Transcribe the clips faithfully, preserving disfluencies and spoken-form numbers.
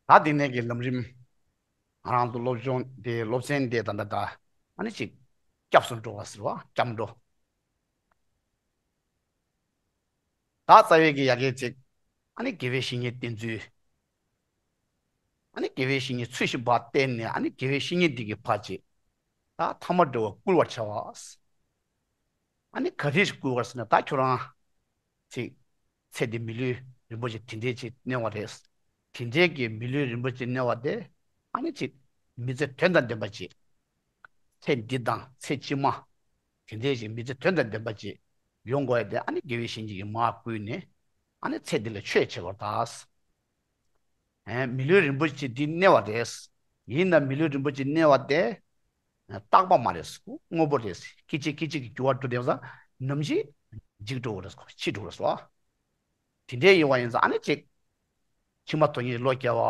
ད་དེ་ནས་ཀྱི་ལམ་རིམ། ང་རང་ཚོ་སློབ་སྦྱོང་དེ་སློབ་ཚན་དེ་ད་ད་ད་ཨ་ནི་ཅིག་སྐྱབས་སུ་འགྲོ་བ་ཟེར་བ་སྐྱབས་འགྲོ། ད་རྩ་བའི་གི་ཡ་གི་ཅིག་ཨ་ནི་དགེ་བའི་བཤེས་གཉེན་བསྟེན་ཚུལ། ཨ་ནི་དགེ་བའི་བཤེས་གཉེན་ཚུལ་བཞིན་པ་བསྟེན་ནས་ཨ་ནི་དགེ་བའི་བཤེས་གཉེན་འདི་གི་ཕར་ཅིག་ད་ཐ་མ་འབྲེལ་བ་བསྐུལ་བར་བྱ་བ། ཨ་ནི་ག་རེ་ཞིག་བསྐུལ་བར་ཟེར་ན་ད་ཁྱོད་རང་ཅིག་ཚེ་འདི་མི་ལུས་རིན་པོ་ཆེ་དེ་འདྲའི་ཅིག་གནས་པ་རེད། དེ་འདྲའི་གི་མི་ལུས་རིན་པོ་ཆེ་གནས་པ་དེ་ཨ་ནི་ཅིག་མི་ཚེ་དོན་དང་ལྡན་པ་ཅིག་ཚེ་འདི་དང་ཚེ་ཕྱི་མ། དེ་འདྲའི་ཞིག་མི་ཚེ་དོན་དང་ལྡན་པ་ཅིག་ཡོང་དགོས་ཡ་དེ་ཨ་ནི་དགེ་བའི་བཤེས་གཉེན་གྱིས་མར་བསྐུལ་ནས་ཨ་ནི་ཚེ་འདི་ལ་ཆོས་བྱེད་པར་གདའ། ཨེ་མི་ལུས་རིན་པོ་ཆེ་འདི་གནས་པ་རེད། ཡིན་ན་མི་ལུས་རིན་པོ་ཆེ་གནས་པ་དེ་རྟག་པ་མ་རེད། དངོས་པོ་རེད། སྐད་ཅིག་སྐད་ཅིག་གིས་འགྱུར་བ་འགྲོ་བསྡད་པ་ཙང་ནམ་ཞིག་འཇིག་འགྲོ་བ་རེད། འཆི་འགྲོ་བ་རེད། དེ་འདྲའི་ཡིན་པ་ཡིན་ཙང་ཨ་ནི་ཅིག་ཕྱི་མ་དོན་གཉེར་བློ་སྐྱེ་བ།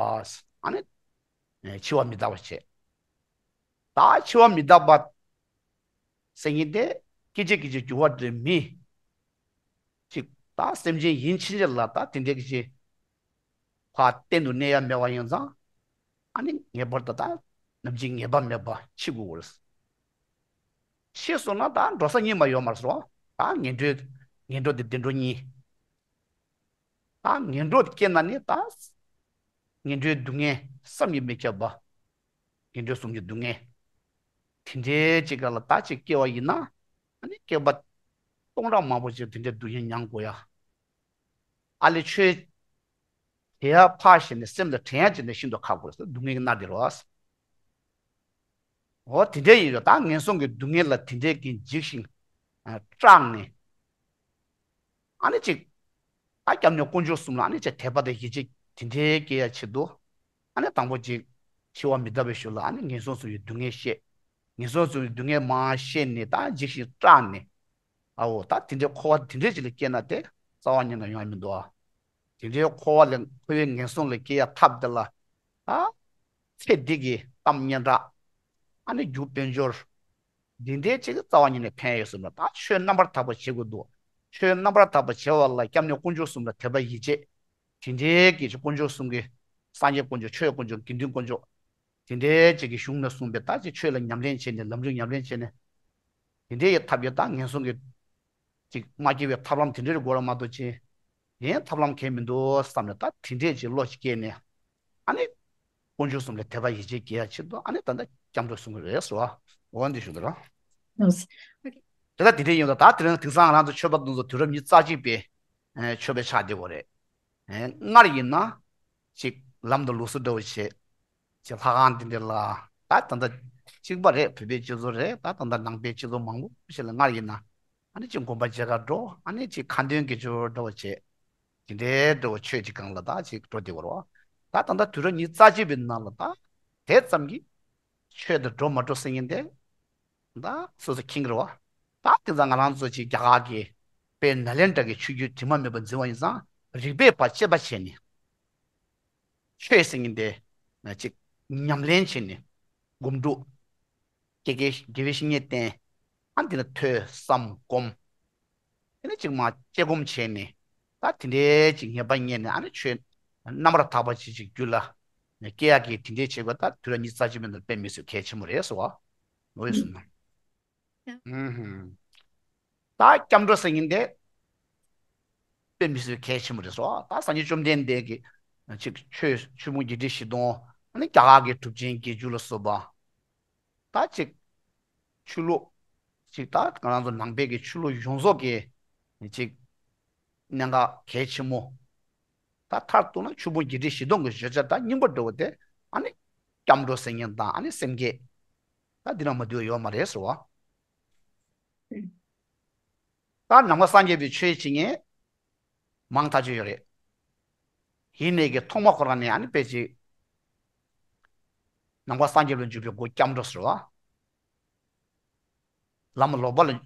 ཨ་ནི་འཆི་བ་མི་རྟག་པ་བྱས། ད་འཆི་བ་མི་རྟག་པ་ཟེར་མཁན་དེ་སྐད་ཅིག་སྐད་ཅིག་འགྱུར་བ་འདྲ་མི་ཅིག་ད་སེམས་ཅན་ཡིན་ཕྱིན་ཆད་ལ་ད་དེ་འདྲའི་གི་ཅིག་ཕར་གཏན་དུ་གནས་ཡ་མེད་པ་ཡིན་ཙང་ཨ་ནི་ངེས་པར་དུ་ད་ནམ་འཆི་ངེས་པ་མེད་པ་འཆི་དགོས་པ་རེད། འཆི་སོང་ན་ད་འགྲོ་ས་རྙེད་མ་ཡོད་མ་རེད་སོ། ད་ངན་འགྲོའི་ངན་འགྲོ་དེ་བདེ་འགྲོ་གཉིས། ད་ངན་འགྲོ་སྐྱེས་ན་ནི་ད་ངན་འགྲོའི་སྡུག་བསྔལ་བསམ་གྱིས་མི་ཁྱབ་པ། ངན་འགྲོའི་གསུམ་གྱི་སྡུག་བསྔལ། དེ་འདྲའི་ཅིག་ག་ལ་ད་ཅིག་སྐྱེ་བ་ཡིན་ན་ཨ་ནི་སྐྱེ་བ་སྟོང་ཕྲག་མང་པོ་ཅིག་དེ་འདྲའི་སྡུག་བསྔལ་མྱང་དགོས་ཡ། ཨ་ལས་ཆོས་དེ་ཡ་ཕར་བཞག་ནས་སེམས་ལ་དྲན་ཡ་ཅིག་ནས་ཤིན་ཏུ་ཁག་པོ་རེད། སྡུག་བསྔལ་གྱི་མནར་དེ་རོ། འོ་དེ་འདྲ་ཡིན་རུང་ད་ངན་སོང་གི་སྡུག་བསྔལ་ལ་དེ་འདྲའི་གི་འཇིགས་ཤིང་སྐྲག་ནས། ཨ་ནི་ཅིག་ད་སྐྱབས་གནས་དཀོན་མཆོག་གསུམ་ལ་ཨ་ནི་ཅིག་དད་པ་དང་ཡིད་ཆེས་དེ་འདྲའི་སྐྱེ་ཡ་ཆེད་དུ། ཨ་ནི་དང་པོ་ཅིག་འཆི་བ་མི་རྟག་པའི་ཤུལ་ལ་ཨ་ནི་ངན་སོང་གསུམ་གྱི་སྡུག་བསྔལ་ཤེས། ངན་སོང་གསུམ་གྱི་སྡུག་བསྔལ་མར་ཤེས་ནས་ད་འཇིགས་ཤིང་སྐྲག་ནས། ཨའོ་ད་དེ་འདྲའི་འཁོར་བ་དེ་འདྲའི་ཅིག་ལ་སྐྱེས་ན་དེ་རྩ་བ་ཉིད་ནས་ཡོང་ཡ་མི་འདུག་ཨ། དེ་འདྲའི་འཁོར་བ་ལས་འཁོར་བའི་ངན་སོང་ལས་སྐྱེ་ཡ་ཐབས་དེ་ལ། ཨ། ཚེ་འདི་གི་གཏམ་སྙན་གྲགས། ཨ་ནི་རྒྱུ་དཔལ་འབྱོར། འདི་འདྲའི་ཅིག་རྩ་བ་ཉིད་ནས་ཕན་ཡོད་གསུངས་ལ་ད་ཆོས་རྣམ་པར་དག་པ་བྱེད་དགོས་འདུག་ཆོས་རྣམ་པར་དག་པ་བྱེད་པ་ལ་སྐྱབས་གནས་དཀོན་མཆོག་གསུམ་ལ་དད་པ་ཡིད་ཆེས། དེ་འདྲའི་གི་དཀོན་མཆོག་གསུམ་གྱི་སངས་རྒྱས་དཀོན་མཆོག་ཆོས་དཀོན་མཆོག་དགེ་འདུན་དཀོན་མཆོག་དེ་འདྲའི་ཅིག་གི་གཞུང་ནས་གསུངས་པའི་ད་ཅིག་ཆོས་ལ་ཉམས་ལེན་བྱས་ནས་ལམ་རིམ་ཉམས་ལེན་བྱས་ནས། དེ་འདྲའི་ཡི་ཐབས་ཀྱིས་ད་ངན་སོང་གི་ཅིག་མ་སྐྱེ་བའི་ཐབས་ལམ་དེ་འདྲའི་དགོས་ར་མ་གཏོགས་ཅི། གཞན་ཐབས་ལམ་གང་མི་འདུག་བསམ་ནས་ད་དེ་འདྲས་ཅིག་བློ་ཞིག་སྐྱེས་ནས། ཨ་ནི། དཀོན་མཆོག་གསུམ་ལ་དད་པ་ཡིད་ཆེས་སྐྱེ་ཡ་ཆེད་དུ་ཨ་ནི་ད་ལྟ་སྐྱབས་འགྲོ་གསུང་གི་རེད་ཟེར་བ། འོ་འདི་ཞུ་འདི་ར། ལགས་སོ། དེ་ལྟ་དེ་འདྲས་ཡིན་ད་ད་དེ་རིང་དེང་སང་ང་རང་ཚོ་ཆོས་པ་དེ་ཚོ་དུས་རབས་ཉི་ཤུ་རྩ་གཅིག་པའི་ཆོས་པའི་ཆགས་བསྡད་ཡོད་རེད། སྔར་ཡིན་ན། ཅིག་ལམ་དང་ལུགས་སྲོལ་འདྲ་བོ་བྱེད། ཅིག་ལྷ་ཁང་འདི་འདྲ་ལ། ད་ད་ལྟ་གཅིག་པ་རེད། བོད་པའི་སྤྱི་ཚོགས་རེད། ད་ད་ལྟ་ནང་པའི་སྤྱི་ཚོགས་མང་པོ་ཞིག་ལ་སྔར་ཡིན་ན། ཨ་ནི་ཅིག་དགོན་པ་མཇལ་ཁ་འགྲོ། ཨ་ནི་ཅིག་ཁ་འདོན་དགེ་སྦྱོར་འདྲ་བོ་བྱེད། དེ་འདྲའི་འདྲ་བོ་ཆོས་ཀྱི་སྒང་ལ་ད་ཅིག་འགྲོ་བསྡད་ཡོད་རེད་བ། ད་ད་ལྟ་དུས་རབས་ཉི་ཤུ་རྩ་གཅིག་པའི་ནང་ལ་ད་དེ་ཙམ་གྱིས་ཆོས་དེ་འགྲོ་མ་འགྲོ་ཟེར་མཁན་དེ་ད་སོ་སོ་མཁྱེན་གྱི་རེད་བ། ད་དེང་སང་ང་རང་ཚོ་ཅིག་རྒྱ་གར་གྱི་དཔེ་ནཱ་ལེནྡྲ་གི་ཆོས་བརྒྱུད་དྲི་མ་མེད་པ་འཛིན་པ་ཡིན་ཙང་རིགས་པས་ཕར་དཔྱད་པ་བྱས་ནས། ཆོས་ཟེར་མཁན་དེ་ཅིག་ཉམས་ལེན་བྱས་ནས་སྒོམ་སྒྲུབ། དགེ་དགེ་དགེ་བའི་བཤེས་གཉེན་བསྟེན། ཨ་འདི་ལ་ཐོས་བསམ་སྒོམ། དེ་ནས་ཅིག་མ་དཔྱད་སྒོམ་བྱས་ནས་ད་དེ་འདྲའི་ཅིག་ངེས་པ་རྙེད་ནས་ཨ་ནི་ཆོས་རྣམ་པར་དག་པ་ཅིག་ཅིག་རྒྱུད་ལ་སྐྱེ་ཡག་གི་དེ་འདྲའི་བྱེད་དགོས། ད་དུས་རབས་ཉི་ཤུ་རྩ་གཅིག་པའི་ནང་དཔེ་མི་སྲིད་གལ་ཆེན་པོ་རེད་ཟེར་བ། འོ་ཡོད་སོང་ན། ད་སྐྱབས་འགྲོ་ཟེར་མཁན་དེ་དཔེ་མི་སྲིད་གལ་ཆེན་པོ་རེད་སོ། ད་སངས་རྒྱས་བཅོམ་ལྡན་འདས་ཀྱིས་ཅིག་ཆོས་ཆོས་ཕུང་བརྒྱད་ཁྲི་བཞི་སྟོང་ཨ་ནི་རྒྱ་གར་གྱི་གྲུབ་ཆེན་བརྒྱད་ཅུ་ལ་སོགས་པ། ད་ཅིག་ཆོས་ལུགས་ཅིག་ད་ང་རང་ཚོ་ནང་པའི་གི་ཆོས་ལུགས་ཡོངས་རྫོགས་ཀྱི་ཅིག་གནད་འགག་གལ་ཆེན་མོ། ད་མཐར་གཏུགས་ན་ཆོས་ཕུང་བརྒྱད་ཁྲི་བཞི་སྟོང་གི་བརྗོད་བྱ་ད་སྙིང་པོ་འདྲ་བོ་དེ་ཨ་ནི་སྐྱབས་འགྲོ་ཟེར་མཁན་དང་ཨ་ནི་སེམས་བསྐྱེད། ད་འདི་ན་མ་འདུས་ཡོད་མ་རེད་ཟེར་བ། ད་ནམ་མཁའ་སངས་རྒྱས་པའི་ཆོས་བྱེད་མཁན་མང་ཐག་ཆོད་ཡོད་རེད། ཡིན་ནའི་གི་ཐོག་མ་ཁོ་རང་ནས་ཨ་ནི་དཔེ་ཅིག་ནམ་མཁའ་སངས་རྒྱས་པར་འཇུག་པའི་སྒོ་སྐྱབས་འགྲོ་ཟེར་བ། ལམ་ལོག་པ་ལ།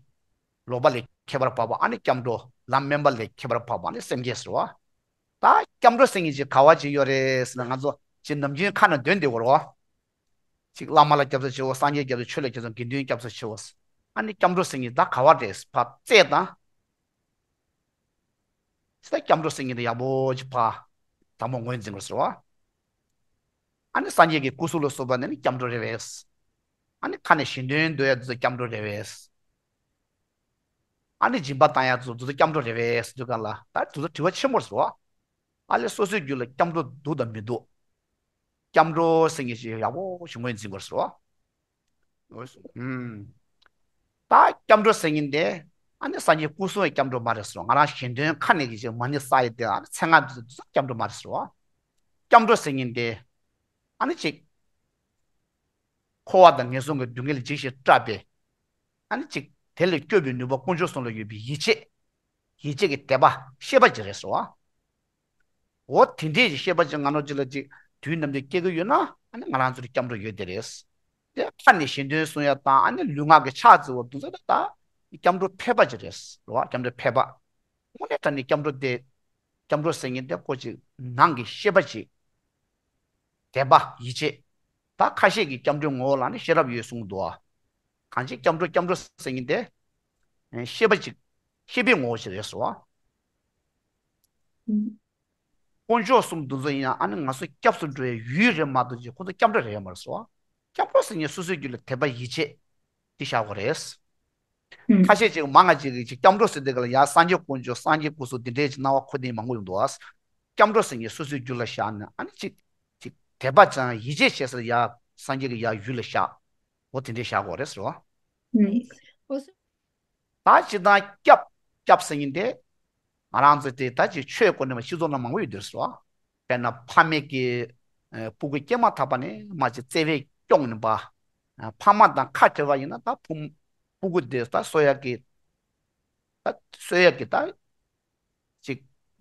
ལོག་པ་ལས་ཁྱད་པར་འཕགས་པ་ཨ་ནི་སྐྱབས་འགྲོ། ལམ་དམན་པ་ལས་ཁྱད་པར་འཕགས་པ་ཨ་ནི་སེམས་བསྐྱེད་ཟེར་བ། ད་སྐྱབས་འགྲོ་ཟེར་མཁན་ཅིག་ག་བ་ཅིག་ཡོད་རེད་ཟེར་ན་ང་ཚོ་ཅིག་ནམ་རྒྱུན་ཁ་ནས་འདོན་བསྡད་ཡོད་རེད་བ། ཅིག་བླ་མ་ལ་སྐྱབས་སུ་མཆིའོ། སངས་རྒྱས་སྐྱབས་སུ་མཆིའོ། ཆོས་ལ་སྐྱབས་སུ། དགེ་འདུན་སྐྱབས་སུ་མཆིའོ། ཨ་ནི་སྐྱབས་འགྲོ་ཟེར་མཁན་ད་ག་བ་རེད་ཕར་བཙལ་དང་། ད་སྐྱབས་འགྲོ་ཟེར་མཁན་དེ་ཡག་པོ་ཅིག་ཕར་དང་པོ་ངོས་འཛིན་དགོས་ཟེར་བ། ཨ་ནི་སངས་རྒྱས་ཀྱི་སྐུ་གཟུགས་ལ་སོགས་པ་ནི་སྐྱབས་འགྲོ་རེད་པས། ཨ་ནི་ཁ་ནས་ཞལ་འདོན་འདོན་ཡ་དེ་ཚོ་སྐྱབས་འགྲོ་རེད་པས། ཨ་ནི་སྦྱིན་པ་བཏང་ཡ་དེ་ཚོ་དེ་ཚོ་སྐྱབས་འགྲོ་རེད་པས་ཟེར་དུས་ག་ལ་ད་དེ་ཚོ་དྲི་བ་ཆེན་པོ་རེད་ཟེར་བ། ཨ་ལས་སོ་སོའི་རྒྱུད་ལ་སྐྱབས་འགྲོ་འདུག་དང་མི་འདུག་སྐྱབས་འགྲོ་ཟེར་མཁན་ཞིག་ཡག་པོ་ཞིག་ངོས་འཛིན་དགོས་ཟེར་བ། ཨུམ། ད་སྐྱབས་འགྲོ་ཟེར་མཁན་དེ་ཨ་ནི་སངས་རྒྱས་སྐུ་གསུང་བའི་སྐྱབས་འགྲོ་མ་རེད་ཟེར་བ། ང་རང་ཞལ་འདོན་ཁ་ནས་ཀྱི་ཅིག་མ་ཎི་བསགས་ཡས་དེ་ཨ་ནི་མཚན་སྔགས་འདི་ཚོ་སྐྱབས་འགྲོ་མ་རེད་ཟེར་བ། སྐྱབས་འགྲོ་ཟེར་མཁན་དེ་ཨ་ནི་ཅིག་འཁོར་བ་དང་ངན་སོང་གི་སྡུག་བསྔལ་ལ་འཇིགས་ཤིང་སྐྲག་པའི་ཨ་ནི་ཅིག་དེ་ལས་སྐྱོབ་པའི་ནུས་པ་དཀོན་མཆོག་གསུམ་ལ་ཡོད་པའི་ཡིད་ཆེས། ཡིད་ཆེས་ཀྱི་དད་པ་ཤེས་པ་ཅིག་རེད་ཟེར་བ། འོ་དེ་འདྲས་ཀྱི་ཤེས་པ་ཅིག་ང་རང་ཚོ་ལ་ཅིག་དུས་ནམ་དུས་སྐྱེ་གི་ཡོད་ན་ཨ་ནི་ང་རང་ཚོར་སྐྱབས་འགྲོ་ཡོད་དེ་རེད། དེ་ཁ་ནས་ཞལ་འདོན་གསུང་ཡ་དང་ཨ་ནི་ལུས་ངག་གི་ཕྱག་འཚལ་བ་དེ་ཚོ་ད་ད་སྐྱབས་འགྲོ་ཕལ་པ་ཅིག་རེད་ཟེར་བ། སྐྱབས་འགྲོ་ཕལ་པ། དངོས་གནས་དྲང་གནས་སྐྱབས་འགྲོ་དེ། སྐྱབས་འགྲོ་ཟེར་མཁན་དེ་ཁོ་ཅིག་ནང་གི་ཤེས་པ་ཅིག་དད་པ་ཡིད་ཆེས། ད་ཁ་ཤས་ཀྱིས་སྐྱབས་འགྲོའི་ངོ་བོ་ལ་ནི་ཤེས་རབ་ཡོད་གསུངས་འདུག་ཨ། གང་ཅི་སྐྱབས་འགྲོ་སྐྱབས་འགྲོ་ཟེར་མཁན་དེ། ཨེ་ཤེས་པ་ཅིག་ཤེས་པའི་ངོ་བོ་ཞིག་རེད་ཟེར་བ། དཀོན་མཆོག་གསུམ་འདི་ཚོ་ཡིན་ཡང་ཨ་ནི་ང་ཚོ་སྐྱབས་སུ་འགྲོ་བའི་ཡུལ་རེད་མ་གཏོགས་ཅིག་ཁོ་ཚོ་སྐྱབས་འགྲོ་རེད་ཡོད་མ་རེད་ཟེར་བ། སྐྱབས་འགྲོ་ཟེར་མཁན་སོ་སོའི་རྒྱུད་ལ་དད་པ་ཡིད་ཆེས་འདི་བཞག་དགོས་རེད། ཁ་ཤས་ཅིག་མང་ང་ཅིག་གིས་ཅིག་སྐྱབས་འགྲོ་ཟེར་དུས་ག་ལ་ཡ་སངས་རྒྱས་དཀོན་མཆོག་སངས་རྒྱས་སྐུ་གསུམ་འདི་འདྲའི་ཅིག་སྣང་བ་འཁོར་དེ་མང་པོ་ཡོང་འདུག་ཨ། སྐྱབས་འགྲོ་ཟེར་མཁན་སོ་སོའི་རྒྱུད་ལ་བཞག་ནས་ཨ་ནི་ཅིག་ཅིག་དད་པ་ཅན་ཡིད་ཆེས་བྱེད་སར་ཡ་སངས་རྒྱས་ཀྱི་ཡ་ཡུལ་ལ་བཞག་འོ་དེ་འདྲའི་བཞག་དགོས་རེད་ཟེར་བ། ད་སྤྱིར་བཏང་སྐྱབས་སྐྱབས་ཟེར་མཁན་དེ་ང་རང་ཚོ་དེ་ད་ཅིག་ཆོས་གོ་ནས་མ་སྤྱི་ཚོགས་ནང་མང་པོ་ཡོད་འདུག་ཟེར་བ། དཔེར་ན་ཕ་མེས་ཀྱི་ཨ་སྤུ་གུ་སྐྱེས་མ་ཐག་པ་ནས་མ་ཅིག་བརྩེ་བས་སྐྱོང་ནས་པ། ཨ་ཕ་མ་དང་ཁ་བྲལ་བ་ཡིན་ན་ད་ཕུ་སྤུ་གུ་དེ་ད་གསོ་ཡག་གི་ད་གསོ་ཡག་གི་ད་ཅིག་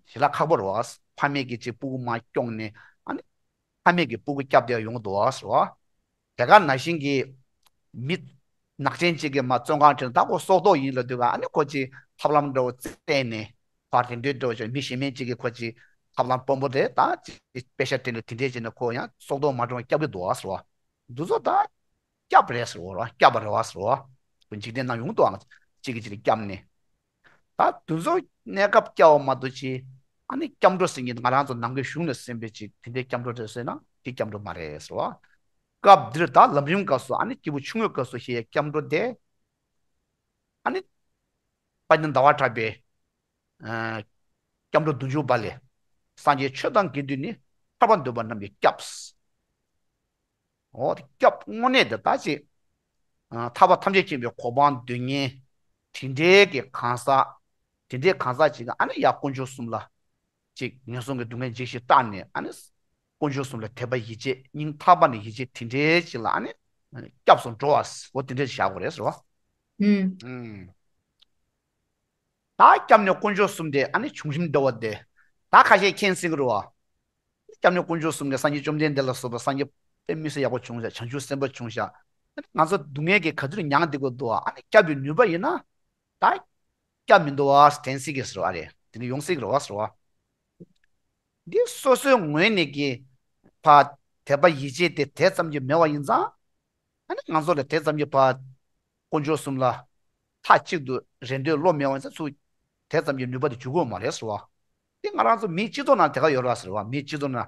ཞེ་དྲག་ཁག་པོ་རེད་བ། ཕ་མེས་ཀྱིས་ཅིག་སྤུ་གུ་མར་སྐྱོང་ནས་ཨ་ནི་ཕ་མེས་ཀྱིས་སྤུ་གུ་སྐྱབས་བསྡད་ཡོང་གི་འདུག་བ་ཟེར་བ། དེ་ག་ནང་བཞིན་གྱི་མི་ནག་ཅན་ཅིག་གིས་མར་བཙོན་ཁང་ཁྲིད་ནས་ད་ཁོ་སྲོག་ཐོག་ཡིན་ལབ་དུས་ག་ཨ་ནི་ཁོ་ཅིག་ཐབས་ལམ་འདྲ་བོ་བཙལ་ནས་ཕར་དེ་འདྲའི་འདྲ་བོ་ཅིག་མི་གཞན་མིན་ཅིག་གིས་ཁོ་ཅིག་ཐབས་ལམ་དཔོན་པོ་དེ་ད་ཅིག་དཔེ་ཤ་སྤྲད་ནས་དེ་འདྲའི་བྱས་ནས་ཁོ་ཡང་སྲོག་ཐོག་མ་འགྲོ་བར་སྐྱབས་ཀྱི་འདུག་བ་ཟེར་བ། འདི་ཚོ་ད་སྐྱབས་རེད་ཟེར་བ་རེད་བ། སྐྱབས་པ་རེད་བ་ཟེར་བ། ཁོ་འཇིག་རྟེན་ནང་ཡོང་འདུག་ཨང་། གཅིག་གིས་གཅིག་ལ་སྐྱབས་ནས། ད་དེ་ཚོ་གནས་སྐབས་སྐྱབས་པ་མ་གཏོགས་ཅི། ཨ་ནི་སྐྱབས་འགྲོ་ཟེར་མཁན་ང་རང་ཚོ་ནང་གི་གཞུང་ནས་གསན་པའི་ཅིག་དེ་འདྲའི་སྐྱབས་འགྲོ་རེད་ཟེར་ན་དེ་སྐྱབས་འགྲོ་མ་རེད་ཟེར་བ། སྐབས་འདིར་ད་ལམ་རིམ་སྐབས་སུ་ཨ་ནི་སྐྱེས་བུ་ཆུང་ངུའི་སྐབས་སུ་བཤད་ཡའི་སྐྱབས་འགྲོ་དེ། ཨ་ནི་དཔལ་ལྡན་ཟླ་བ་གྲགས་པའི་ཨ་སྐྱབས་འགྲོ་བདུན་ཅུ་པ་ལས། སངས་རྒྱས་ཆོས་དང་དགེ་འདུན་ནི། ཐར་པ་འདོད་པ་རྣམས་ཀྱི་སྐྱབས། འོ་དེ་སྐྱབས་དངོས་གནས་དེ་ད་ཅིག་ཨ་ཐར་པ་ཐམས་ཅད་མཁྱེན་པའི་གོ་འཕང་འདོད་མཁན་དེ་འདྲའི་གི་གང་ཟག་དེ་འདྲའི་གང་ཟག་ཅིག་གིས་ཨ་ནི་ཡ་དཀོན་མཆོག་གསུམ་ལ་ཅིག་ངན་སོང་གི་སྡུག་བསྔལ་འཇིགས་ཤིང་སྐྲག་ནས་ཨ་ནི་དཀོན་མཆོག་གསུམ་ལ་དད་པ་ཡིད་ཆེས་སྙིང་ཐག་པ་ནས་ཡིད་ཆེས་དེ་འདྲའི་ཅིག་ལ་ཨ་ནི་སྐྱབས་སུ་འགྲོ་བ་འོ་དེ་འདྲའི་བཞག་དགོས་རེད་ཟེར་བ། ཨུམ། ད་སྐྱབས་གནས་དཀོན་མཆོག་གསུམ་དེ་ཨ་ནི་བྱུང་ཞིང་འདུལ་བ་སྟེ། ད་ཁ་ཤས་མཁྱེན་སྲིད་ཀྱི་རེད་བ། སྐྱབས་གནས་དཀོན་མཆོག་གསུམ་གྱི་སངས་རྒྱས་བཅོམ་ལྡན་འདས་ལ་སོགས་པ་སངས་རྒྱས་དཔེ་མི་སྲིད་ཡག་པོ་བྱུང་ཤག་བྱང་ཆུབ་སེམས་དཔའ་བྱུང་ཤག་ང་ཚོ་སྡུག་བསྔལ་གྱིས་ག་ཚོད་མྱངས་བསྡད་དགོས་འདུག་བ། ཨ་ནི་སྐྱབས་པའི་ནུས་པ་ཡིན་ན། ད་སྐྱབས་མི་འདུག་བ་དྲན་སྲིད་ཀྱི་ཟེར་བ་རེད། དེ་ནི་ཡོང་སྲིད་ཀྱི་རེད་བ་ཟེར་བ། འདི་སོ་སོའི་ངོས་ནས་ཀྱི་ཕ་དད་པ་ཡིད་ཆེས་དེ་དེ་ཙམ་གྱིས་མེད་པ་ཡིན་ཙང་། ཨ་ནི་ང་ཚོ་ལ་དེ་ཙམ་གྱི་བར་དཀོན་མཆོག་གསུམ་ལ་མཐའ་གཅིག་ཏུ་རེ་འདོད་བློ་མེད་པ་ཡིན་ཙང་ཚུར་དེ་ཙམ་གྱི་ནུས་པ་དེ་འཇུག་གི་ཡོད་མ་རེད་ཟེར་བ། དེ་ང་རང་ཚོ་མིའི་སྤྱི་ཚོགས་ནང་དེ་ག་ཡོད་རེད་ཟེར་བ། མིའི་སྤྱི་ཚོགས་ནང་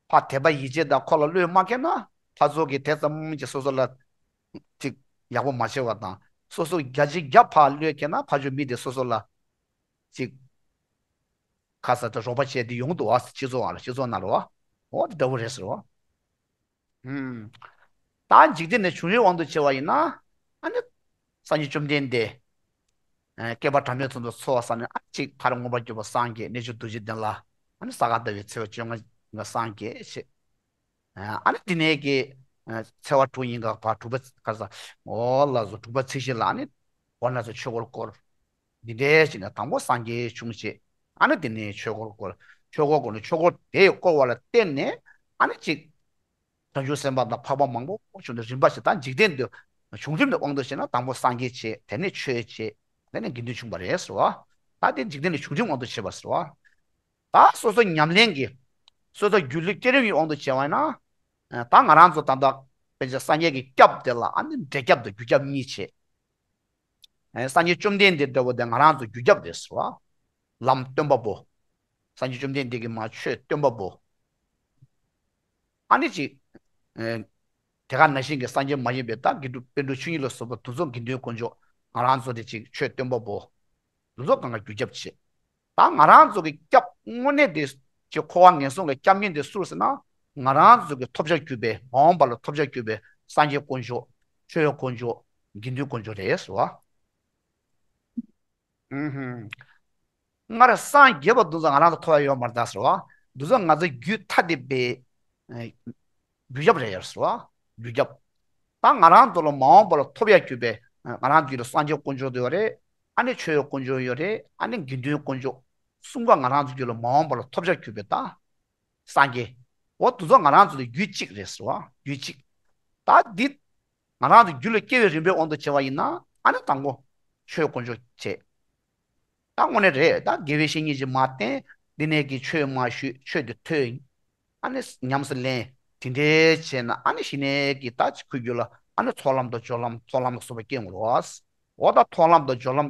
ཕར་དད་པ་ཡིད་ཆེས་དང་ཁོ་ལ་བློས་མ་འཁེལ་ན་ཕར་ཚུར་གྱི་དེ་ཙམ་གྱི་སོ་སོ་ལ་ཅིག་ཡག་པོ་མ་བྱེད་པ་དང་སོ་སོ་བརྒྱ་ཆ་བརྒྱ་ཕར་བློས་འཁེལ་ན་ཕར་ཕྱོགས་མི་དེ་སོ་སོ་ལ་ཅིག་ཁ་ས་དེ་རོགས་པ་བྱས་དེ་ཡོང་འདུག་བ། སྤྱི་ཚོགས་ནང་ལ་སྤྱི་ཚོགས་ནང་ལ་བ། འོ་དེ་འདྲ་བོ་རེད་ཟེར་བ། ཧུམ། ད་འཇིག་རྟེན་ནས་བྱུང་རིམ་དབང་དུ་བྱས་པ་ཡིན་ན། ཨ་ནི། སངས་རྒྱས་བཅོམ་ལྡན་འདས། ཨ་བསྐལ་པ་གྲངས་མེད་ཙམ་དུ་འཚོ་བ་བསགས་ནས་ཨ་ཅིག་ཐར་མངོན་པར་གྱུར་པ་སངས་རྒྱས་གནས་ཆེན་རྡོ་རྗེ་གདན་ལ། ཨ་ནི་ས་ག་ཟླ་བའི་ཚེས་པ་བཅོ་ལྔ་ལ་སངས་རྒྱས་བྱས། ཨ་ནི་དེ་ནས་ཀྱི། ཚེས་པ་དྲུག་ཉིན་ག་བར་དྲུག་པ་ག་ས། འོ་ལགས་སོ། དྲུག་པ་ཚེས་བཞི་ལ་ཨ་ནི། འོ་ན་ཚོ་ཆོས་འཁོར་བསྐོར། འདི་འདྲའི་བྱས་ནས་དང་པོ་སངས་རྒྱས་བྱུང་བྱས། ཨ་ནི་དེ་ནས་ཆོས་འཁོར་བསྐོར། ཆོས་འཁོར་བསྐོར་ནས་ཆོས་འཁོར་དེ་བསྐོར་བ་ལ་བརྟེན་ནས་ཨ་ནི་ཅིག་བྱང་ཆུབ་སེམས་དཔའ་དང་འཕགས་པ་མང་པོ་བྱུང་སྟེ་རིམ་པ་བཞིན་ད་འཇིག་རྟེན་དུ་བྱུང་རིམ་དུ་དབང་དུ་བྱས་ན་དང་པོ་སངས་རྒྱས་བྱས། དེ་ནས་ཆོས་བྱས། དེ་ནས་དགེ་འདུན་བྱུང་བ་རེད་ཟེར་བ། ད་དེ་འཇིག་རྟེན་ལ་བྱུང་རིམ་དབང་དུ་བྱས་པ་ཟེར་བ། ད་སོ་སོ་ཉམས་ལེན་གྱི་སོ་སོ་སྒྱུ་ལུས་བསྐྱེད་རིམ་གྱི་དབང་དུ་བྱས་པ་ཡིན་ན། ད་ང་རང་ཚོ་ད་ལྟ་དཔེ་ཆ་སངས་རྒྱས་ཀྱི་སྐྱབས་དེ་ལ་ཨ་ནི་འབྲས་སྐྱབས་དང་རྒྱུ་སྐྱབས་གཉིས་བྱས། སངས་རྒྱས་བཅོམ་ལྡན་འདས་འདྲ་བོ་དེ་ང་རང་ཚོ་རྒྱུ་སྐྱབས་རེད་ཟེར་བ། ལམ་སྟོན་པ་པོ། སངས་རྒྱས་བཅོམ་ལྡན་འདས་ཀྱི་མ་ཆོས་སྟོན་པ་པོ། ཨ་ནི་ཅིག་ཨེ། དེ་ག་ནང་བཞིན་གྱི་སངས་རྒྱས་མ་ཡིན་པའི་ད་དགེ་ཕྲུག་པཎ་གྲུབ་ཆོས་ཉིད་ལ་སོགས་པ་དེ་ཚོ་དགེ་འདུན་དཀོན་མཆོག་ང་རང་ཚོ་དེ་ཅིག་ཆོས་སྟོན་པ་པོ། དེ་ཚོ་གང་ག་རྒྱུ་རྒྱབ་བྱེད། ད་ང་རང་ཚོ་གི་སྐྱབས་དངོས་གནས་དེ་ཅིག་འཁོར་བ་ངན་སོང་ལ་སྐྱབས་མཁན་དེ་སུ་རེད་ཟེར་ན། ང་རང་ཚོ་གི་ཐོབ་བྱ་གྱུར་པའི་མ་འོངས་པ་ལ་ཐོབ་བྱ་གྱུར་པའི་སངས་རྒྱས་དཀོན་མཆོག་ཆོས་དཀོན་མཆོག་དགེ་འདུན་དཀོན་མཆོག་རེད་ཟེར་བ། ཨུ་ཧུམ། སྔར་སངས་རྒྱས་པ་འདུག་ཙང་ང་རང་ཚོ་ཐོབ་ཡ་ཡོད་མ་རེད་ད་ཟེར་བ། འདུག་ཙང་ང་ཚོ་རྒྱུད་ཐ་དད་པའི་ཨ་རྒྱུ་རྒྱབ་རེད་ཡོད་ཟེར་བ། རྒྱུ་རྒྱབ། ད་ང་རང་ཚོ་ལ་མ་འོངས་པ་ལ་ཐོབ་ཡ་གྱུར་པའི་ང་རང་ཚོ་རྒྱུད་ལ་སངས་རྒྱས་དཀོན་མཆོག་དེ་ཡོད་རེད། ཨ་ནི་ཆོས་དཀོན་མཆོག་ཡོད་རེད། ཨ་ནི་དགེ་འདུན་དཀོན་མཆོག་གསུམ་ཀ་ང་རང་ཚོ་རྒྱུད་ལ་མ་འོངས་པ་ལ་ཐོབ་བྱ་གྱུར་པའི་ད་སངས་རྒྱས། འོ་དེ་ཚོ་ང་རང་ཚོ་ལ་རྒྱུད་གཅིག་རེད་ཟེར་བ། རྒྱུད་གཅིག། ད་འདི་ང་རང་ཚོ་རྒྱུད་ལ་སྐྱེ་བའི་རིམ་པའི་དབང་དུ་བྱས་པ་ཡིན་ན་ཨ་ནི་དང་པོ་ཆོས་དཀོན་མཆོག་བྱས། ད་དངོས་གནས་རེད། ད་དགེ་བའི་བཤེས་གཉེན་ཅིག་མ་བསྟེན། འདི་ནས་ཀྱི་ཆོས་མ་ཞུས། ཆོས་དེ་ཐོས། ཨ་ནི་ཉམས་སུ་ལེན། དེ་འདྲའི་བྱས་ན་ཨ་ནི་གཞི་ནས་ཀྱི་ད་ཅིག་ཁོའི་རྒྱུད་ལ་ཨ་ནི་ཚོགས་ལམ་དང་སྦྱོར་ལམ་མཐོང་ལམ་ལ་སོགས་པ་སྐྱེ་འོང་ལོ། འོ་ད་མཐོང་ལམ་དང་སྦྱོར་ལམ་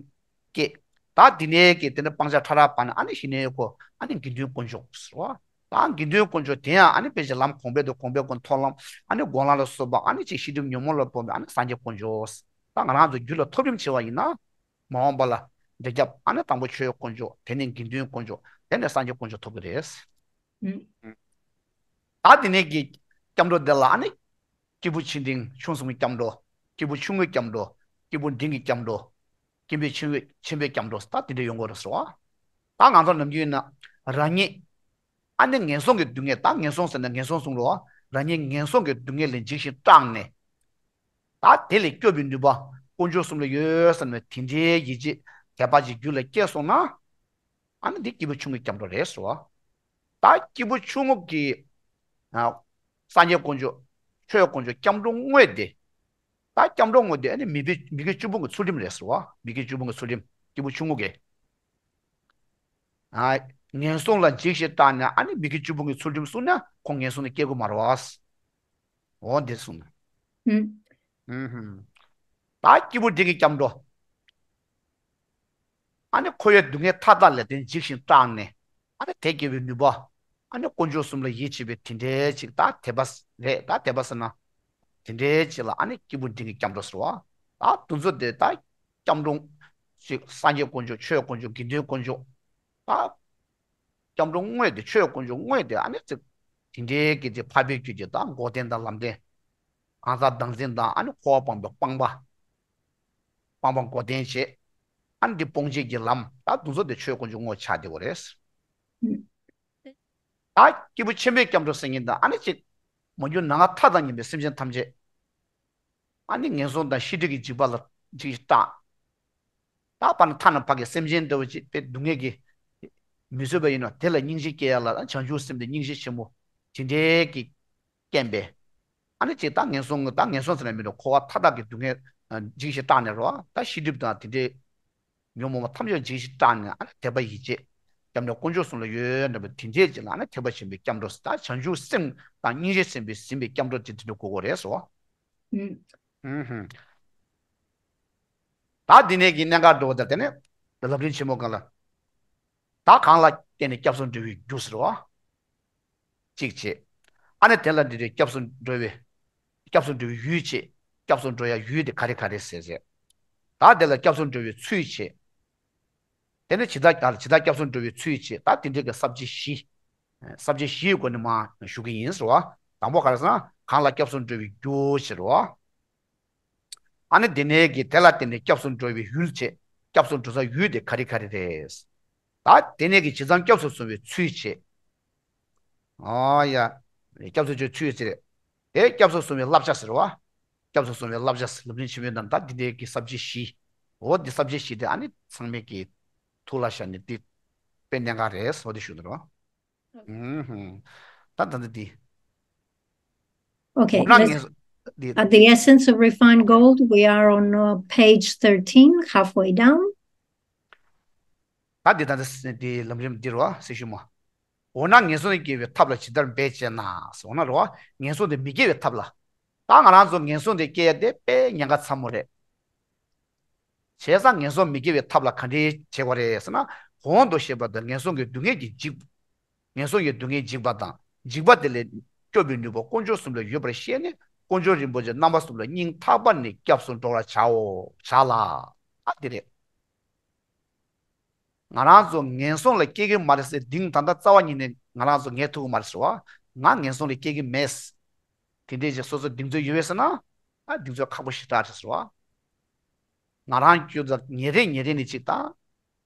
སྐྱེས། ད་འདི་ནས་ཀྱི་དེ་ནི་སྤང་བྱ་ཕྲ་རགས་བར་ནས་ཨ་ནི་གཞི་ནས་ཁོ་ཨ་ནི་དགེ་འདུན་དཀོན་མཆོག་ཟེར་བ། ད་དགེ་འདུན་དཀོན་མཆོག་དེ་ཡང་ཨ་ནི་དཔེ་ཆ་ལམ་གོང་འཕེལ་དང་གོང་འཕེལ་ཁོ་མཐོང་ལམ་ཨ་ནི་སྒོམ་ལམ་ལ་སོགས་པ་ཨ་ནི་ཅིག་ཤེས་སྒྲིབ་ཉོན་མོངས་ལ་སྤོང་བའི་ཨ་ནི་སངས་རྒྱས་དཀོན་མཆོག་ད་ང་རང་ཚོ་རྒྱུད་ལ་ཐོབ་རིམ་བྱེད་པ་ཡིན་ན། མ་འོངས་པ་ལ་འདི་རྒྱབ་ཨ་ནི་དང་པོ་ཆོས་དཀོན་མཆོག་དེ་ནས་དགེ་འདུན་དཀོན་མཆོག་དེ་ནས་སངས་རྒྱས་དཀོན་མཆོག་ཐོབ་ཀྱི་རེད། ཨུ། ད་དེ་ནས་ཀྱི་སྐྱབས་འགྲོ་འདི་ལ་ཨ་ནི་སྐྱེས་བུ་ཆེ་འབྲིང་ཆུང་གསུམ་གྱི་སྐྱབས་འགྲོ། སྐྱེས་བུ་ཆུང་ངུའི་སྐྱབས་འགྲོ། སྐྱེས་བུ་འབྲིང་གི་སྐྱབས་འགྲོ། སྐྱེས་བུ་ཆེན་པོའི་ཆེན་པོའི་སྐྱབས་འགྲོ་ད་དེ་འདྲ་ཡོང་གི་རེད་ཟེར་བ། ད་ང་ཚོ་ནམ་རྒྱུན་ཡིན་ན་རང་ཉིད་ཨ་ནི་ངན་སོང་གི་སྡུག་བསྔལ། ད་ངན་སོང་ཟེར་ན་ངན་སོང་གསུམ་རེད་བ། རང་ཉིད་ངན་སོང་གི་སྡུག་བསྔལ་ལས་འཇིགས་ཤིང་སྐྲག་ནས། ད་དེ་ལས་སྐྱོབ་པའི་ནུས་པ་དཀོན་མཆོག་གསུམ་ལ་ཡོད་བསམ་ནས་དེ་འདྲའི་ཡིད་ཆེས་དད་པ་ཅིག་རྒྱུད་ལ་སྐྱེས་སོང་ན། ཨ་ནི་འདི་སྐྱེས་བུ་ཆུང་ངུའི་སྐྱབས་འགྲོ་རེད་ཟེར་བ། ད་སྐྱེས་བུ་ཆུང་ངུ་གི་ཨ་སངས་རྒྱས་དཀོན་མཆོག་ཆོས་དཀོན་མཆོག་སྐྱབས་འགྲོ་དངོས་དེ། ད་སྐྱབས་འགྲོ་དངོས་དེ་ཨ་ནི་མི་དགེ་མི་དགེ་བཅུ་སྤོང་གི་ཚུལ་ཁྲིམས་རེད་ཟེར་བ། མི་དགེ་བཅུ་སྤོང་གི་ཚུལ་ཁྲིམས་སྐྱེས་བུ་ཆུང་ངུ་གི། ཨ། ངན་སོང་ལ་འཇིགས་ཤིང་སྐྲག་ནས་ཨ་ནི་མི་དགེ་བཅུ་སྤོང་གི་ཚུལ་ཁྲིམས་བསྲུངས་ན་ཁོང་ངན་སོང་ལ་སྐྱེ་དགོས་མ་རེད་བ། འོ་འདི་གསུངས་ན། ཨུ། ཨུ་ཧུམ། ད་སྐྱེས་བུ་འབྲིང་གི་སྐྱབས་འགྲོ། ཨ་ནི་འཁོར་བའི་སྡུག་བསྔལ་མཐའ་དག་ལས་དེ་འཇིགས་ཤིང་སྐྲག་ནས། ཨ་ནི་དེ་སྐྱེ་བའི་ནུས་པ། ཨ་ནི་དཀོན་མཆོག་གསུམ་ལ་ཡིད་ཆེས་པའི་དེ་འདྲའི་ཅིག་ད་དད་པ་རེད། ད་དད་པ་ཟེར་ན། དེ་འདྲའི་ཅིག་ལ་ཨ་ནི་སྐྱེས་བུ་འབྲིང་གི་སྐྱབས་འགྲོ་ཟེར་བ། ད་དེ་ཚོ་དེ་ད་སྐྱབས་འགྲོ། ཅིག་སངས་རྒྱས་དཀོན་མཆོག་ཆོས་དཀོན་མཆོག་དགེ་འདུན་དཀོན་མཆོག་ད། སྐྱབས་འགྲོ་དངོས་དེ་ཆོས་དཀོན་མཆོག་དངོས་དེ་ཨ་ནི་ཅིག་དེ་འདྲའི་གི་ཅིག་འཕགས་པའི་རྒྱུད་ཀྱི་ད་འགོག་བདེན་དང་ལམ་བདེན། གང་ཟག་བདག་འཛིན་དང་ཨ་ནི་འཁོར་བ་སྤངས་པའི་སྤངས་པ། སྤངས་པ་འགོག་བདེན་བྱེད། ཨ་ནི་འདི་སྤོང་བྱེད་ཀྱི་ལམ་ད་དེ་ཚོ་དེ་ཆོས་དཀོན་མཆོག་དངོས་ཆགས་བསྡད་པ་རེད། ད་སྐྱེས་བུ་ཆེན་པོའི་སྐྱབས་འགྲོ་ཟེར་མཁན་དང་ཨ་ནི་ཅིག་མ་གྱུར་ནམ་མཁའ་མཐའ་དང་མཉམ་པའི་སེམས་ཅན་ཐམས་ཅད། ཨ་ནི་ངན་སོང་དང་ཤེས་སྒྲིབ་ཀྱི་འཇིགས་པ་ལ་འཇིགས་ཤིང་སྐྲག་ད་བར་ན་ཐ་ན་ཕ་གི་སེམས་ཅན་འདྲ་བོ་ཅིག་དཔེ་སྡུག་བསྔལ་གྱི་མི་བཟོད་པ་ཡིན་ནོ་དེ་ལ་སྙིང་རྗེ་སྐྱེ་ཡ་ལ་བྱང་ཆུབ་སེམས་དེ་སྙིང་རྗེ་ཆེན་པོ་དེ་འདྲའི་གི་རྐྱེན་པས། ཨ་ནི་ཅིག་ད་ངན་སོང་ད་ངན་སོང་ཟེར་ན་མི་འགྲོ་འཁོར་བ་མཐའ་དག་གི་སྡུག་བསྔལ་འཇིགས་ཤིང་སྐྲག་ནས་རོ་ད་ཤེས་སྒྲིབ་དང་དེ་འདྲའི། ཉོན་མོངས་པ་ཐམས་ཅད་འཇིགས་ཤིང་སྐྲག་ནས་ཨ་ནི་དད་པ་ཡིད་ཆེས། སྐྱབས་གནས་དཀོན་མཆོག་གསུམ་ལ་ཡོད་འདྲ་བའི་དེ་འདྲའི་ཅིག་ལ་ཨ་ནི་ཐེག་པ་ཆེན་པོའི་སྐྱབས་འགྲོ་ཟེར་ད་བྱང་ཆུབ་སེམས་དང་སྙིང་རྗེ་སེམས་དཔའི་ཟིན་པའི་སྐྱབས་འགྲོ་དེ་དེ་འདྲ་དགོས་དགོས་རེད་ཟེར་བ། ཨུ་ཧུམ། ད་འདི་ནས་ཀྱི་གནད་འགག་འགྲོ་བ་དང་དེ་ནས་ལམ་རིམ་ཆེན་མོ་གང་ལ། ད་གང་ལ་བརྟེན་ནས་སྐྱབས་སུ་འགྲོ་བའི་རྒྱུ་ཟེར་བ། གཅིག་བྱས། ཨ་ནི་དེ་ལ་འདི་རེད་སྐྱབས་སུ་འགྲོ་བའི། སྐྱབས་སུ་འགྲོ་བའི་ཡུལ་བྱས། སྐྱབས་སུ་འགྲོ་ཡ་ཡུལ་དེ་ག་རེ་ག་རེ་ཟེར་ཟེར། ད་དེ་ལ་སྐྱབས་སུ་འགྲོ་བའི་ཚུལ་བྱས། དེ་ནས་ཇི་ལྟར་ཇི་ལྟར་སྐྱབས་སུ་འགྲོ་བའི་ཚུལ་བྱས་ད་དེ་འདྲའི་གི་ས་བཅད་བཞི། ས་བཅད་བཞིའི་སྒོ་ནས་མར་ཞུ་གི་ཡིན་ཟེར་བ། དང་པོ་ག་རེ་ཟེར་ན་གང་ལ་སྐྱབས་སུ་འགྲོ་བའི་རྒྱུ་ཟེར་བ། ཨ་ནི་དེ་ནས་ཀྱི་དེ་ལ་བརྟེན་ནས་སྐྱབས་སུ་འགྲོ་བའི་ཡུལ་བྱས། སྐྱབས་སུ་འགྲོ་ས་ཡུལ་དེ་ག་རེ་ག་རེ་རེད། ད་དེ་ནས་ཀྱི་ཇི་ཙམ་སྐྱབས་སུ་སོང་བའི་ཚུལ་བྱས། ཨོ་ཡ། སྐྱབས་སུ་མཆིའི་ཚུལ་ཟེར། དེ་སྐྱབས་སུ་སོང་བའི་བསླབ་བྱ་ཟེར་བ། སྐྱབས་སུ་སོང་བའི་བསླབ་བྱ་ཟེར་ལམ་རིམ་ཆེན་མོའི་ནང་ད་འདི་འདྲའི་གི་ས་བཅད་བཞི། འོ་འདི་ས་བཅད་བཞི་དེ་ཨ་ནི་ཚང་མས་ཀྱི་ཐུགས་ལ་བཞག་ནས་འདི་དཔེ་གནད་འགག་རེད་ཟེར་བ་དེ་ཞུ་འདོད་རེད་བ། ཨུམ། ད་ད་འདི་འདི། Okay, འོ་ན་let's, ངས་འདི། At the Essence of Refined Gold, we are on uh, page thirteen, halfway down. ད་འདི་ད་འདི་འདི་ལམ་རིམ་འདི་རོ་སེ་ཤུ་མ། འོ་ན་ངན་སོང་ནས་སྐྱེ་བའི་ཐབས་ལ་ཇི་ལྟར་འབད་ཅེ་ན། འོ་ན་རོ་ངན་སོང་དེ་མི་སྐྱེ་བའི་ཐབས་ལ། ད་ང་རང་ཚོ་ངན་སོང་དེ་སྐྱེ་ཡ་དེ་དཔེ་ཉེན་ཁ་ཚ་མོ་རེད། བྱས་ཙང་ངན་སོང་མི་སྐྱེ་བའི་ཐབས་ལ་ག་འདྲའི་བྱེད་དགོས་རེད་ཟེར་ན། གོང་དུ་བཤད་པ་དང་ངན་སོང་གི་སྡུག་བསྔལ་གྱི་འཇིགས། ངན་སོང་གི་སྡུག་བསྔལ་འཇིགས་པ་དང་འཇིགས་པ་དེ་ལས། སྐྱོབ་པའི་ནུས་པ་དཀོན་མཆོག་གསུམ་ལ་ཡོད་པར་ཤེས་ནས། དཀོན་མཆོག་རིན་པོ་ཆེ་རྣམ་པ་གསུམ་ལ་སྙིང་ཐག་པ་ནས་སྐྱབས་སུ་འགྲོ་བར་བྱའོ། བྱ་ལ། ཨ་དེ་རེད། ང་རང་ཚོ་ངན་སོང་ལ་སྐྱེ་གི་མ་རེད་ཟེར། གདེང་ད་ལྟ་རྩ་བ་ཉིད་ནས་ང་རང་ཚོ་ངེས་ཐུབ་ཀྱི་མ་རེད་ཟེར་བ། ང་ངན་སོང་ལ་སྐྱེ་གི་མེད། དེ་འདྲའི་ཅིག་སོ་སོ་གདེང་ཚོད་ཡོད་པས་ཟེར་ན། ཨ་གདེང་ཚོད་ཁག་པོ་ཞེ་དྲག་རེད་ཟེར་བ། ང་རང་རྒྱུད་ལ་ཉིན་རེ་ཉིན་རེ་ནས་ཅིག་དང་།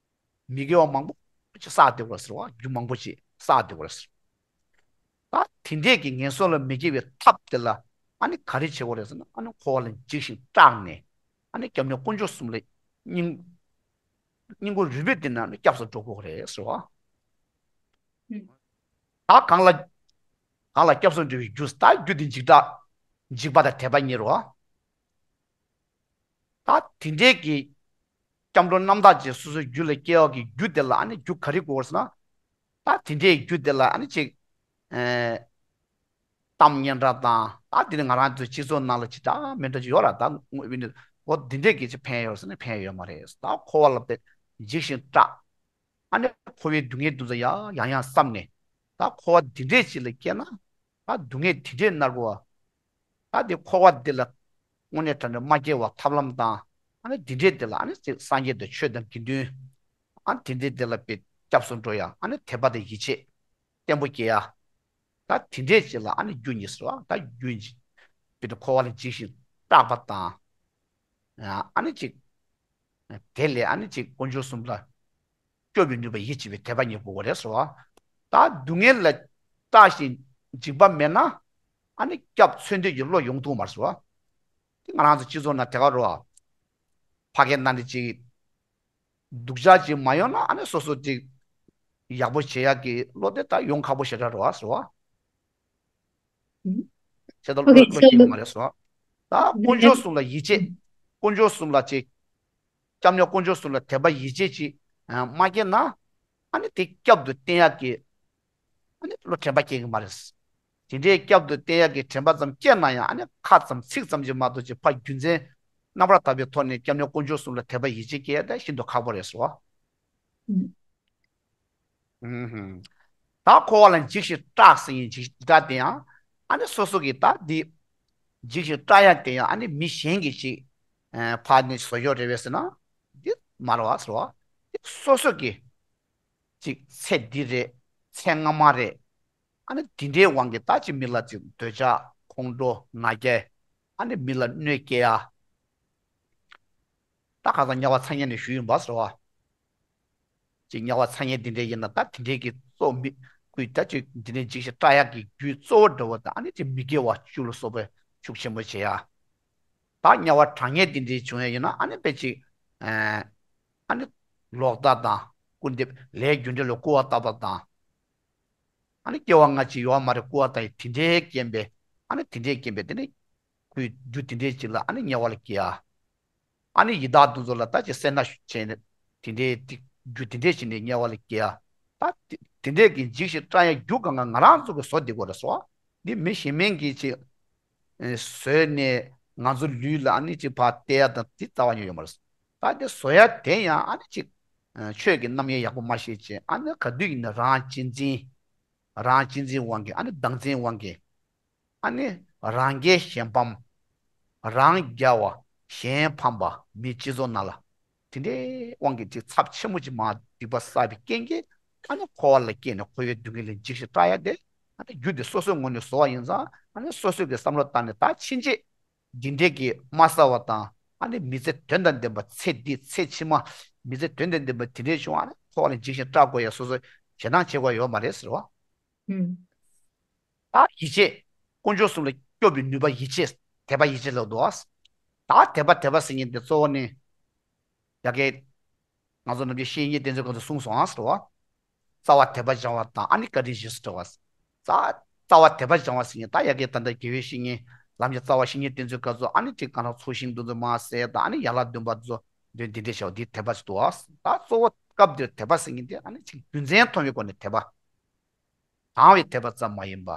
མི་དགེ་བ་མང་པོ་ཅིག་བསགས་བསྡད་པ་རེད་ཟེར་བ། རྒྱུ་མང་པོ་ཅིག་བསགས་བསྡད་པ་རེད་ཟེར། ད་དེ་འདྲས་ཀྱི་ངན་སོང་ལ་མི་སྐྱེ་བའི་ཐབས་དེ་ལ་ཨ་ནི་ག་རེ་བྱེད་དགོས་རེད་ཟེར་ན། ཨ་ནི་འཁོར་བ་ལ་འཇིགས་ཤིང་སྐྲག་ནས། ཨ་ནི་སྐྱབས་གནས་དཀོན་མཆོག་གསུམ་ལ་སྙིང་སྙིང་ཁོང་རུས་པའི་གཏིང་ནས་ཨ་ནི་སྐྱབས་སུ་འགྲོ་དགོས་རེད་ཟེར་བ། ད་གང་ལ་གང་ལ་སྐྱབས་སུ་འགྲོ་བའི་རྒྱུ། ད་རྒྱུ་དེ་འཇིགས་སྐྲག་འཇིགས་པ་དང་དད་པ་གཉིས་རེད་བ། ད་དེ་འདྲའི་གི་སྐྱབས་འགྲོ་རྣམ་དག་ཅིག་སོ་སོའི་རྒྱུད་ལ་སྐྱེ་བ་གི་རྒྱུ་དེ་ལ་ཨ་ནི་རྒྱུ་ག་རེ་དགོས་ཟེར་ན། ད་དེ་འདྲའི་རྒྱུ་དེ་ལ་ཨ་ནི་ཅིག་ཨེ། གཏམ་སྙན་གྲགས་དང་། ད་དེ་ནི་ང་རང་ཚོའི་སྤྱི་ཚོགས་ནང་ལ་ཅི་འདྲ་མི་འདྲ་ཅིག་ཡོད་ར། ད་དངོས་ཡོད་ནི་འོ་དེ་འདྲའི་གི་ཅིག་ཕན་ཡོད་ཟེར་ན་ཕན་ཡོད་མ་རེད། ད་འཁོར་བ་ལ་དཔེ་འཇིགས་ཤིང་སྐྲག་ཨ་ནི་འཁོར་བའི་སྡུག་བསྔལ་དེ་ཚོ་ཡང་ཡང་ཡང་བསམ་ནས། ད་འཁོར་བ་འདི་འདྲའི་ཅིག་ལ་སྐྱེས་ན། ད་སྡུག་བསྔལ་འདི་འདྲའི་མནར་དགོས་པ། ད་འདི་འཁོར་བ་འདི་ལ་དངོས་གནས་དྲང་གནས་མ་སྐྱེ་བར་ཐབས་ལམ་དང་། ཨ་ནི་འདི་འདྲའི་འདི་ལ་ཨ་ནི་ཅིག་སངས་རྒྱས་དང་ཆོས་དང་དགེ་འདུན། ཨ་ནི་འདི་འདྲའི་འདི་ལ་དཔེ་སྐྱབས་སུ་འགྲོ་ཡ། ཨ་ནི་དད་པ་དང་ཡིད་ཆེས་བརྟན་པོ་སྐྱེ་ཡ། ད་དེ་འདྲའི་ཅིག་ལ་ཨ་ནི་རྒྱུ་གཉིས་ཟེར་བ། ད་རྒྱུ་གཉིས། དཔེར་ན་འཁོར་བ་ལ་འཇིགས་ཤིང་སྐྲག་པ་དང་། ཨ་ནི་ཅིག་དེ་ལས་ཨ་ནི་ཅིག་དཀོན་མཆོག་གསུམ་ལ་སྐྱོབ་པའི་ནུས་པ་ཡིད་ཆེས་པའི་དད་པ་གཉིས་དགོས་པ་རེད་ཟེར་བ། ད་སྡུག་བསྔལ་ལ་སྐྲག་ཅིང་འཇིགས་པ་མེད་ན། ཨ་ནི་སྐྱབས་འཚོལ་འདོད་ཀྱི་བློ་ཡོང་ཐུབ་མ་རེད་ཟེར་བ། དེ་ང་རང་ཚོ་སྤྱི་ཚོགས་ནང་དེ་ག་རེད་བ། ཕ་གི་ནང་ནས་ཅིག་སྡུག་ཅག་ཅིག་མ་ཡོང་ན་ཨ་ནི་སོ་སོ་ཅིག་ཡག་པོ་བྱེད་ཡག་གི་བློ་དེ་ད་ཡོང་ཁག་པོ་ཞེ་དྲག་རེད་བ་ཟེར་བ། བྱས་ཙང་བློ་བློ་སྐྱེ་གི་མ་རེད་ཟེར་བ། ད་དཀོན་མཆོག་གསུམ་ལ་ཡིད་ཆེས། དཀོན་མཆོག་གསུམ་ལ་ཅིག་སྐྱབས་གནས་དཀོན་མཆོག་གསུམ་ལ་དད་པ་ཡིད་ཆེས་ཅིག་མ་སྐྱེས་ན། ཨ་ནི་དེ་སྐྱབས་སུ་བསྟེན་ཡག་གི་ཨ་ནི་བློ་དྲན་པ་སྐྱེ་གི་མ་རེད། དེ་འདྲའི་སྐྱབས་སུ་བསྟེན་ཡག་གི་དྲན་པ་ཙམ་སྐྱེས་ན་ཡང་། ཨ་ནི་ཁ་ཙམ་ཚིག་ཙམ་ཅིག་མ་གཏོགས་ཅིག་ཕར་རྒྱུ་མཚན་རྣམ་པར་དག་པའི་ཐོག་ནས་སྐྱབས་གནས་དཀོན་མཆོག་གསུམ་ལ་དད་པ་ཡིད་ཆེས་སྐྱེ་ཡ་དེ་ཤིན་ཏུ་ཁག་པོ་རེད་ཟེར་བ། ཨུམ་ཧུམ། ད་འཁོར་བ་ལ་འཇིགས་ཤིང་སྐྲག་ཟེར་ཡིན་འཇིགས་སྐྲག་དེ་ཡང་། ཨ་ནི་སོ་སོ་གི་ད་འདི་འཇིགས་ཤིང་སྐྲག་ཡ་དེ་ཡང་ཨ་ནི་མི་གཞན་གྱིས་ཅིག་ཕར་ནས་བཟོ་ཡོད་རེད་པས་ཟེར་ན། འདི་མ་རེད་བ་ཟེར་བ། འདི་སོ་སོ་གི་ཅིག་ཚེ་འདི་རེད། ཚེ་སྔ་མ་རེད། ཨ་ནི་འདི་འདྲའི་དབང་གིས་ད་ཅིག་མི་ལ་ཅིག་འདོད་ཆགས་ཁོང་ཁྲོ་ན་རྒྱལ། ཨ་ནི་མི་ལ་གནོད་སྐྱེལ་ཡ། ད་ཁ་སང་དམྱལ་བ་ཚ་དམྱལ་ནས་ཞུས་ཡིན་པ་ཟེར་བ། ཅིག་དམྱལ་བ་ཚ་དམྱལ་འདི་འདྲའི་ཡིན་ན་ད་དེ་འདྲའི་གི་གཙོ་མི་ཀུན་ད་ཅིག་འདི་འདྲའི་འཇིགས་ཤིང་སྐྲག་ཡག་གི་རྒྱུའི་གཙོ་བོ་འདྲ་བོ་དང་། ཨ་ནི་ཅིག་མི་དགེ་བ་བཅུ་ལ་སོགས་པའི་ཤུགས་ཆེན་པོ་བྱེད་ཡ། ད་དམྱལ་བ་གྲང་དམྱལ་འདི་འདྲའི་བྱུང་ཡ་ཡིན་ན། ཨ་ནི་དཔེ་ཅིག་ཨ་ནི་ལོག་ལྟ་དང་སྐུར་འདེབས། ལས་རྒྱུ་འབྲས་ལ་སྐུར་བ་བཏབ་པ་དང་། ཨ་ནི་སྐྱེ་བ་སྔ་ཕྱི་ཡོད་མ་རེད། སྐུར་བ་བཏབ་ཡ་དེ་འདྲའི་རྐྱེན་པས། ཨ་ནི་དེ་འདྲའི་རྐྱེན་པས་དེ་ནི་ཁོའི་རྒྱུ་དེ་འདྲའི་ཅིག་ལ་ཨ་ནི་དམྱལ་བ་ལ་སྐྱེ་ཡ། ཨ་ནི་ཡི་དྭགས་དེ་ཚོ་ལ་ད་ཅིག་སེར་སྣ་བྱས་ནས་དེ་འདྲའི་ཏིག་རྒྱུ་དེ་འདྲའི་བྱས་ནས་དམྱལ་བ་ལ་སྐྱེ་ཡ། ད་དེ་དེ་འདྲའི་གི་འཇིགས་ཤིང་སྐྲག་ཡ་རྒྱུ་གང་ག་ང་རང་ཚོ་གི་བཟོ་བསྡད་དགོས་རེད་ཟེར་བ། འདི་མི་གཞན་མིན་གྱིས་ཅིག་ཨེ་བཟོས་ནས་ང་ཚོ་ལུས་ལ་ཨ་ནི་ཅིག་ཕར་སྟེར་ཡ་དང་དེ་རྩ་བ་ཉིད་ཡོད་མ་རེད། ད་དེ་བཟོ་ཡ་དེ་ཡང་ཨ་ནི་ཅིག་ཨེ་ཆོས་ཀྱི་རྣམ་གཡེང་ཡག་པོ་མ་ཤེས་བྱས། ཨ་ནི་ག་དུས་ཡིན་ན་རང་གཅེས་འཛིན། རང་གཅེས་འཛིན་དབང་གིས། ཨ་ནི་བདག་འཛིན་དབང་གིས། ཨ་ནི་རང་རྒྱལ་གཞན་ཕམ། རང་རྒྱལ་བ་གཞན་ཕམ་པ། མི་སྤྱི་ཚོགས་ནང་ལ་དེ་འདྲའི་དབང་གིས་ཅིག་ཚབས་ཆེན་པོ་ཅིག་མར་སྡིག་པ་བསགས་པའི་རྐྱེན་གྱིས། ཨ་ནི་འཁོར་བ་ལ་སྐྱེས་ནས་འཁོར་བའི་སྡུག་བསྔལ་ལ་འཇིགས་ཤིང་སྐྲག་ཡ་དེ། ཨ་ནི་རྒྱུ་དེ་སོ་སོའི་ངོས་ནས་བཟོ་བ་ཡིན་ཙང་། ཨ་ནི་སོ་སོས་ཀྱི་བསམ་བློ་བཏང་ནས་ད་ཕྱིན་ཆད་འདི་འདྲའི་གི་མ་བསགས་པ་དང་། ཨ་ནི་མི་ཚེ་དོན་དང་ལྡན་པ། ཚེ་འདི་ཚེ་ཕྱི་མ་མི་ཚེ་དོན་དང་ལྡན་པ་དེ་འདྲའི་བྱུང་། ཨ་ནི་འཁོར་བ་ལ་འཇིགས་ཤིང་སྐྲག་དགོས་ཡ་སོ་སོ་ཞེ་སྡང་བྱེད་དགོས་ཡོད་མ་རེད་ཟེར་བ། ཨུམ། ད་ཡིད་ཆེས། དཀོན་མཆོག་གསུམ་ལ་སྐྱོབ་པའི་ནུས་པ་ཡིད་ཆེས། དད་པ་ཡིད་ཆེས་ལབ་འདུག་ཨ། ད་དད་པ་དད་པ་ཟེར་མཁན་དེ་གཙོ་བོ་ནི། ཡ་གི་ང་ཚོ་ནམ་རྒྱུན་བཤེས་གཉེན་བསྟེན་ཚུལ་སྐབས་སུ་གསུངས་སོང་ཨ་ཟེར་བ། རྩ་བ་དད་པ་སྦྱང་བ་དང་། ཨ་ནི་བཀའ་དྲིན་རྗེས་སུ་དྲན་བ། རྩ་རྩ་བ་དད་པ་སྦྱང་བ་ཟེར་མཁན། ད་ཡ་གི་ད་ལྟ་དགེ་བའི་བཤེས་གཉེན་ལམ་གྱི་རྩ་བ་བཤེས་གཉེན་བསྟེན་ཚུལ་སྐབས་སུ། ཨ་ནི་ཅིག་གང་ལྟར་ཚོགས་ཞིང་འདུ་འཛོམས་མ་ཟེར་དང་། ཨ་ནི་ཡན་ལག་བདུན་པ་ཚོ་འདོན། དེ་འདྲ་བྱ་བ་འདི་དད་པ་ཟེར་འདུག་ཨ། ད་གཙོ་བོ་སྐབས་འདིར་དད་པ་ཟེར་མཁན་དེ་ཨ་ནི་ཅིག་རྒྱུ་མཚན་མཐོང་བའི་སྒོ་ནས་དད་པ། དང་བའི་དད་པ་ཙམ་མ་ཡིན་པ།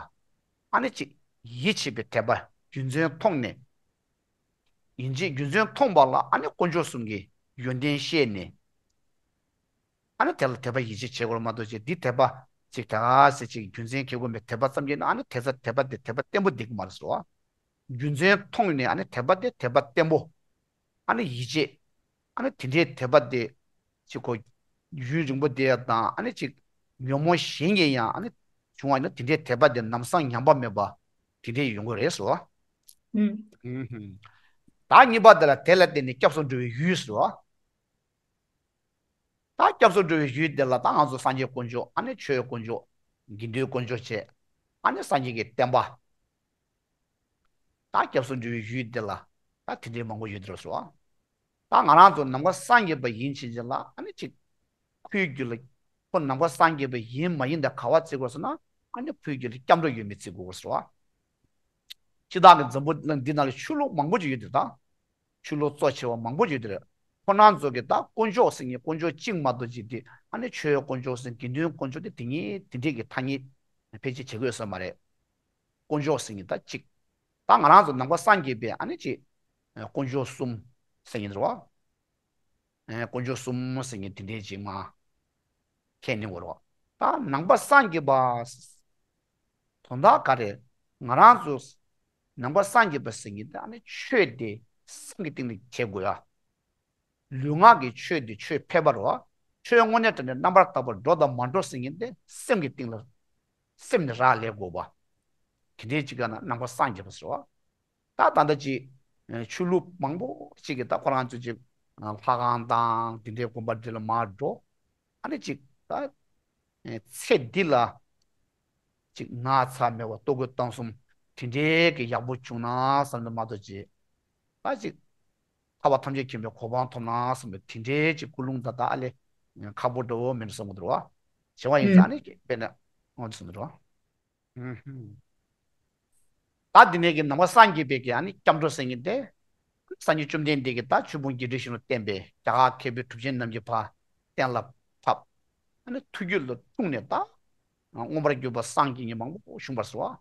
ཨ་ནི་ཅིག་ཡིད་ཆེས་པའི་དད་པ་རྒྱུ་མཚན་མཐོང་ནས། ཡིན་གཅིག་རྒྱུ་མཚན་མཐོང་བ་ལ་ཨ་ནི་དཀོན་མཆོག་གསུམ་གྱི་ཡོན་ཏན་ཤེས་ནས། ཨ་ནི་དེ་ལ་དད་པ་ཡིད་ཆེས་བྱེད་དགོས་མ་གཏོགས་ཅིག་འདི་དད་པ་ དེ་ག་ཟེར་ཅིག་རྒྱུ་མཚན་ཁེལ་དགོས་མེད། དད་པ་ཙམ་གྱིས་ན་ཨ་ནི་དེ་ཚ་དད་པ་དེ་དད་པ་བརྟན་པོ་བསྡད་ཀྱི་མ་རེད་ཟེར་བ། རྒྱུ་མཚན་མཐོང་ནས་ཨ་ནི་དད་པ་དེ་དད་པ་བརྟན་པོ། ཨ་ནི་ཡིད་ཆེས། ཨ་ནི་དེ་འདྲའི་དད་པ་དེ་ཅིག་གོ་ཡུན་རིང་པོ་བསྡད་ཡ་དང་ཨ་ནི་ཅིག་ཉོན་མོངས་གཞན་གྱིས་ཡང་ཨ་ནི་བྱུང་བ་ཡིན་ན་དེ་འདྲའི་དད་པ་དེ་ལམ་སང་ཉམས་པ་མེད་པ་དེ་འདྲའི་ཡོང་གི་རེད་ཟེར་བ། ཨུམ། ཨུམ་ཧུམ། ད་གཉིས་པ་དེ་ལ་དེ་ལ་བརྟེན་ནས་སྐྱབས་སུ་འགྲོ་བའི་ཡུལ་ཟེར་བ། ད་སྐྱབས་སུ་འགྲོ་བའི་ཡུལ་དེ་ལ་ད་ང་ཚོ་སངས་རྒྱས་དཀོན་མཆོག་ཨ་ནི་ཆོས་དཀོན་མཆོག་དགེ་འདུན་དཀོན་མཆོག་བཅས། ཨ་ནི་སངས་རྒྱས་ཀྱི་བསྟན་པ། ད་སྐྱབས་སུ་འགྲོ་བའི་ཡུལ་དེ་ལ་ད་དེ་འདྲའི་མང་པོ་ཡོད་དེ་རེད་ཟེར་བ། ད་ང་རང་ཚོ་ནམ་མཁའ་སངས་རྒྱས་པ་ཡིན་ཕྱིན་ཆད་ལ་ཨ་ནི་ཅིག་ཁོའི་རྒྱུད་ལ་ཁོ་ནམ་མཁའ་སངས་རྒྱས་པ་ཡིན་མ་ཡིན་དེ་ག་བ་བརྩི་དགོས་ཟེར་ན་ཨ་ནི་ཁོའི་རྒྱུད་ལ་སྐྱབས་འགྲོ་ཡོད་མེད་བརྩི་དགོས་ཟེར་བ། སྤྱིར་བཏང་གི་འཛམ་བུ་གླིང་འདི་ནང་ལ་ཆོས་ལུགས་མང་པོ་ཅིག་ཡོད་དེ་ད། ཆོས་ལུགས་གཙོ་ཆེ་བ་མང་པོ་ཡོད་དེ་རེད། ཁོ་རང་ཚོ་གི་ད་དཀོན་མཆོག་ཟེར་མཁན་དཀོན་མཆོག་གཅིག་མ་གཏོགས་ཅིག་དེ་ཨ་ནི་ཆོས་དཀོན་མཆོག་ཟེར་དགེ་འདུན་དཀོན་མཆོག་དེ་དེ་ཉིད་དེ་འདྲས་ཀྱི་ཐ་སྙད་ཕལ་ཆེར་བྱེད་དགོས་ས་མ་རེད། དཀོན་མཆོག་ཟེར་མཁན་ད་གཅིག་ད་ང་རང་ཚོ་ནང་པ་སངས་རྒྱས་པའི་ཨ་ནི་ཅིག་དཀོན་མཆོག་གསུམ་ཟེར་མཁན་རེད་བ། ཨེ། དཀོན་མཆོག་གསུམ་ཟེར་མཁན་དེ་འདྲའི་ཅིག་མ་ཁས་ལེན་དགོས་རེད་བ། ད་ནང་པ་སངས་རྒྱས་པ་དོན་དག་ག་རེ། ང་རང་ཚོ་ནང་པ་སངས་རྒྱས་པ་ཟེར་མཁན་དེ་ཨ་ནི་ཆོས་དེ་སེམས་ཀྱི་སྟེང་ནས་བྱེད་དགོས་ཡ། ལུས་ངག་གི་ཆོས་དེ་ཆོས་ཕལ་པ་རེད་བ། ཆོས་དངོས་གནས་དྲང་གནས་རྣམ་པར་དག་པར་འགྲོ་དང་མ་འགྲོ་ཟེར་མཁན་དེ་སེམས་ཀྱི་སྟེང་ལ་སེམས་ནས་རག་ལས་དགོས་པ། དེ་འདྲའི་ཅིག་ག་ན་ནང་པ་སངས་རྒྱས་པ་ཟེར་བ། ད་ད་ལྟ་ཅིག་ཆོས་ལུགས་མང་པོ་ཅིག་གིས་ད་ཁོ་རང་ཚོ་ཅིག་ལྷ་ཁང་དང་དེ་འདྲའི་དགོན་པ་འདི་ལ་མར་འགྲོ། ཨ་ནི་ཅིག་ད་ཚེ་འདི་ལ་ཅིག་ན་ཚ་མེད་པ་ལྟོ་གོས་གཏམ་གསུམ་དེ་འདྲའི་གི་ཡག་པོ་བྱུང་ན་བསམ་ནས་མ་གཏོགས་ཅིག་ད་ཅིག་ཐར་པ་ཐམས་ཅད་མཁྱེན་པའི་གོ་འཕང་ཐོབ་ན་བསམ་པའི་དེ་འདྲའི་ཅིག་ཀུན་སློང་ད་ད་ཨ་ལས་ཁག་པོ་འདྲ་བོ་མིན་བསམ་གི་འདུག་བ། བྱེད་པ་ཡིན་ཙང་ཨ་ནི་དཔེར་ན་འོང་དུ་སོང་འདུག་བ། ད་འདི་ནས་ཀྱི་ནང་པ་སངས་རྒྱས་པའི་གི་ཨ་ནི་སྐྱབས་འགྲོ་ཟེར་མཁན་དེ། སངས་རྒྱས་བཅོམ་ལྡན་འདས་ཀྱིས་ད་ཆོས་ཕུང་བརྒྱད་ཁྲི་བཞི་སྟོང་བསྟན་པའི་རྒྱ་གར་མཁས་པའི་གྲུབ་ཆེན་རྣམས་ཀྱིས་ཕར་གཏན་ལ་ཕབ། ཨ་ནི་ཐུགས་རྒྱུད་ལ་འཁྲུངས་ནས་ད། མངོན་པར་གྱུར་པ་སངས་རྒྱས་མཁན་མང་པོ་བྱུང་བར་གསུངས་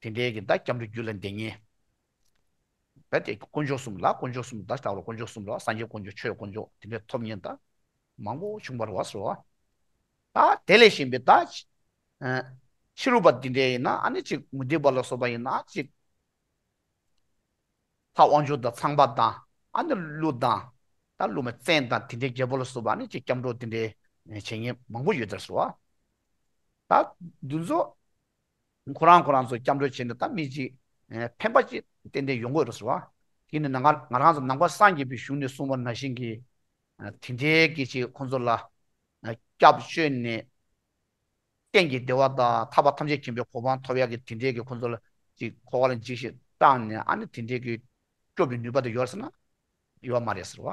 པ། དེ་འདྲའི་གི་ད་སྐྱབས་འགྲོ་རྒྱུད་ལ་འདེད་མཁན། རྦད་དེ་དཀོན་མཆོག་གསུམ་ལ་དཀོན་མཆོག་གསུམ་ད་ལྟ་བར་དཀོན་མཆོག་གསུམ་ལ་སངས་རྒྱས་དཀོན་མཆོག་ཆོས་དཀོན་མཆོག་དེ་འདྲའི་ཐོབ་མཁན་ད་མང་པོ་བྱུང་བར་བ་སོ། ད་དེ་ལས་གཞན་པའི་ད་ཕྱི་རོལ་པ་འདི་འདྲའི་ཡིན་ན་ཨ་ནི་ཅིག་མུ་སྟེགས་པ་ལ་སོགས་པ་ཡིན་ན་ཅིག་ལྷ་དབང་ཕྱུག་དང་ཚངས་པ་དང་ཨ་ནི་ཀླུ་དང་ད་ཀླུ་མོ་བཙན་དང་དེ་འདྲའི་རྒྱལ་པོ་ལ་སོགས་པ་ཨ་ནི་ཅིག་སྐྱབས་འགྲོ་དེ་འདྲའི་བྱེད་མཁན་མང་པོ་ཡོད་ཟེར་སོ། ད་འདི་ཚོ། ཁོ་རང་ཁོ་རང་ཚོ་སྐྱབས་འགྲོ་བྱས་ནས་ད་མི་གཅིག་ཕན་པ་ཅིག་ཏན་ཏན་ཡོང་གི་རེད་ཟེར་བ། དེ་ནི་ང་ང་རང་ཚོ་ནང་པ་སངས་རྒྱས་པའི་གཞུང་ནས་གསུངས་པ་ནང་བཞིན་གྱི་དེ་འདྲའི་གི་ཅིག་ཁོང་ཚོ་ལ་སྐྱབས་བཅོལ་ནས་གཏན་གྱི་བདེ་བ་དང་ཐར་པ་ཐམས་ཅད་མཁྱེན་པའི་གོ་འཕང་ཐོབ་ཡག་གི་དེ་འདྲའི་གི་ཁོང་ཚོ་ལ་ཅིག་འཁོར་བ་ལ་འཇིགས་ཤིང་སྐྲག་ནས་ཨ་ནི་དེ་འདྲའི་གི་སྐྱོབ་པའི་ནུས་པ་དེ་ཡོད་ཟེར་ན་ཡོད་མ་རེད་ཟེར་བ།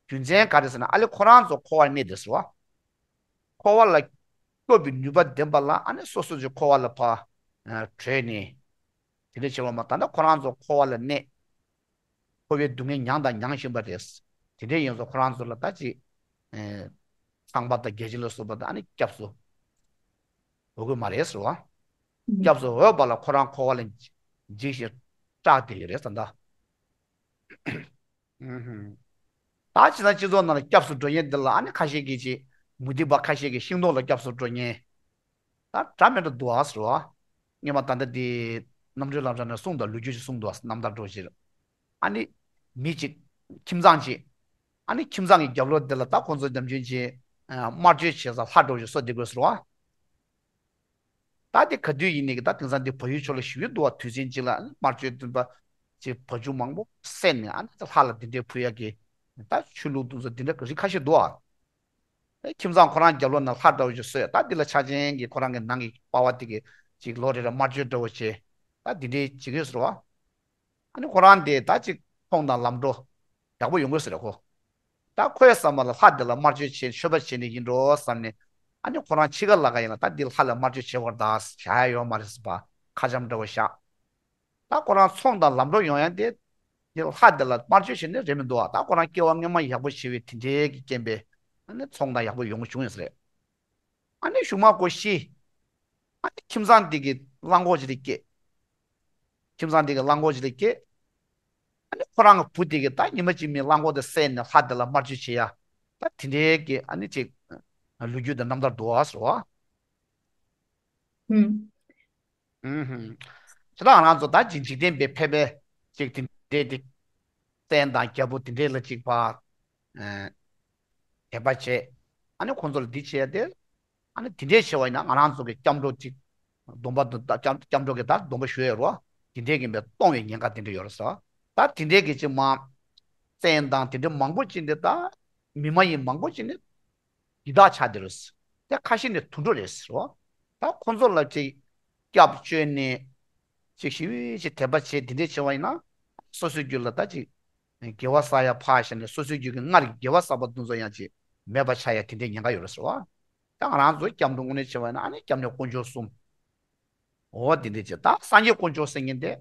རྒྱུ་མཚན་ག་རེ་ཟེར་ན་ཨ་ལེ་ཁོ་རང་ཚོ་འཁོར་བར་གནས་དེ་ཟེར་བ། འཁོར་བ་ལ་སྐྱོབ་པའི་ནུས་པ་ལྡན་པ་ལ་ཨ་ནི་སོ་སོ་ཅིག་འཁོར་བ་ལ་ཕར་བྲོས་ནས་དེ་འདྲ་བྱེད་པ་མ་ད་ལྟ་ཁོ་རང་ཚོ་འཁོར་བ་ལ་གནས། འཁོར་བའི་སྡུག་བསྔལ་མྱངས་དང་མྱང་བཞིན་པ་རེད། དེ་འདྲའི་ཡིན་ཙང་ཁོ་རང་ཚོ་ལ་ད་ཅིག་ཚངས་པ་དང་བརྒྱ་བྱིན་ལ་སོགས་པ་དང་ཨ་ནི་སྐྱབས་སུ་འོས་དགོས་མ་རེད་ཟེར་བ། སྐྱབས་སུ་འོས་པ་ལ་ཁོ་རང་འཁོར་བ་ལ་འཇིགས་ཤིང་སྐྲག་བསྡད་ཡོད་རེད་ད་ལྟ། ཨུ་ཧུམ། ད་ཅི་ན་སྤྱི་ཚོགས་ནང་ལ་སྐྱབས་སུ་འགྲོ་མཁན་འདི་ལ་ཨ་ནི་ཁ་ཤས་ཀྱིས་ཅིག་མུ་སྟེགས་པ་ཁ་ཤས་ཀྱིས་ཤིང་སྡོང་ལ་སྐྱབས་སུ་འགྲོ་མཁན། ད་འདྲ་མི་འདྲ་འདུག་ཨ་ཟེར་བ། སྔོན་མ་ད་ལྟ་འདི་རྣམ་གྲོལ་ལམ་སྲོལ་ནས་གསུངས་འདུག་ལོ་རྒྱུས་ཤིག་གསུངས་འདུག་རྣམ་ཐར་འདྲ་བོ་ཞིག་ཨ་ནི་མི་གཅིག་ཁྱིམ་ཚང་གཅིག་ཨ་ནི་ཁྱིམ་ཚང་གི་རྒྱབ་ལོགས་འདི་ལ་ད་ཁོང་ཚོ་ནམ་རྒྱུན་གྱི་དམར་མཆོད་བྱེད་ས་ལྷ་འདྲ་བོ་ཞིག་གསོ་བསྡད་དགོས་ཟེར་བ། ད་དེ་ག་དུས་ཡིན་ནའི་གི་ད་དེང་སང་འདི་བལ་ཡུལ་ཕྱོགས་ལ་ཞེ་པོ་འདུག་བ། དུས་ཆེན་གཅིག་ལ་དམར་མཆོད་འདོན་པ་ཅིག་བ་ཕྱུགས་མང་པོ་བསད་ནས་ཨ་ནི་ལྷ་ལ་དེ་འདྲའི་ཕུལ་ཡག་གི་ད་ཆོས་ལུགས་འདུག་ཚོ་དེ་འདྲ་གི་རིགས་ཁ་ཤས་འདུག་བ། ཨེ་ཁྱིམ་ཚང་ཁོ་རང་རྒྱབ་ལོགས་ན་ལྷ་འདྲ་བོ་ཅིག་གསོས་ད་འདི་ལ་ཆགས་ཅན་གྱི་ཁོ་རང་གི་ནང་གི་པ་ཕ་དེ་གི་ཅིག་ལོ་རེ་རེ་དམར་མཆོད་འདྲ་བོ་བྱས་ད་དེ་འདྲའི་བྱེད་ཀྱི་ཡོད་ཟེར་བ། ཨ་ནི་ཁོ་རང་དེ་ད་ཅིག་མཐོང་དང་ལམ་འགྲོ་ཡག་པོ་ཡོང་གི་ཟེར་རེད་ཁོ། ད་ཁོའི་བསམ་པ་ལ་ལྷ་དེ་ལ་དམར་མཆོད་བྱས་མཆོད་པ་བྱས་ནས་ཡིན་འགྲོ་བསམ་ནས་ཨ་ནི་ཁོ་རང་འཆི་ཁ་ལ་ག་ཡིན་ལ་ད་འདི་ལྷ་ལ་དམར་མཆོད་བྱེད་དགོས་རེད་ད་བྱ་ཡ་ཡོད་མ་རེད་ཟེར་བ་ཁ་འཆམ་འདྲ་བོ་བཞག་ད་ཁོ་རང་ཚོང་དང་ལམ་འགྲོ་ཡོང་ཡ་དེ་འདི་ལྷ་དེ་ལ་དམར་མཆོད་བྱས་ནས་རེད་མི་འདུག་ཨ། ད་ཁོ་རང་སྐྱེ་བ་སྔོན་མ་ཡག་པོ་བྱས་པའི་དེ་འདྲའི་གི་རྐྱེན་པས་ཨ་ནི་ཚོང་དང་ཡག་པོ་ཡོང་གི་བྱུང་ཡོད་ས་རེད། ཨ་ནི་གཞུག་མ་ཁོ་ཤི། ཨ་ནི་ཁྱིམ་ཚང་འདི་གི་གླང་གོག་ཅིག་ལ་སྐྱེས། ཁྱིམ་ཚང་འདི་གི་གླང་གོག་ཅིག་ལ་སྐྱེས། ཨ་ནི་ཁོ་རང་གི་བུ་དེ་གི་ད་ཉི་མ་གཅིག་མིན་གླང་གོག་དེ་བསད་ནས་ལྷ་དེ་ལ་དམར་མཆོད་བྱེད་ཡ། ད་དེ་འདྲའི་གི་ཨ་ནི་ཅིག་ལོ་རྒྱུས་དང་རྣམ་ཐར་འདུག་ཨ་ཟེར་བ། ཧུམ། ཧུམ་ཧུམ། ཁྱེད་རང་རང་ཚོ་ད་ཅིག་འཇིག་རྟེན་པའི་ཕལ་པའི་ཅིག་དེ་འདྲའི་དེ་བཙན་དང་རྒྱལ་པོ་དེ་འདྲའི་ལ་ཅིག་ཕར་ཨ་དད་པ་བྱས། ཨ་ནི་ཁོང་ཚོ་ལ་འདི་བྱས་ཏེ། ཨ་ནི་དེ་འདྲའི་བྱས་པ་ཡིན་ན་ང་རང་ཚོ་གི་སྐྱབས་འགྲོ་ཅིག་སྡོམ་པ་དུ་ད་སྐྱབས་སྐྱབས་འགྲོ་གི་ད་སྡོམ་པ་ཞུ་ཡ་རོ། དེ་འདྲའི་གི་མེད་གཏོང་བའི་ཉེན་ཁ་དེ་འདྲ་ཡོད་རེད་ཟེར་བ། ད་དེ་འདྲའི་གི་ཅིག་མ་བཙན་དང་དེ་འདྲའི་མང་པོ་ཅིག་འདི་ད་མི་མ་ཡིན་མང་པོ་ཅིག་ནི་འདི་དག་ཆགས་བསྡད་རེད། དེ་ཁ་ཤས་ནི་དུད་འགྲོ་རེད་ཟེར་བ། ད་ཁོང་ཚོ་ལ་ཅིག་སྐྱབས་བཅོལ་ནས་ཅིག་ཞི་བའི་ཅིག་དད་པ་བྱས་དེ་འདྲའི་བྱས་པ་ཡིན་ན། སོ་སོའི་རྒྱུད་ལ་ད་ཅིག་དགེ་བ་བསགས་ཡ་ཕར་བཞག་ནས་སོ་སོའི་རྒྱུད་ཀྱི་སྔར་གྱི་དགེ་བ་བསགས་པ་དེ་ཚོ་ཡང་ཅིག་མེད་པ་ཆགས་ཡ་དེ་འདྲའི་ཉེན་ཁ་ཡོད་རེད་ཟེར་བ། ད་ང་རང་ཚོ་སྐྱབས་འགྲོ་དངོས་གནས་བྱས་པ་ཡིན་ན་ཨ་ནི་སྐྱབས་གནས་དཀོན་མཆོག་གསུམ། འོ་དེ་འདྲ་བྱས། ད་སངས་རྒྱས་དཀོན་མཆོག་ཟེར་མཁན་དེ།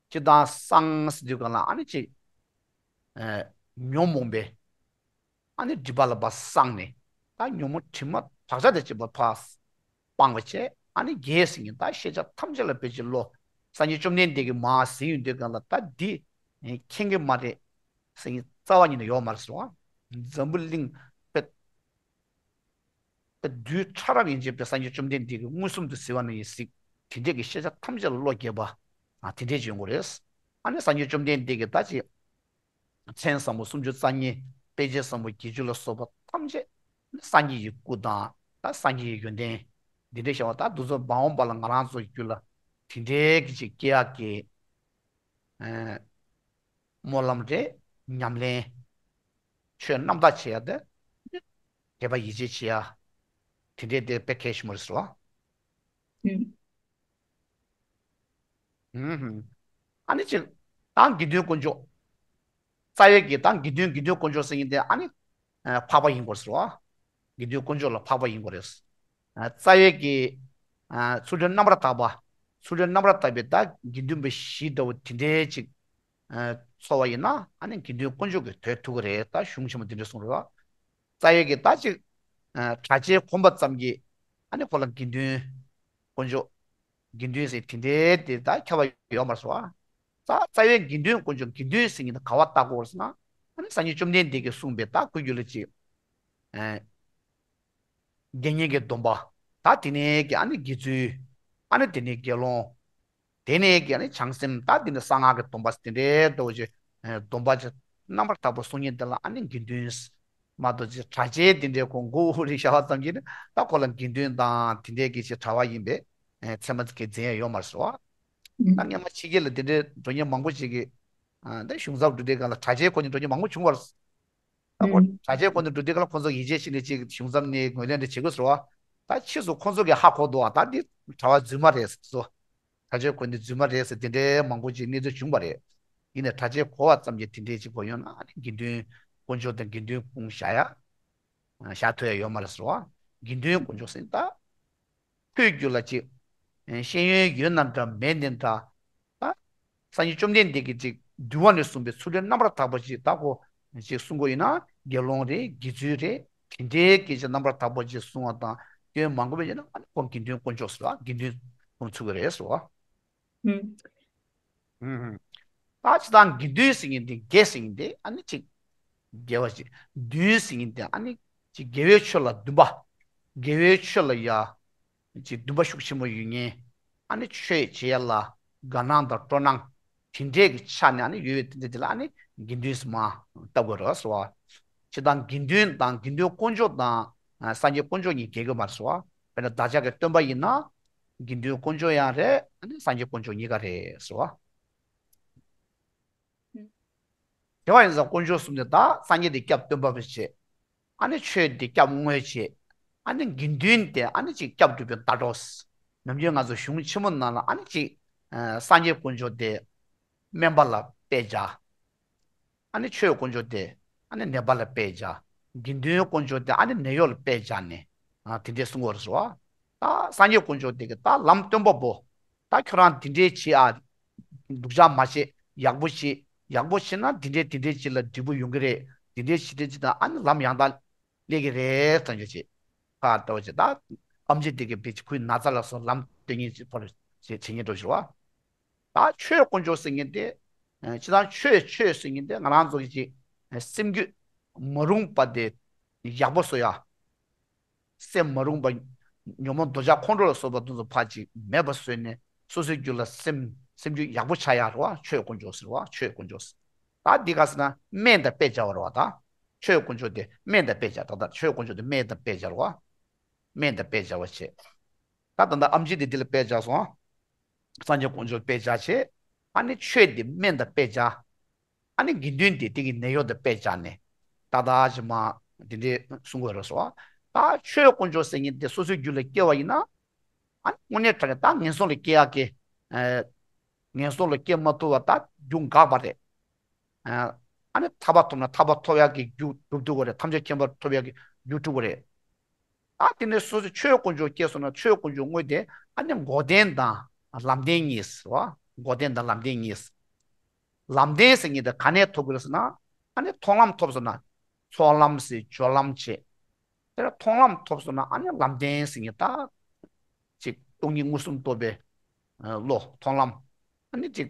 སྤྱིར་བཏང་སངས་ཟེར་དུས་གང་ལ་ཨ་ནི་ཅིག་ཨ་ཉོན་མོངས་པའི་ཨ་ནི་སྒྲིབ་པ་ལ་ཕར་སངས་ནས། ད་ཉོན་མོངས་དྲི་མ་བག་ཆགས་དེ་ཅིག་ཕར་སྤངས་པ་བྱས། ཨ་ནི་རྒྱལ་ཟེར་མཁན་ད་ཤེས་བྱ་ཐམས་ཅད་ལ་དཔེ་ཅིག་བློ། སངས་རྒྱས་བཅོམ་ལྡན་འདས་ཀྱིས་མར་ཟེར་ཡོང་དུས་གང་ལ་ད་འདི་མཁྱེན་གྱི་མ་རེད་ཟེར་མཁན་རྩ་བ་ཉིད་ནས་ཡོད་མ་རེད་ཟེར་བ། འཛམ་བུ་གླིང་དཔེ་དུས་ཕྲ་རབ་ཡན་ཆད་པའི་སངས་རྒྱས་བཅོམ་ལྡན་འདས་ཀྱིས་མངོན་སུམ་དུ་གཟིགས་པ་ན་ཡང་གཟིགས། དེ་འདྲས་ཀྱི་ཤེས་བྱ་ཐམས་ཅད་ལ་བློ་སྐྱེས་པ། ཨ་དེ་འདྲས་ཅིག་ཡོང་གི་རེད། ཨ་ནི་སངས་རྒྱས་བཅོམ་ལྡན་འདས་ཀྱིས་ད་ཅིག་མཚན་བཟང་པོ་སུམ་ཅུ་རྩ་གཉིས། དཔེ་བྱད་བཟང་པོ་བརྒྱད་ཅུ་ལ་སོགས་པ་ཐམས་ཅད་སངས་རྒྱས་ཀྱི་སྐུ་དང་། ད་སངས་རྒྱས་ཀྱི་ཡོན་ཏན་འདི་འདྲས་བྱ་བ། ད་འདི་ཚོ་འབའ་འོངས་པ་ལ་ང་རང་ཚོའི་རྒྱུད་ལ་དེ་འདྲས་ཀྱི་ཅིག་སྐྱེ་ཡག་གི་ཨ་སྨོན་ལམ་རེད། ཉམས་ལེན། ཆོས་རྣམ་དག་བྱེད་ཡ་དེ། དད་པ་ཡིད་ཆེས་བྱེད་ཡ། དེ་འདྲའི་དེ་དཔེ་གལ་ཆེན་པོ་རེད་ཟེར་བ། ཨུམ། ཨུམ། ཨ་ནི་ཅིག་ད་དགེ་འདུན་དཀོན་མཆོག་རྩ་བའི་གི་ད་དགེ་འདུན་དགེ་འདུན་དཀོན་མཆོག་ཟེར་མཁན་དེ་ཨ་ནི་ཨ་འཕགས་པ་ཡིན་དགོས་ཟེར་བ། དགེ་འདུན་དཀོན་མཆོག་ལ་འཕགས་པ་ཡིན་དགོས་རེད། ཨ་རྩ་བའི་གི་ཨ་ཚུལ་ཁྲིམས་རྣམ་པར་དག་པ། ཚུལ་ཁྲིམས་རྣམ་པར་དག་པའི་ད་དགེ་འདུན་པ་བཞི་འདྲ་བོ་དེ་འདྲའི་ཅིག་ཨ་འཚོ་བ་ཡིན་ན་ཨ་ནི་དགེ་འདུན་དཀོན་མཆོག་གི་དོད་ཐུབ་ཀྱི་རེད། ད་གཞུང་ཆེན་མོ་དེ་འདྲ་གསུངས་རེད་བ། རྩ་བའི་གི་ད་ཅིག་ཨ་གྲྭ་ཆས་གོན་པ་ཙམ་གྱིས་ཨ་ནི་ཁོ་ལ་དགེ་འདུན་དཀོན་མཆོག་དགེ་འདུན་ཟེར་དེ་འདྲའི་དེ་ད་ཁྱབ་པ་ཡོད་མ་རེད་བ། རྩ་རྩ་བའི་དགེ་འདུན་དཀོན་མཆོག་དགེ་འདུན་ཟེར་མཁན་དེ་ག་བ་བཏགས་དགོས་རེད་ཟེར་ན། ཨ་ནི་སངས་རྒྱས་བཅོམ་ལྡན་འདས་ཀྱིས་གསུངས་པའི་ད་སྐུ་རྒྱུད་ལ་ཅིག་ཨ་དགེ་བསྙེན་གྱི་སྡོམ་པ། ད་དེ་ནས་ཀྱི་ཨ་ནི་དགེ་ཚུལ། ཨ་ནི་དེ་ནས་དགེ་སློང་། དེ་ནས་ཀྱི་ཨ་ནི་བྱང་སེམས། ད་དེ་ནས་གསང་སྔགས་ཀྱི་སྡོམ་པ་དེ་འདྲའི་འདྲ་བོ་ཅིག་ཨ་སྡོམ་པ་ཅིག་རྣམ་པར་དག་པ་སྲུང་མཁན་དེ་ལ་ཨ་ནི་དགེ་འདུན་མ་གཏོགས་ཅིག་གྲྭ་ཆས་དེ་འདྲའི་གོན་དགོས་རེད་བྱ་བ་ཙམ་གྱིས་ནི་ད་ཁོ་ལ་དགེ་འདུན་དང་དེ་འདྲའི་གི་ཅིག་གྲྭ་པ་ཡིན་པའི་ཨ་མཚན་མ་གི་འཛིན་ཡ་ཡོད་མ་རེད་བ། ད་སྔོན་མ་ཕྱི་རྒྱལ་ལ་དེ་འདྲའི་འགྲོ་མཁན་མང་པོ་ཅིག་གིས་ཨ་ད་གཞུང་ཚབ་འགྲོ་དུས་སྒང་ལ་གྲྭ་ཆས་གོན་ནས་འགྲོ་མཁན་མང་པོ་བྱུང་བ་རེད། ད་ཁོ་ཨུམ། གྲྭ་ཆས་གོན་ནས་འགྲོ་དུས་སྒང་ལ་ཁོ་ཚོ་ཡིད་ཆེས་བྱས་ནས་ཅིག་གཞུང་ཚབ་ནས་ངོས་ལེན་རེ་བྱེད་དགོས་ཟེར་བ། ད་ཕྱིས་སུ་ཁོ་ཚོ་གིས་ཧ་གོ་འདུག་ཨ། ད་འདི་གྲྭ་པ་རྫུན་མ་རེད་ཟེར་སོ། གྲྭ་ཆས་གོན་ནས་རྫུན་མ་རེད་ཟེར་དེ་འདྲའི་མང་པོ་ཅིག་གནས་ཚུལ་བྱུང་བ་རེད། ཡིན་ནའི་གྲྭ་ཆས་གོན་པ་ཙམ་གྱིས་དེ་འདྲའི་ཅིག་གོ་ཡོང་ན་ཨ་ནི་དགེ་འདུན་དཀོན་མཆོག་དང་དགེ་འདུན་དཔུང་བཞག་ཡ། བཞག་ཐུབ་ཡ་ཡོད་མ་རེད་ཟེར་བ། དགེ་འདུན་དཀོན་མཆོག་ཟེར་ད། ཁོའི་རྒྱུད་ལ་ཅིག་ཤེས་ཡོན་ཡོད་ན་འདྲ་མེད་ན་འདྲ། ད་སངས་རྒྱས་བཅོམ་ལྡན་འདས་ཀྱིས་ཅིག་འདུལ་བ་ནས་གསུངས་པའི་ཚུལ་ཁྲིམས་རྣམ་པར་དག་པ་ཅིག་ད་ཁོ་ཅིག་སྲུང་དགོས་ཡིན་ན་དགེ་སློང་རེད། དགེ་ཚུལ་རེད། དེ་འདྲའི་སྐད་ཆ་རྣམ་པར་དག་པ་ཅིག་གསུང་བ་དང་སྐྱོན་མང་པོ་མེད་ན་ཨ་ནི་ཁོ་དགེ་འདུན་དཀོན་མཆོག་ཟེར་བ་དགེ་འདུན་ཁོང་ཚུགས་ཀྱི་རེད་ཟེར་བ། ཨུམ། ཨུམ། ད་ཅི་ད་དགེ་འདུན་ཟེར་མཁན་དེ་དགེ་ཟེར་མཁན་དེ་ཨ་ནི་ཅིག་དགེ་བ་ཅིག་འདུན་ཟེར་མཁན་དེ་ཨ་ནི་ཅིག་དགེ་བའི་ཆོས་ལ་འདུན་པ། དགེ་བའི་ཆོས་ལ་ཡ་ཅིག་འདུན་པ་ཤུགས་ཆེན་པོ་ཡོད་མཁན། ཨ་ནི་ཆོས་བྱེད་ཡ་ལ་དགའ་སྣང་དང་སྤྲོ་སྣང་དེ་འདྲས་ཀྱི་ཆ་ནས་ཨ་ནི་ཡོད་པའི་དེ་འདྲས་དེ་ལ་ཨ་ནི་དགེ་འདུན་ཟེར་མ་བཏགས་དགོས་རེད་ཟེར་བ། ཅི་ད་དགེ་འདུན་དང་དགེ་འདུན་དཀོན་མཆོག་དང་སངས་རྒྱས་དཀོན་མཆོག་གཉིས་འགལ་གྱི་མ་རེད་ཟེར་བ། དཔེར་ན་བདག་ཅག་གི་སྟོན་པ་ཡིན་ན། དགེ་འདུན་དཀོན་མཆོག་ཡང་རེད། ཨ་ནི་སངས་རྒྱས་དཀོན་མཆོག་གཉིས་ཀ་རེད་ཟེར་བ། དེ་བ་ཡིན་ཙང་དཀོན་མཆོག་གསུམ་དེ་དག་སངས་རྒྱས་དེ་སྐྱབས་སྟོན་པ་བྱས། ཨ་ནི་ཆོས་དེ་སྐྱབས་དངོས་བྱས། ཨ་ནི་དགེ་འདུན་དེ་ཨ་ནི་ཅིག་སྐྱབས་སྒྲུབ་པའི་ཟླ་གྲོགས། ནམ་རྒྱུན་ང་ཚོ་གཞུང་ཆེན་མོ་ནང་ལ་ཨ་ནི་ཅིག་སངས་རྒྱས་དཀོན་མཆོག་དེ་སྨན་པ་ལ་དཔེ་བྱ། ཨ་ནི་ཆོས་དཀོན་མཆོག་དེ་ཨ་ནི་ནད་པ་ལ་དཔེ་བྱ། དགེ་འདུན་དཀོན་མཆོག་དེ་ཨ་ནི་ནད་གཡོག་ལ་དཔེ་བྱས་ནས་ཨ་དེ་འདྲས་གསུང་གི་ཡོད་རེད་ཟེར་བ། ད་སངས་རྒྱས་དཀོན་མཆོག་དེ་གི་ད་ལམ་སྟོན་པ་པོ། ད་ཁྱོད་རང་དེ་འདྲས་བྱེད་ཨ། སྡུག་ཅག་མ་བྱེད། ཡག་པོ་བྱེད། ཡག་པོ་བྱེད་ན་དེ་འདྲས་དེ་འདྲས་བྱེད་ལ་འབྲས་བུ་ཡོང་གི་རེད། དེ་འདྲས་བྱེད་དེ་བྱེད་དང་ཨ་ནི་ལམ་ཡང་དག་སླེབས་ཀྱི་རེད་ཙང་ཆོས་བྱེད། ཁ་ལྟ་བ་བྱེད་ད། ཨམ་ཆི་དེ་གི་བེད་ཁོའི་ན་ཚ་ལ་སོགས་ལམ་སྟོན་མཁན་ཅིག་ཕར་བྱེད་བྱེད་མཁན་འགྲོ་ཞུ་བ། ད་ཆོས་དཀོན་མཆོག་ཟེར་མཁན་དེ། ཨ་ཅི་ད་ཆོས་ཆོས་ཟེར་མཁན་དེ་ང་རང་ཚོ་གི་ཅིག་ཨ་སེམས་རྒྱུད་མ་རུངས་པ་དེ་ཡག་པོ་བཟོ་ཡ། སེམས་མ་རུངས་པ་ ཉོན་མོངས་འདོད་ཆགས་ཁོང་ཁྲོ་ལ་སོགས་པ་དེ་ཚོ་ཕར་ཅིག་མེད་པ་བཟོས་ནས་སོ་སོའི་རྒྱུད་ལ་སེམས་སེམས་རྒྱུད་ཡག་པོ་ཆགས་ཡག་རེད་བ། ཆོས་དཀོན་མཆོག་ཟེར་བ། ཆོས་དཀོན་མཆོག་ཟེར། ད་འདི་ག་ཟེར་ན་སྨན་དང་དཔེ་སྦྱར་བ་རེད་བ། ད་ཆོས་དཀོན་མཆོག་དེ་སྨན་དང་དཔེ་སྦྱར། ད་ལྟ་ཆོས་དཀོན་མཆོག་དེ་སྨན་དང་དཔེ་སྦྱར་བ། སྨན་དང་དཔེ་སྦྱར་བ་བྱས། ད་ད་ལྟ་ཨེམ་ཆི་དེ་འདི་ལ་དཔེ་སྦྱར་སོང་། སངས་རྒྱས་དཀོན་མཆོག་དཔེ་སྦྱར་བྱས། ཨ་ནི་ཆོས་འདི་སྨན་དང་དཔེ་སྦྱར། ཨ་ནི་དགེ་འདུན་འདི་དེ་གི་ནད་གཡོག་དང་དཔེ་སྦྱར་ནས་ཏག་ཏག་ཅིག་མ་འདི་འདྲའི་གསུང་དགོས་རེད་སོ། ད་ཆོས་དཀོན་མཆོག་ཟེར་མཁན་དེ་སོ་སོའི་རྒྱུད་ལ་སྐྱེ་བ་ཡིན་ན། ཨ་ནི་དངོས་གནས་དྲང་གནས་ད་ངན་སོང་ལ་སྐྱེ་ཡག་གི་ཨ་ངན་སོང་ལ་སྐྱེ་མ་ཐུབ་པ་ད་རྒྱུ་འགག་པ་རེད། ཨ་ནི་ཐར་པ་ཐོབ་ན་ཐར་པ་ཐོབ་ཡག་གི་རྒྱུ་སྒྲུབ་ཐུབ་པ་རེད། ཐམས་ཅད་མཁྱེན་པ་ཐོབ་ཡག་གི་རྒྱུ་སྒྲུབ་པ་རེད། ཨ་དེ་ནས་སོ་སོ་ཆོས་དཀོན་མཆོག་སྐྱེས་སོང་ན་ཆོས་དཀོན་མཆོག་དངོས་དེ་ཨ་ནི་འགོག་བདེན་དང་ལམ་བདེན་གཉིས་སོ། འགོག་བདེན་དང་ལམ་བདེན་གཉིས། ལམ་བདེན་ཟེར་མཁན་དེ་ག་ནས་ཐོབ་ཀྱི་རེད་ཟེར་ན། ཨ་ནི་མཐོང་ལམ་ཐོབ་སོང་ན་ཚོགས་ལམ་ཟེར་སྦྱོར་ལམ་བྱེད། དེ་ལ་མཐོང་ལམ་ཐོབ་སོང་ན་ཨ་ནི་ལམ་བདེན་ཟེར་མཁན་ད་ཅིག་སྟོང་ཉིད་མངོན་སུམ་རྟོགས་པའི་བློ་མཐོང་ལམ། ཨ་ནི་ཅིག་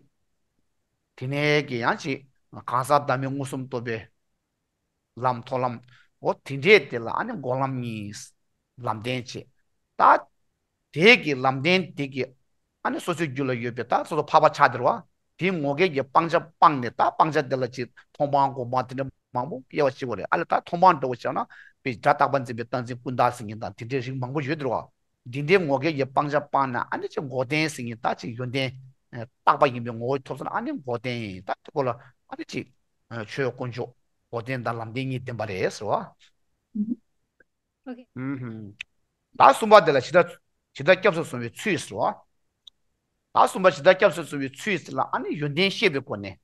དེ་ནས་ཀྱི་ཡང་ཅིག་གང་ཟག་བདག་མེད་མངོན་སུམ་རྟོགས་པའི་ལམ་མཐོང་ལམ། འོ་དེ་འདྲས་དེ་ལ་ཨ་ནི་འགོག་ལམ་གཉིས། ལམ་བདེན་བྱེད། ད་དེ་གི་ལམ་བདེན་དེ་གི་ཨ་ནི་སོ་སོའི་རྒྱུད་ལ་ཡོད་པའི་ད་སོ་སོ་འཕགས་པ་ཆགས་དེ་རེད་བ། དེའི་ངོ་སྐལ་གྱི་སྤང་བྱ་སྤངས་ནས་ད་སྤང་བྱ་དེ་ལ་ཅིག་མཐོང་སྤང་སྒོམ་སྤང་དེ་འདྲ་མང་པོ་དབྱེ་བ་ཕྱེ་དགོས་རེད། ཨ་ལས་ད་མཐོང་སྤང་འདྲ་བོ་བྱས་ན་དཔེ་སྒྲ་རྟག་པ་འཛིན་པའི་རྟག་འཛིན་ཀུན་བརྟགས་ཟེར་མཁན་དང་དེ་འདྲའི་རིགས་མང་པོ་ཡོད་དེ་རེད་བ། འདི་འདྲའི་ངོ་སྐལ་གྱི་སྤང་བྱ་སྤངས་ན་ཨ་ནི་ཅིག་འགོག་བདེན་ཟེར་མཁན་ད་ཅིག་ཡོན་ཏན་རྟག་པ་ཡིན་པའི་ངོ་བོ་ཐོབ་སོང་ན་ཨ་ནི་འགོག་བདེན། ད་དེ་སྐོར་ལ་ཨ་ནི་ཅིག་ཆོས་དཀོན་མཆོག་འགོག་བདེན་དང་ལམ་བདེན་གཉིས་ལྡན་པ་རེད་ཟེར་བ། ཨོ་ཁེ། ཨུམ་ཧུམ། ད་གསུམ་པ་དེ་ལ་ཇི་ལྟར་ཇི་ལྟར་སྐྱབས་སུ་སོང་བའི་ཚུལ་ཟེར་བ། ད་གསུམ་པ་ཇི་ལྟར་སྐྱབས་སུ་སོང་བའི་ཚུལ་ཟེར་ལ་ཨ་ནི་ཡོན་ཏན་ཤེས་པའི་སྒོ་ནས།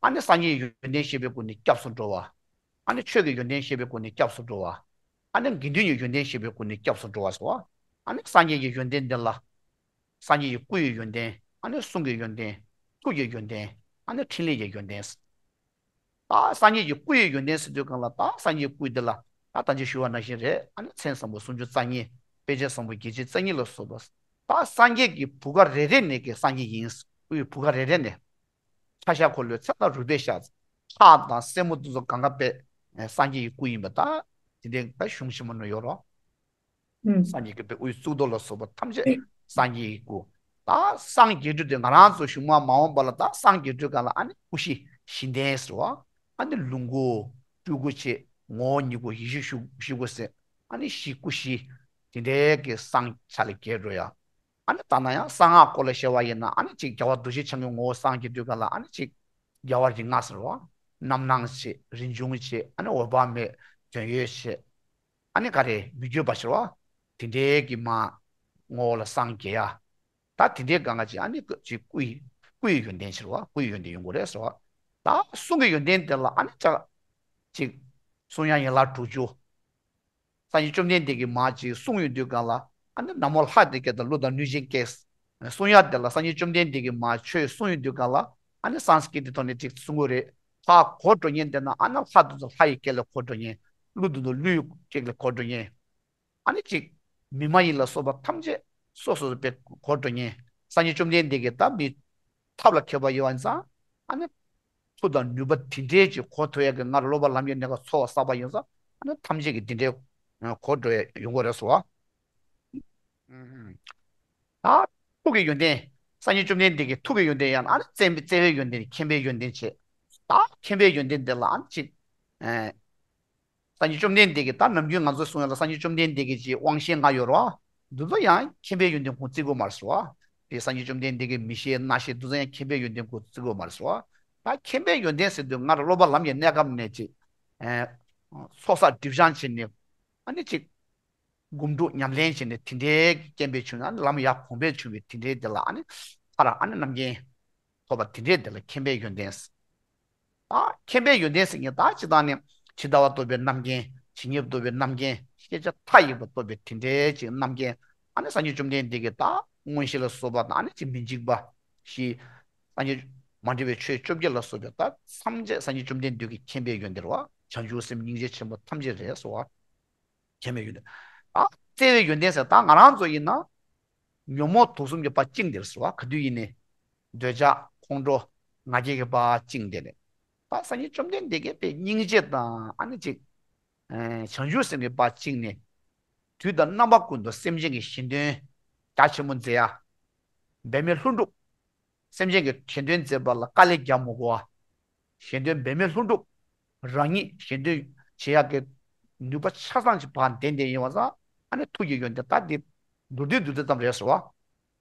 ཨ་ནི་སངས་རྒྱས་ཡོན་ཏན་ཤེས་པའི་སྒོ་ནས་སྐྱབས་སུ་འགྲོ་བ། ཨ་ནི་ཆོས་ཀྱི་ཡོན་ཏན་ཤེས་པའི་སྒོ་ནས་སྐྱབས་སུ་འགྲོ་བ། ཨ་ནི་དགེ་འདུན་གྱི་ཡོན་ཏན་ཤེས་པའི་སྒོ་ནས་སྐྱབས་སུ་འགྲོ་བ་ཟེར་བ། ཨ་ནི་སངས་རྒྱས་ཀྱི་ཡོན་ཏན་དེ་ལ། སངས་རྒྱས་ཀྱི་སྐུ་ཡི་ཡོན་ཏན། ཨ་ནི་གསུང་གི་ཡོན་ཏན། ཐུགས་ཀྱི་ཡོན་ཏན། ཨ་ནི་ཕྲིན་ལས་ཀྱི་ཡོན་ཏན། ད་སངས་རྒྱས་ཀྱི་སྐུ་ཡི་ཡོན་ཏན་ཟེར་དུས་གང་ལ་ད་སངས་རྒྱས་སྐུ་འདི་ལ་ད་ད་ཅི་ཞུ་བ་ནང་བཞིན་རེད། ཨ་ནི་མཚན་བཟང་པོ་སུམ་ཅུ་རྩ་གཉིས། དཔེ་བྱད་བཟང་པོ་བརྒྱད་ཅུ་རྩ་གཉིས་ལ་སོགས་པ། ད་སངས་རྒྱས་ཀྱི་བུ་ག་རེ་རེ་ནས་ཀྱི་སངས་རྒྱས་ཡིན། སྐུ་ཡི་བུ་ག་རེ་རེ་ནས། ཆ་ཤས་འཁོར་ལོའི་ཚད་དང་རིགས་པས་བཤད། ཁྲག་དང་སེན་མོ་དེ་ཚོ་གང་ག་པས་སངས་རྒྱས་ཀྱི་སྐུ་ཡིན་པ་ད། དེ་འདྲའི་ད་གཞུང་ཆེན་མོ་ནང་ཡོད་རོ། ཨུམ། སངས་རྒྱས་ཀྱི་པའི་དབུའི་གཙུག་ཏོར་ལ་སོགས་པ་ཐམས་ཅད་སངས་རྒྱས་ཀྱི་སྐུ། ད་སངས་རྒྱས་སྤྲུལ་དེ་ང་རང་ཚོ་གཞུང་མ་མ་འོངས་པ་ལ་ད་སངས་རྒྱས་སྤྲུལ་གང་ལ་ཨ་ནི་སྐུ་བཞི་བཞི་ལྡན་ཟེར་བ། ཨ་ནི་ལོངས་སྐུ། སྤྲུལ་སྐུ་བྱས། ངོ་བོ་ཉིད་སྐུ། ཡེ་ཤེས་སྐུ། བཞི་སྐུ་ཟེར། ཨ་ནི་བཞི་སྐུ་བཞི། དེ་འདྲའི་གི་སངས་ཆ་ལ་རྒྱས་འགྲོ་ཡ། ཨ་ནི་ད་ན་ཡང་གསང་སྔགས་སྐོར་ལ་བཤད་པ་ཡིན་ན་ཨ་ནི་གཅིག་རྒྱལ་བ་རྡོ་རྗེ་འཆང་གི་ངོ་བོ་སངས་རྒྱས་སྤྲུལ་གང་ལ་ཨ་ནི་གཅིག་རྒྱལ་བ་རིགས་ལྔ་ཟེར་བ། རྣམ་སྣང་བྱས། རིན་འབྱུང་བྱས། ཨ་ནི་འོད་དཔག་མེད། དོན་ཡོད་བྱས། ཨ་ནི་ག་རེ་མི་བསྐྱོད་པ་ཟེར་བ། དེ་འདྲའི་གི་མ་ངོ་བོ་ལ་སངས་རྒྱས་ཡ། ད་དེ་འདྲའི་གང་ག་ཅིག་ཨ་ནི་ཅིག་སྐུ་ཡི་སྐུ་ཡི་ཡོན་ཏན་ཟེར་བ། སྐུ་ཡི་ཡོན་ཏན་ཡོང་གི་རེད་ཟེར་བ། ད་གསུང་གི་ཡོན་ཏན་དེ་ལ་ཨ་ནི་ཅག་ཅིག་གསུང་དབྱངས་ཡན་ལག་དྲུག་ཅུ། སངས་རྒྱས་བཅོམ་ལྡན་འདས་ཀྱིས་མར་ཅིག་གསུང་ཡོང་དུས་གང་ལ་ཨ་ནི་ན་མོ་ལྷ་དེ་སྐད་དང་ཀླུ་དང་གནོད་སྦྱིན་སྐད། གསུང་ཡ་དེ་ལ་སངས་རྒྱས་བཅོམ་ལྡན་འདས་ཀྱིས་མར་ཆོས་གསུང་ཡོང་དུས་གང་ལ་ཨ་ནི་སཾ་སྐྲྀ་ཏའི་ཐོག་ནས་ཅིག་གསུང་གི་རེད། ལྷ་གོ་འགྲོ་མཁན་དེ་ན་ཨ་ནི་ལྷ་དེ་ཚོ་ལྷ་ཡི་སྐད་ལ་གོ་འགྲོ་མཁན། ཀླུ་དེ་ཚོ་ཀླུ་ཡི་སྐད་ལ་གོ་འགྲོ་མཁན། ཨ་ནི་ཅིག་མི་མ་ཡིན་ལ་སོགས་པ་ཐམས་ཅད་སོ་སོ་སོ་པའི་གོ་འགྲོ་མཁན། སངས་རྒྱས་བཅོམ་ལྡན་འདས་ཀྱིས་ད་མི་ཐབས་ལ་མཁས་པ་ཡོད་པ་ཡིན་ཙང་ཨ་ནི་མཐུ་དང་ནུས་པ་དེ་འདྲའི་ཅིག་གོ་ཐུབ་ཡ་གི་ང་རང་སློབ་པ་ལམ་གྱི་གནས་སྐབས་ཚོགས་བསགས་པ་ཡིན་ཙང་ཨ་ནི་ཐམས་ཅད་ཀྱིས་དེ་འདྲའི་གོ་འགྲོ་ཡ་ཡོང་གི་རེད་ཟེར་བ། ད་ཐུགས་ཀྱི་ཡོན་ཏན། སངས་རྒྱས་བཅོམ་ལྡན་འདས་ཀྱི་ཐུགས་ཀྱི་ཡོན་ཏན་ཡང་ཨ་ནི་བརྩེ་བའི་བརྩེ་བའི་ཡོན་ཏན་མཁྱེན་པའི་ཡོན་ཏན་བྱས། ད་མཁྱེན་པའི་ཡོན་ཏན་དེ་ལ་ཨ་ནི་ཅིག་སངས་རྒྱས་བཅོམ་ལྡན་འདས་ཀྱིས་ད་ནམ་རྒྱུན་ང་ཚོས་གསུང་ཡ་ལ་སངས་རྒྱས་བཅོམ་ལྡན་འདས་ཀྱི་ཅིག་དབང་ཤེས་ལྔ་ཡོད་རེད་བ། འདི་ཚོ་ཡང་མཁྱེན་པའི་ཡོན་ཏན་ཁོང་བརྩི་དགོས་མ་རེད་ཟེར་བ། དེ་སངས་རྒྱས་བཅོམ་ལྡན་འདས་ཀྱི་མི་ཤེས་རྣ་ཤེས་འདི་ཚོ་ཡང་མཁྱེན་པའི་ཡོན་ཏན་ཁོང་བརྩི་དགོས་མ་རེད་ཟེར་བ། ད་མཁྱེན་པའི་ཡོན་ཏན་ཟེར་དུས་ང་རང་སློབ་པ་ལམ་གྱི་གནས་སྐབས་ནས་ཅིག་ཚོགས་བསགས་སྒྲིབ་སྦྱང་བྱས་ནས་ཨ་ནི་ཅིག་སྒོམ་སྒྲུབ་ཉམས་ལེན་བྱས་ནས་དེ་འདྲའི་རྐྱེན་པས་བྱུང་ན་ལམ་ཡར་གོང་འཕེལ་བྱུང་བའི་དེ་འདྲའི་དེ་ལ་ཨ་ནི་ཁ་ར་ཨ་ནི་རྣམ་མཁྱེན་ཐོབ་པ་དེ་འདྲའི་དེ་ལ་མཁྱེན་པའི་ཡོན་ཏན། ད་མཁྱེན་པའི་ཡོན་ཏན་ཟེར་མཁན་ད་སྤྱིར་བཏང་ནས་ཇི་ལྟ་བ་རྟོགས་པའི་རྣམ་མཁྱེན། ཇི་སྙེད་རྟོགས་པའི་རྣམ་མཁྱེན། ཤེས་བྱ་མཐའ་ཡས་པ་རྟོགས་པའི་དེ་འདྲའི་ཅིག་རྣམ་མཁྱེན། ཨ་ནི་སངས་རྒྱས་བཅོམ་ལྡན་འདས་ཀྱི་ད་མངོན་ཤེས་ལ་སོགས་པ་དང་ཨ་ནི་ཅིག་མི་འཇིགས་པ་ཞེས། སངས་རྒྱས་མ་འདྲེས་པའི་ཆོས་བཅོ་བརྒྱད་ལ་སོགས་པའི་ད་ཐམས་ཅད་སངས་རྒྱས་བཅོམ་ལྡན་འདས་ཀྱི་མཁྱེན་པའི་ཡོན་ཏན་རེད་བ། བྱང་ཆུབ་སེམས་སྙིང་རྗེ་ཆེན་པོ་ཐམས་ཅད་རེད་ཟེར་བ། མཁྱེན་པའི་ཡོན་ཏན། ཨ། བརྩེ་བའི་ཡོན་ཏན་ཟེར་ད་ང་རང་ཚོ་ཡིན་ན། ཉོན་མོངས་དུག་གསུམ་གྱིས་ཕར་བཅིངས་ཏེ་ཟེར་བ་ག་དུས་ཡིན་ནའི། འདོད་ཆགས་ཁོང་ཁྲོ་ང་རྒྱལ་གྱིས་ཕར་བཅིངས་ཏེ་ནས། ད་སངས་རྒྱས་བཅོམ་ལྡན་འདས་ཀྱིས་དཔེ་སྙིང་རྗེ་དང་ཨ་ནི་ཅིག་ཨེ། བྱང་ཆུབ་སེམས་ཀྱིས་ཕར་བཅིངས་ནས། དུས་དང་རྣམ་པ་ཀུན་ཏུ་སེམས་ཅན་གྱི་གཞན་དོན་རྒྱ་ཆེན་པོ་མཛད་ཡ། འབད་མེད་ལྷུན་གྲུབ། སེམས་ཅན་གྱི་གཞན་དོན་མཛད་པ་ལ་དཀའ་ལས་རྒྱག་མི་དགོས་པ། གཞན་དོན་འབད་མེད་ལྷུན་གྲུབ། རང་ཉིད་གཞན་དོན་བྱེད་ཡག་གི་ནུས་པ་ཆ་ཚང་ཅིག་ཕར་ལྡན་ལྡན་ཡིན་པ་སང་ཨ་ནི་ཐུགས་ཀྱི་ཡོན་ཏན་ད་འདི་མདོར་བསྡུས་མདོར་བསྡུས་ཙམ་རེད་ཟེར་བ།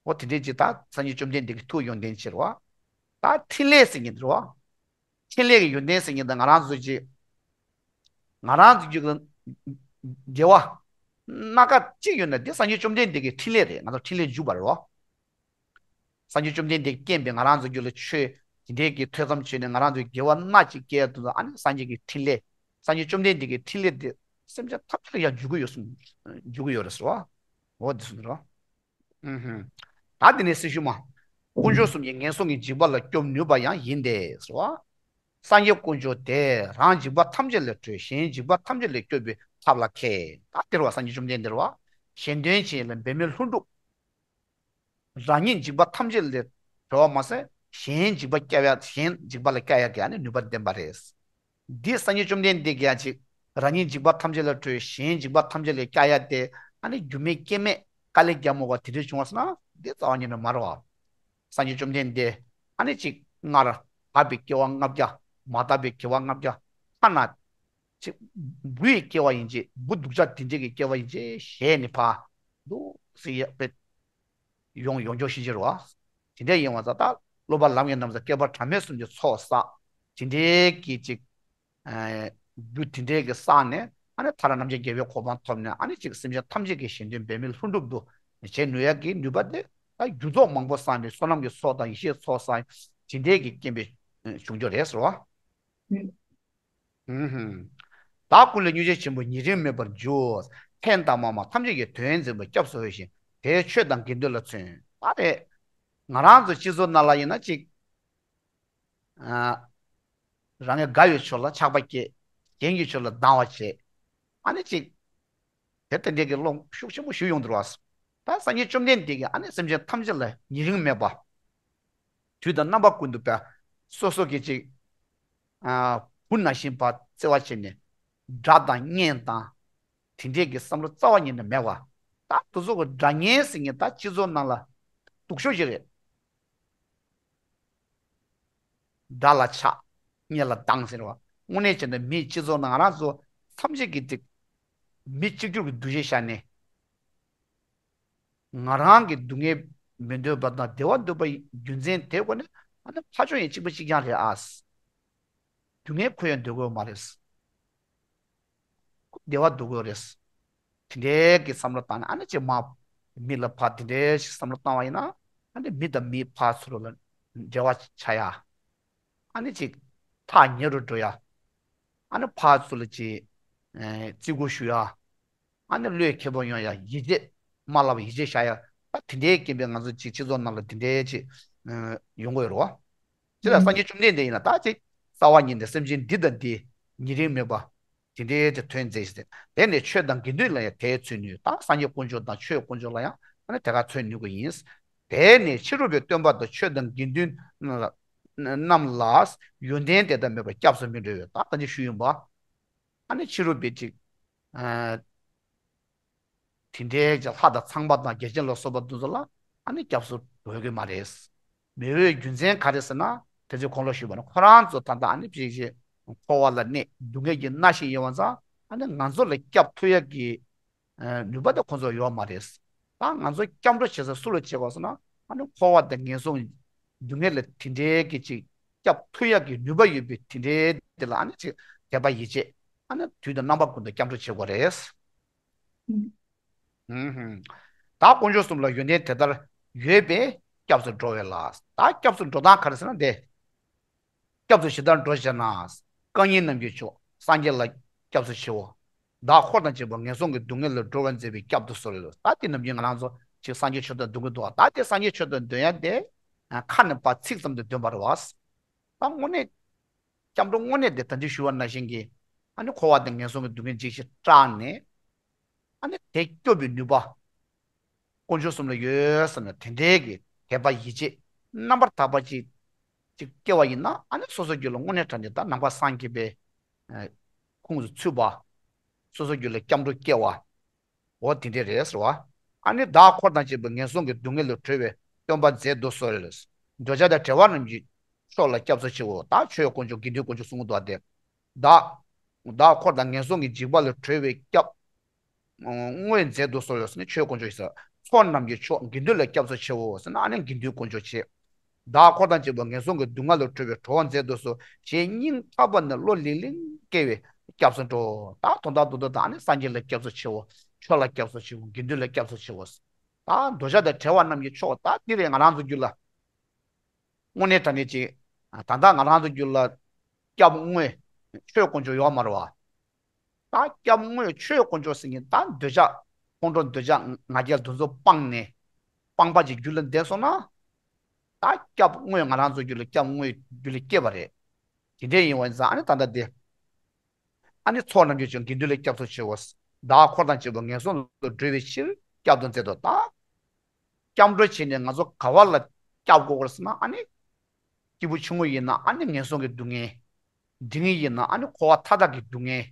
འོ་དེ་འདྲའི་ཅིག་ད་སངས་རྒྱས་བཅོམ་ལྡན་འདས་ཀྱི་ཐུགས་ཡོན་ཏན་ཅིག་རེད་བ། ད་ཕྲིན་ལས་ཟེར་མཁན་དེ་རེད་བ། ཕྲིན་ལས་ཀྱི་ཡོན་ཏན་ཟེར་མཁན་དེ་ང་རང་ཚོ་ཅིག་ང་རང་ཚོ་ཅིག་དགེ་བ་སྣ་ཁ་གཅིག་ཡོད་ན་དེ་སངས་རྒྱས་བཅོམ་ལྡན་འདས་ཀྱི་ཕྲིན་ལས་རེད། ང་ཚོ་ཕྲིན་ལས་འཇུག་པ་རེད་བ། སངས་རྒྱས་བཅོམ་ལྡན་འདས་ཀྱིས་མཁྱེན་པའི་ང་རང་ཚོ་རྒྱུད་ལ་ཆོས་དེ་འདྲའི་གི་ཐོས་བསམ་བྱས་ནས་ང་རང་ཚོའི་དགེ་བ་སྣ་གཅིག་སྐྱེ་དུས་ཨ་ནི་སངས་རྒྱས་ཀྱི་ཕྲིན་ལས། སངས་རྒྱས་བཅོམ་ལྡན་འདས་ཀྱི་ཕྲིན་ལས་དེ་སེམས་ཅན་ཐམས་ཅད་ལ་ཡང་འཇུག་གི་ཡོད་གསུངས། འཇུག་གི་ཡོད་རེད་ཟེར་བ། འོ་དེ་གསུངས་རེད། ཨུ་ཧུམ། ད་དེ་ནས་སྲི་ཞུ་མ། དཀོན་མཆོག་གསུམ་གྱིས་ངན་སོང་གི་འཇིགས་པ་ལ་སྐྱོབ་ནུས་པ་ཡང་ཡིན་ཏེ་ཟེར་བ། སངས་རྒྱས་དཀོན་མཆོག་དེས་རང་འཇིགས་པ་ཐམས་ཅད་ལས་གྲོལ་གཞན་འཇིགས་པ་ཐམས་ཅད་ལས་སྐྱོབ་པའི་ཐབས་ལ་མཁས། ད་དེ་རེད་བ། སངས་རྒྱས་བཅོམ་ལྡན་འདས་རེད་བ། གཞན་དོན་བྱེད་ལ་འབད་མེད་ལྷུན་གྲུབ། རང་ཉིད་འཇིགས་པ་ཐམས་ཅད་ལས་གྲོལ་བ་མ་ཟད་གཞན་འཇིགས་པ་སྐྱོབ་ཡ། གཞན་འཇིགས་པ་ལ་སྐྱོབ་ཡ་གི་ཨ་ནི་ནུས་པ་ལྡན་པ་རེད། འདི་སངས་རྒྱས་བཅོམ་ལྡན་འདས་ཀྱིས་ཡང་ཅིག་རང་ཉིད་འཇིགས་པ་ཐམས་ཅད་ལས་གྲོལ་གཞན་འཇིགས་པ་ཐམས་ཅད་ལས་སྐྱོབ་ཡ་དེ་ཨ་ནི་རྒྱུ་མེད་རྐྱེན་མེད་དཀའ་ལས་རྒྱག་མོ་བ་དེ་འདྲ་བྱུང་བ་སོང་ན་འདི་རྩ་བ་ཉིད་ནས་མ་རེད་བ། སངས་རྒྱས་བཅོམ་ལྡན་འདས་ཨ་ནི་ཅིག་སྔར་དག་པའི་སྐྱེ་བ་ལྔ་བརྒྱ། མ་དག་པའི་སྐྱེ་བ་ལྔ་བརྒྱ། ཐ་ན་ཅིག་བུ་ཡི་སྐྱེ་བ་ཡིན་གཅིག་བུ་སྡུག་ཅག་དེ་འདྲས་ཀྱི་སྐྱེ་བ་ཡིན་གཅིག་ཞེས་ནི་ཕ་འདུག་སེ་ཡ་པེ་ཡོང་ཡོང་ཆོག་ཤེས་ཀྱི་རེད་བ། དེ་འདྲས་ཡིན་བ་ཙང་ད་སློབ་པ་ལམ་གྱི་ན་བཟའ་བསྐལ་པ་གྲངས་མེད་གསུམ་གྱི་ཚོགས་བསགས། དེ་འདྲས་ཀྱི་ཅིག་རྒྱུ་དེ་འདྲས་ཀྱི་བསགས་ནས་ཨ་ནི་ཐར་རམས་ཅན་དགེ་བའི་གོ་འཕང་ཐོབ་ནས་ཨ་ནི་ཅིག་སེམས་ཅན་ཐམས་ཅད་ཀྱི་གཞན་དོན་འབད་མེད་ལྷུན་གྲུབ་ཏུ་བྱེད་ནུས་ཡག་གི་ནུས་པ་དེ་ད་རྒྱུ་ཚོགས་མང་པོ་བསགས་ནས་བསོད་ནམས་ཀྱི་ཚོགས་དང་ཡེ་ཤེས་ཚོགས་བསགས་དེ་འདྲས་ཀྱི་རྐྱེན་པས་བྱུང་རྒྱུ་རེད་ཟེར་བ། ཧུམ་ཧུམ། བདག་ཀུན་ལས་སྙུང་གཞི་ཆེན་པོ་ཉེ་རིང་མེད་པར་འགྱུར། ཕན་དང་མ་མ་ཐམས་ཅད་ཀྱི་དོན་མཛད་པ་སྐྱབས་སུ་འོས་ཤིང་དེའི་ཆོས་དང་དགེ་འདུན་ལ་བརྩོན། ད་རེད། ང་རང་ཚོ་སྤྱི་ཚོགས་ནང་ལ་ཡིན་ན་ཅིག་ཨ། རང་ངའི་དགའ་བའི་ཕྱོགས་ལ་ཆགས་པ་སྐྱེ། གཞན་གྱི་ཕྱོགས་ལ་སྡང་བ་བྱེད། ཨ་ནི་ཅིག་དེ་ལྟ་འདྲའི་གི་བློ་ཤུགས་ཆེན་པོ་ཞིག་ཡོང་འདུག་བ། ད་སངས་རྒྱས་བཅོམ་ལྡན་འདས་ཀྱིས་ཨ་ནི་སེམས་ཅན་ཐམས་ཅད་ལ་ཉེ་རིང་མེད་པ། དུས་དང་རྣམ་པ་ཀུན་ཏུ་བས་སོ་སོ་གི་ཅིག་ཨ། བུ་ནང་བཞིན་པ་བརྩེ་བ་བྱས་ནས་དགྲ་དང་གཉེན་དང་དེ་འདྲས་ཀྱི་བསམ་བློ་རྩ་བ་ཉིད་ནས་མེད་པ། ད་དེ་ཚོ་གི་དགྲ་གཉེན་ཟེར་མཁན་ད་སྤྱི་ཚོགས་ནང་ལ་སྡུག་ཤོས་ཤིག་རེད། དགྲ་ལ་ཆགས། གཉེན་ལ་སྡང་ཟེར་བ། དངོས་གནས་བྱས་ན་མིའི་སྤྱི་ཚོགས་ནང་ང་རང་ཚོ་ཐམས་ཅད་ཀྱི་ཏིག་མི་གཅིག་གྱུར་གྱི་འདུ་ཤེས་བཞག་ནས། ང་རང་གི་སྡུག་བསྔལ་མི་འདོད་པ་དང་བདེ་བ་འདོད་པ་ཡི་རྒྱུ་མཚན་དེ་ཁོ་ནས་ཨ་ནི་ཕ་ཆོས་ཡང་གཅིག་པ་གཅིག་རྐྱང་རེད་ཨ། སྡུག་བསྔལ་ཁོ་ཡང་འདོད་དགོས་མ་རེད། བདེ་བ་འདོད་དགོས་རེད། དེ་འདྲའི་གི་བསམ་བློ་བཏང་ནས་ཨ་ནི་ཅིག་མ་མི་ལ་ཕར་དེ་འདྲའི་ཞིག་བསམ་བློ་བཏང་བ་ཡིན་ན་ཨ་ནི་མི་དང་མི་ཕར་ཚུར་ལ་འབྲེལ་བ་ཆགས་ཡ། ཨ་ནི་ཅིག་ཐག་ཉེ་རུ་འགྲོ་ཡ། ཨ་ནི་ཕར་ཚུར་ལ་ཅིག་ཨེ་བརྩི་བཀུར་ཞུ་ཡ། ཨ་ནི་བློས་འཁེལ་པོ་ཡོང་ཡ་ཡིད་ཆེས་མ་ལབ་ཡིད་ཆེས་བྱ་ཡ། ད་དེ་འདྲའི་རྐྱེན་པས་ང་ཚོ་ཅིག་སྤྱི་ཚོགས་ནང་ལ་དེ་འདྲའི་ཅིག་ཨེ་ཡོང་གི་ཡོད་རེད་བ། ཅེས་ལ་སངས་རྒྱས་བཅོམ་ལྡན་འདས་ཡིན་ན་ད་ཅིག་རྩ་བ་ཉིད་ནས་སེམས་ཅན་འདི་དང་འདི་ཉེ་རིང་མེད་པ། དེ་འདྲའི་དེ་དོན་མཛད་ཞིང་དེ་ནས་ཆོས་དང་དགེ་འདུན་ལ་ཡང་དེའི་མཚོན་ནུས་དང་སངས་རྒྱས་དཀོན་མཆོག་དང་ཆོས་དཀོན་མཆོག་ལ་ཡང་ཨ་ནི་དེ་ག་མཚོན་ནུས་པ་ཡིན། དེ་ནས་ཕྱི་རོལ་པའི་སྟོན་པ་དང་ཆོས་དང་དགེ་འདུན་རྣམས་ལ་ཡོན་ཏན་དེ་ལྟར་མེད་པར་སྐྱབས་སུ་མི་འགྲོ་བས་ད་ལྟ་འདི་ཞུས་ཡིན་པ། ཨ་ནི་ཕྱི་རོལ་པའི་ཅིག་དེ་འདྲའི་ལྷ་དང་ཚངས་པ་དང་རྒྱལ་ཆེན་ལ་སོགས་པ་འདི་ཚོ་ལ་ཨ་ནི་སྐྱབས་སུ་འགྲོ་གི་མ་རེད། མི་འོས་རྒྱུ་མཚན་ག་རེ་ཟེར་ན་དེ་ཚོའི་གོང་ལ་ཞུས་པ་ནི་ཁོ་རང་ཚོ་ད་ལྟ་ཨ་ནི་ཕྱིས་ཀྱི་འཁོར་བ་ལ་གནས་སྡུག་བསྔལ་གྱི་མནར་གཞི་ཡིན་པ་ཙང་ཨ་ནི་ང་ཚོ་ལ་སྐྱབས་ཐུབ་ཡག་གི་ནུས་པ་དེ་ཁོ་ཚོ་ཡོད་མ་རེད། ད་ང་ཚོ་སྐྱབས་འགྲོ་བྱེད་ས་སུ་ལ་བྱེད་དགོས་ཟེར་ན་ཨ་ནི་འཁོར་བ་དང་ངན་སོང་སྡུག་བསྔལ་ལ་དེ་འདྲའི་གི་ཅིག་སྐྱབས་ཐུབ་ཡག་གི་ནུས་པ་ཡོད་པའི་དེ་འདྲའི་དེ་ལ་ཨ་ནི་ཅིག་དད་པ་ཡིད་ཆེས་ཨ་ནི་དུས་དང་རྣམ་པ་ཀུན་ཏུ་སྐྱབས་འགྲོ་བྱེད་དགོས་རེད། ཧུམ་ཧུམ། ད་དཀོན་མཆོག་གསུམ་ལ་ཡོན་ཏན་དེ་ལྟར་ཡོད་པས་སྐྱབས་སུ་འགྲོ་བས་ལ། ད་སྐྱབས་སུ་འགྲོ་སྟངས་ག་རེ་ཟེར་ན་འདི། སྐྱབས་སུ་ཇི་ལྟར་འགྲོ་ཞེ་ན། རྐང་གཉིས་ནམ་མཁའི་མཆོག་སངས་རྒྱས་ལ་སྐྱབས་སུ་མཆིའོ། བདག་འཁོར་དང་བཅས་པ་ངན་སོང་གི་སྡུག་བསྔལ་ལས་སྒྲོལ་བར་མཛད་པའི་སྐྱབས་སུ་གསོལ་ལོ། ད་དེ་ནམ་རྒྱུན་ང་རང་ཚོ་ཅིག་སངས་རྒྱས་ཆོས་དང་འདོན་གྱི་འདུག་ད་དེ་སངས་རྒྱས་ཆོས་དང་འདོན་ཡ་དེ་ཁ་ནས་ཕར་ཚིག་ཙམ་དུ་འདོན་པ་རེད་བ། ད་དངོས་གནས་སྐྱབས་འགྲོ་དངོས་གནས་དེ་ད་ཅི་ཞུ་བ་ནང་བཞིན་གྱི་ཨ་ནི་འཁོར་བ་དང་ངན་སོང་གི་སྡུག་བསྔལ་འཇིགས་ཤིང་སྐྲག་ནས་ཨ་ནི་དེ་སྐྱོབ་པའི་ནུས་པ་དཀོན་མཆོག་གསུམ་ལ་ཡོད་ཟེར་ན་དེ་འདྲའི་གི་དད་པ་ཡིད་ཆེས་རྣམ་པར་དག་པ་ཅིག་ཅིག་སྐྱེ་བ་ཡིན་ན་ཨ་ནི་སོ་སོ་རྒྱུད་ལ་དངོས་གནས་དྲང་གནས་ད་ནང་པ་སངས་རྒྱས་པའི་ཁོངས་སུ་ཚུད་པ། སོ་སོ་རྒྱུད་ལ་སྐྱབས་འགྲོ་སྐྱེ་བ། འོ་དེ་འདྲས་རེད་ཟེར་བ། ཨ་ནི་བདག་འཁོར་དང་བཅས་པ་ངན་སོང་གི་སྡུག་བསྔལ་ལས་གྲོལ་བའི་སྟོན་པ་མཛད་དུ་གསོལ། འདོད་ཆགས་དང་བྲལ་བ་རྣམས་ཀྱི་མཆོག་ལ་སྐྱབས་སུ་མཆིའོ། ད་ཆོས་དཀོན་མཆོག་དགེ་འདུན་དཀོན་མཆོག་གསུང་གི་འདུག་སྟེ། བདག་བདག་འཁོར་དང་ངན་སོང་གི་འཇིགས་པ་ལས་གྲོལ་བའི་སྐྱབས་དངོས་མཛད་དུ་གསོལ་ཟེར་ནས་ཆོས་དཀོན་མཆོག་ཡིན་ཟེར། ཚོགས་རྣམས་ཀྱི་མཆོག་དགེ་འདུན་ལ་སྐྱབས་སུ་མཆིའོ་ཟེར་ན་ཨ་ནི་དགེ་འདུན་དཀོན་མཆོག་བྱས། བདག་འཁོར་དང་བཅས་པ་ངན་སོང་གི་སྡུག་བསྔལ་ལས་གྲོལ་བའི་གྲོགས་མཛད་དུ་གསོལ། ཞེས་སྙིང་ཐག་པ་ནས་བློ་ལིང་ལིང་བཀལ་བའི་སྐྱབས་སུ་འགྲོ། ད་དོན་དག་ཏུ་ད་ཨ་ནི་སངས་རྒྱས་ལ་སྐྱབས་སུ་མཆིའོ། ཆོས་ལ་སྐྱབས་སུ་མཆིའོ། དགེ་འདུན་ལ་སྐྱབས་སུ་མཆིའོ། ད་འདོད་ཆགས་དང་བྲལ་བ་རྣམས་ཀྱི་མཆོག་ད་འདི་རེད་ང་རང་ཚོ་རྒྱུད་ལ། དངོས་གནས་དྲང་གནས་ཅིག་ད་ལྟ་ང་རང་ཚོ་རྒྱུད་ལ་སྐྱབས་དངོས་ཆོས་དཀོན་མཆོག་ཡོད་མ་རེད་བ། ད་སྐྱབས་དངོས་ཆོས་དཀོན་མཆོག་ཟེར་མཁན་ད་འདོད་ཆགས་ཁོང་ཁྲོ་འདོད་ཆགས་ང་རྒྱལ་དེ་ཚོ་སྤངས་ནས་སྤངས་པ་ཅིག་རྒྱུད་ལ་འདས་སོང་ན། ད་སྐྱབས་དངོས་ང་རང་ཚོ་རྒྱུད་ལ་སྐྱབས་དངོས་རྒྱུད་ལ་སྐྱེས་པ་རེད། དེ་འདྲས་ཡིན་བ་ཡིན་ཙང་ཨ་ནི་ད་ལྟ་དེ། ཨ་ནི་ཚོགས་རྣམས་ཀྱི་མཆོག་དགེ་འདུན་ལ་སྐྱབས་སུ་མཆིའོ། བདག་འཁོར་དང་བཅས་པ་ངན་སོང་ལས་སྒྲོལ་བའི་ཕྱིར་སྐྱབས་སུ་མཛད་དོ། ད་སྐྱབས་འགྲོ་བྱས་ནས་ང་ཚོ་ག་བ་ལ་སྐྱབས་དགོས་ཀྱི་རེད་ཟེར་ན་ཨ་ནི། སྐྱེས་བུ་ཆུང་ངུ་ཡིན་ན་ཨ་ནི་ངན་སོང་གི་སྡུག་བསྔལ། འབྲིང་ཡིན་ན་ཨ་ནི་འཁོར་བ་མཐའ་དག་གི་སྡུག་བསྔལ།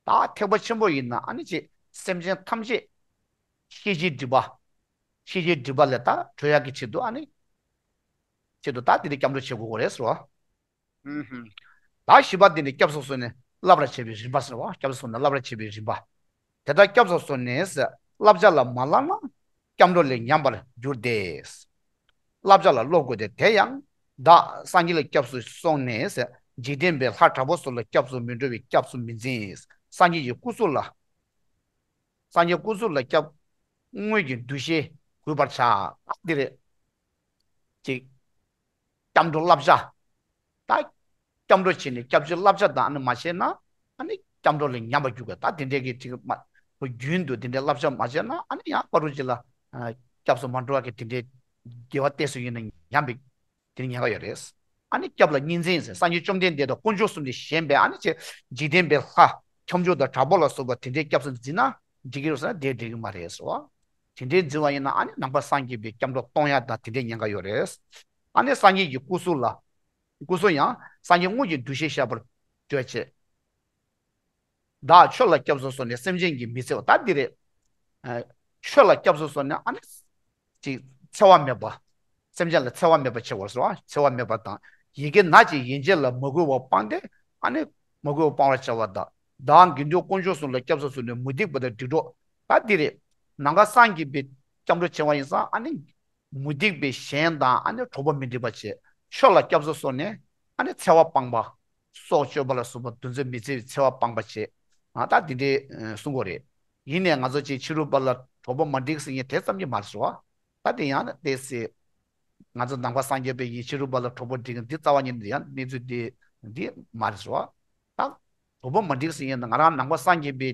ད་ཐེག་པ་ཆེན་པོ་ཡིན་ན་ཨ་ནི་ཅིག་སེམས་ཅན་ཐམས་ཅད་ཤེས་བྱའི་སྒྲིབ་པ། ཤེས་བྱའི་སྒྲིབ་པ་ལས་ད་གྲོལ་ཡག་གི་ཆེད་དུ་ཨ་ནི། ཆེད་དུ་ད་དེ་འདྲའི་སྐྱབས་འགྲོ་བྱེད་དགོས་ཀྱི་རེད་ཟེར་བ། ཨུམ་ཧུམ། ད་བཞི་པ་འདི་ནི་སྐྱབས་སུ་སོང་ནས་བསླབ་པར་བྱ་བའི་རིམ་པ་ཟེར་བ། སྐྱབས་སུ་སོང་ནས་བསླབ་པར་བྱ་བའི་རིམ་པ། དེ་ལྟར་སྐྱབས་སུ་སོང་ནས་བསླབ་བྱ་ལ་མ་བསླབ་ན་སྐྱབས་འགྲོ་ལས་ཉམས་པར་འགྱུར་ཏེ། བསླབ་བྱ་ལ་སློབ་དགོས་ཏེ་དེ་ཡང་བདག་སངས་རྒྱས་ལ་སྐྱབས་སུ་སོང་ནས་འཇིག་རྟེན་པའི་ལྷ་དྲག་པོ་སོགས་ལ་སྐྱབས་སུ་མི་འགྲོ་བའི་སྐྱབས་སུ་མི་འཛིན། སངས་རྒྱས་ཀྱི་སྐུ་གཟུགས་ལ། སངས་རྒྱས་སྐུ་གཟུགས་ལ་སྐྱབས་དངོས་ཀྱི་འདུ་ཤེས་གུས་པར་བྱ། ཨ་འདི་རེད། ཅིག་སྐྱབས་འགྲོ་བསླབ་བྱ། ད་སྐྱབས་འགྲོ་བྱས་ནས་སྐྱབས་བཅོལ་བསླབ་བྱ་དང་ཨ་ནི་མ་བྱས་ན་ཨ་ནི་སྐྱབས་འགྲོ་ལས་ཉམས་པར་འགྱུར་གི། ད་དེ་འདྲའི་གི་ཅིག་མ་ཁོ་རྒྱུན་དུ་དེ་འདྲའི་བསླབ་བྱ་མ་བྱས་ན་ཨ་ནི་ཡང་བར་དུ་ཅིག་ལ་ཨ་སྐྱབས་སུ་མ་འགྲོ་བ་གི་དེ་འདྲའི་དགེ་བ་ཏོག་ཙམ་ཡིན་ན་ཉམས་པའི་དེ་ནི་ཉེན་ཁ་ཡོད་རེད། ཨ་ནི་སྐྱབས་ལ་གཉིས་འཛིན་ཟེར། སངས་རྒྱས་བཅོམ་ལྡན་འདས་དང་དཀོན་མཆོག་གསུམ་ལས་གཞན་པའི་ཨ་ནི་ཅིག་འཇིག་རྟེན་པའི་ལྷ་ཁྱབ་འཇུག་དང་དྲག་པོ་ལ་སོགས་པ་དེ་འདྲའི་སྐྱབས་སུ་འཛིན་ན་འགྲིག་གི་རེད་ཟེར་ན་དེ་འགྲིག་གི་མ་རེད་ཟེར་བ། དེ་འདྲའི་འཛིན་པ་ཡིན་ན་ཨ་ནི་ནང་པ་སངས་རྒྱས་པའི་སྐྱབས་འགྲོ་གཏོང་ཡ་དང་དེ་འདྲའི་ཉེན་ཁ་ཡོད་རེད། ཨ་ནི་སངས་རྒྱས་ཀྱི་སྐུ་གཟུགས་ལ། སྐུ་གཟུགས་ཡང་སངས་རྒྱས་དངོས་ཀྱི་འདུ་ཤེས་བཞག་པར་བྱ་བྱེད། བདག་ཆོས་ལ་སྐྱབས་སུ་སོང་ནས་སེམས་ཅན་གྱི་མི་འཚེ་བ་ད་འདི་རེད། ཨ་ཆོས་ལ་སྐྱབས་སུ་སོང་ནས་ཨ་ནི། ཅིག་འཚེ་བ་མེད་པ། སེམས་ཅན་ལ་འཚེ་བ་མེད་པ་བྱེད་དགོས་སོ། འཚེ་བ་མེད་པ་དང་། ཡི་གེ་ན་ཅིག་ཡན་ཆད་ལ་མ་གུས་པ་སྤངས་ཏེ་ཨ་ནི་མ་གུས་པ་སྤང་བར་བྱ་བ་དང་། བདག་དགེ་འདུན་དཀོན་མཆོག་གསུམ་ལ་སྐྱབས་སུ་སོང་ནས་མུ་སྟེགས་པ་དང་སྡིག་གྲོགས་ད་འདི་རེད། ནམ་མཁའ་སངས་རྒྱས་པའི་སྐྱབས་འགྲོ་བྱེད་པ་ཡིན་ཙང་ཨ་ནི། མུ་སྟེགས་པའི་གཞན་དང་ཨ་ནི་གྲོགས་པོ་མི་འགྲིག་པ་བྱེད། ཆོས་ལ་སྐྱབས་སུ་སོང་ནས་ཨ་ནི་འཚེ་བ་སྤངས་པ། སྲོག་གཅོད་པ་ལ་སོགས་པ་དུས་མཚན་མི་བརྩི་བའི་འཚེ་བ་སྤངས་པ་བྱེད། ཨ་ད་འདི་འདྲའི་གསུང་གོ་རེད། ཡིན་ནས་ང་ཚོ་ཅིག་ཕྱི་རོལ་པ་ལ་གྲོགས་པོ་མ་འགྲིག་ཟེར་མཁན་དེ་ཙམ་གྱིས་མ་རེད་ཟེར་བ། ད་དེ་ཡང་དེ་སྲིད། ང་ཚོ་ནང་པ་སངས་རྒྱས་པའི་ཡིན་ཕྱི་རོལ་པ་ལ་གྲོགས་པོ་འགྲིག་མཁན་འདི་རྩ་བ་ཉིད་ནས་ཡང་གནས་ཚུལ་འདི་འདི་མ་རེད་ཟེར་བ། ད་གྲོགས་པོ་མ་འགྲིག་ཟེར་མཁན་ང་རང་ནང་པ་སངས་རྒྱས་པའི་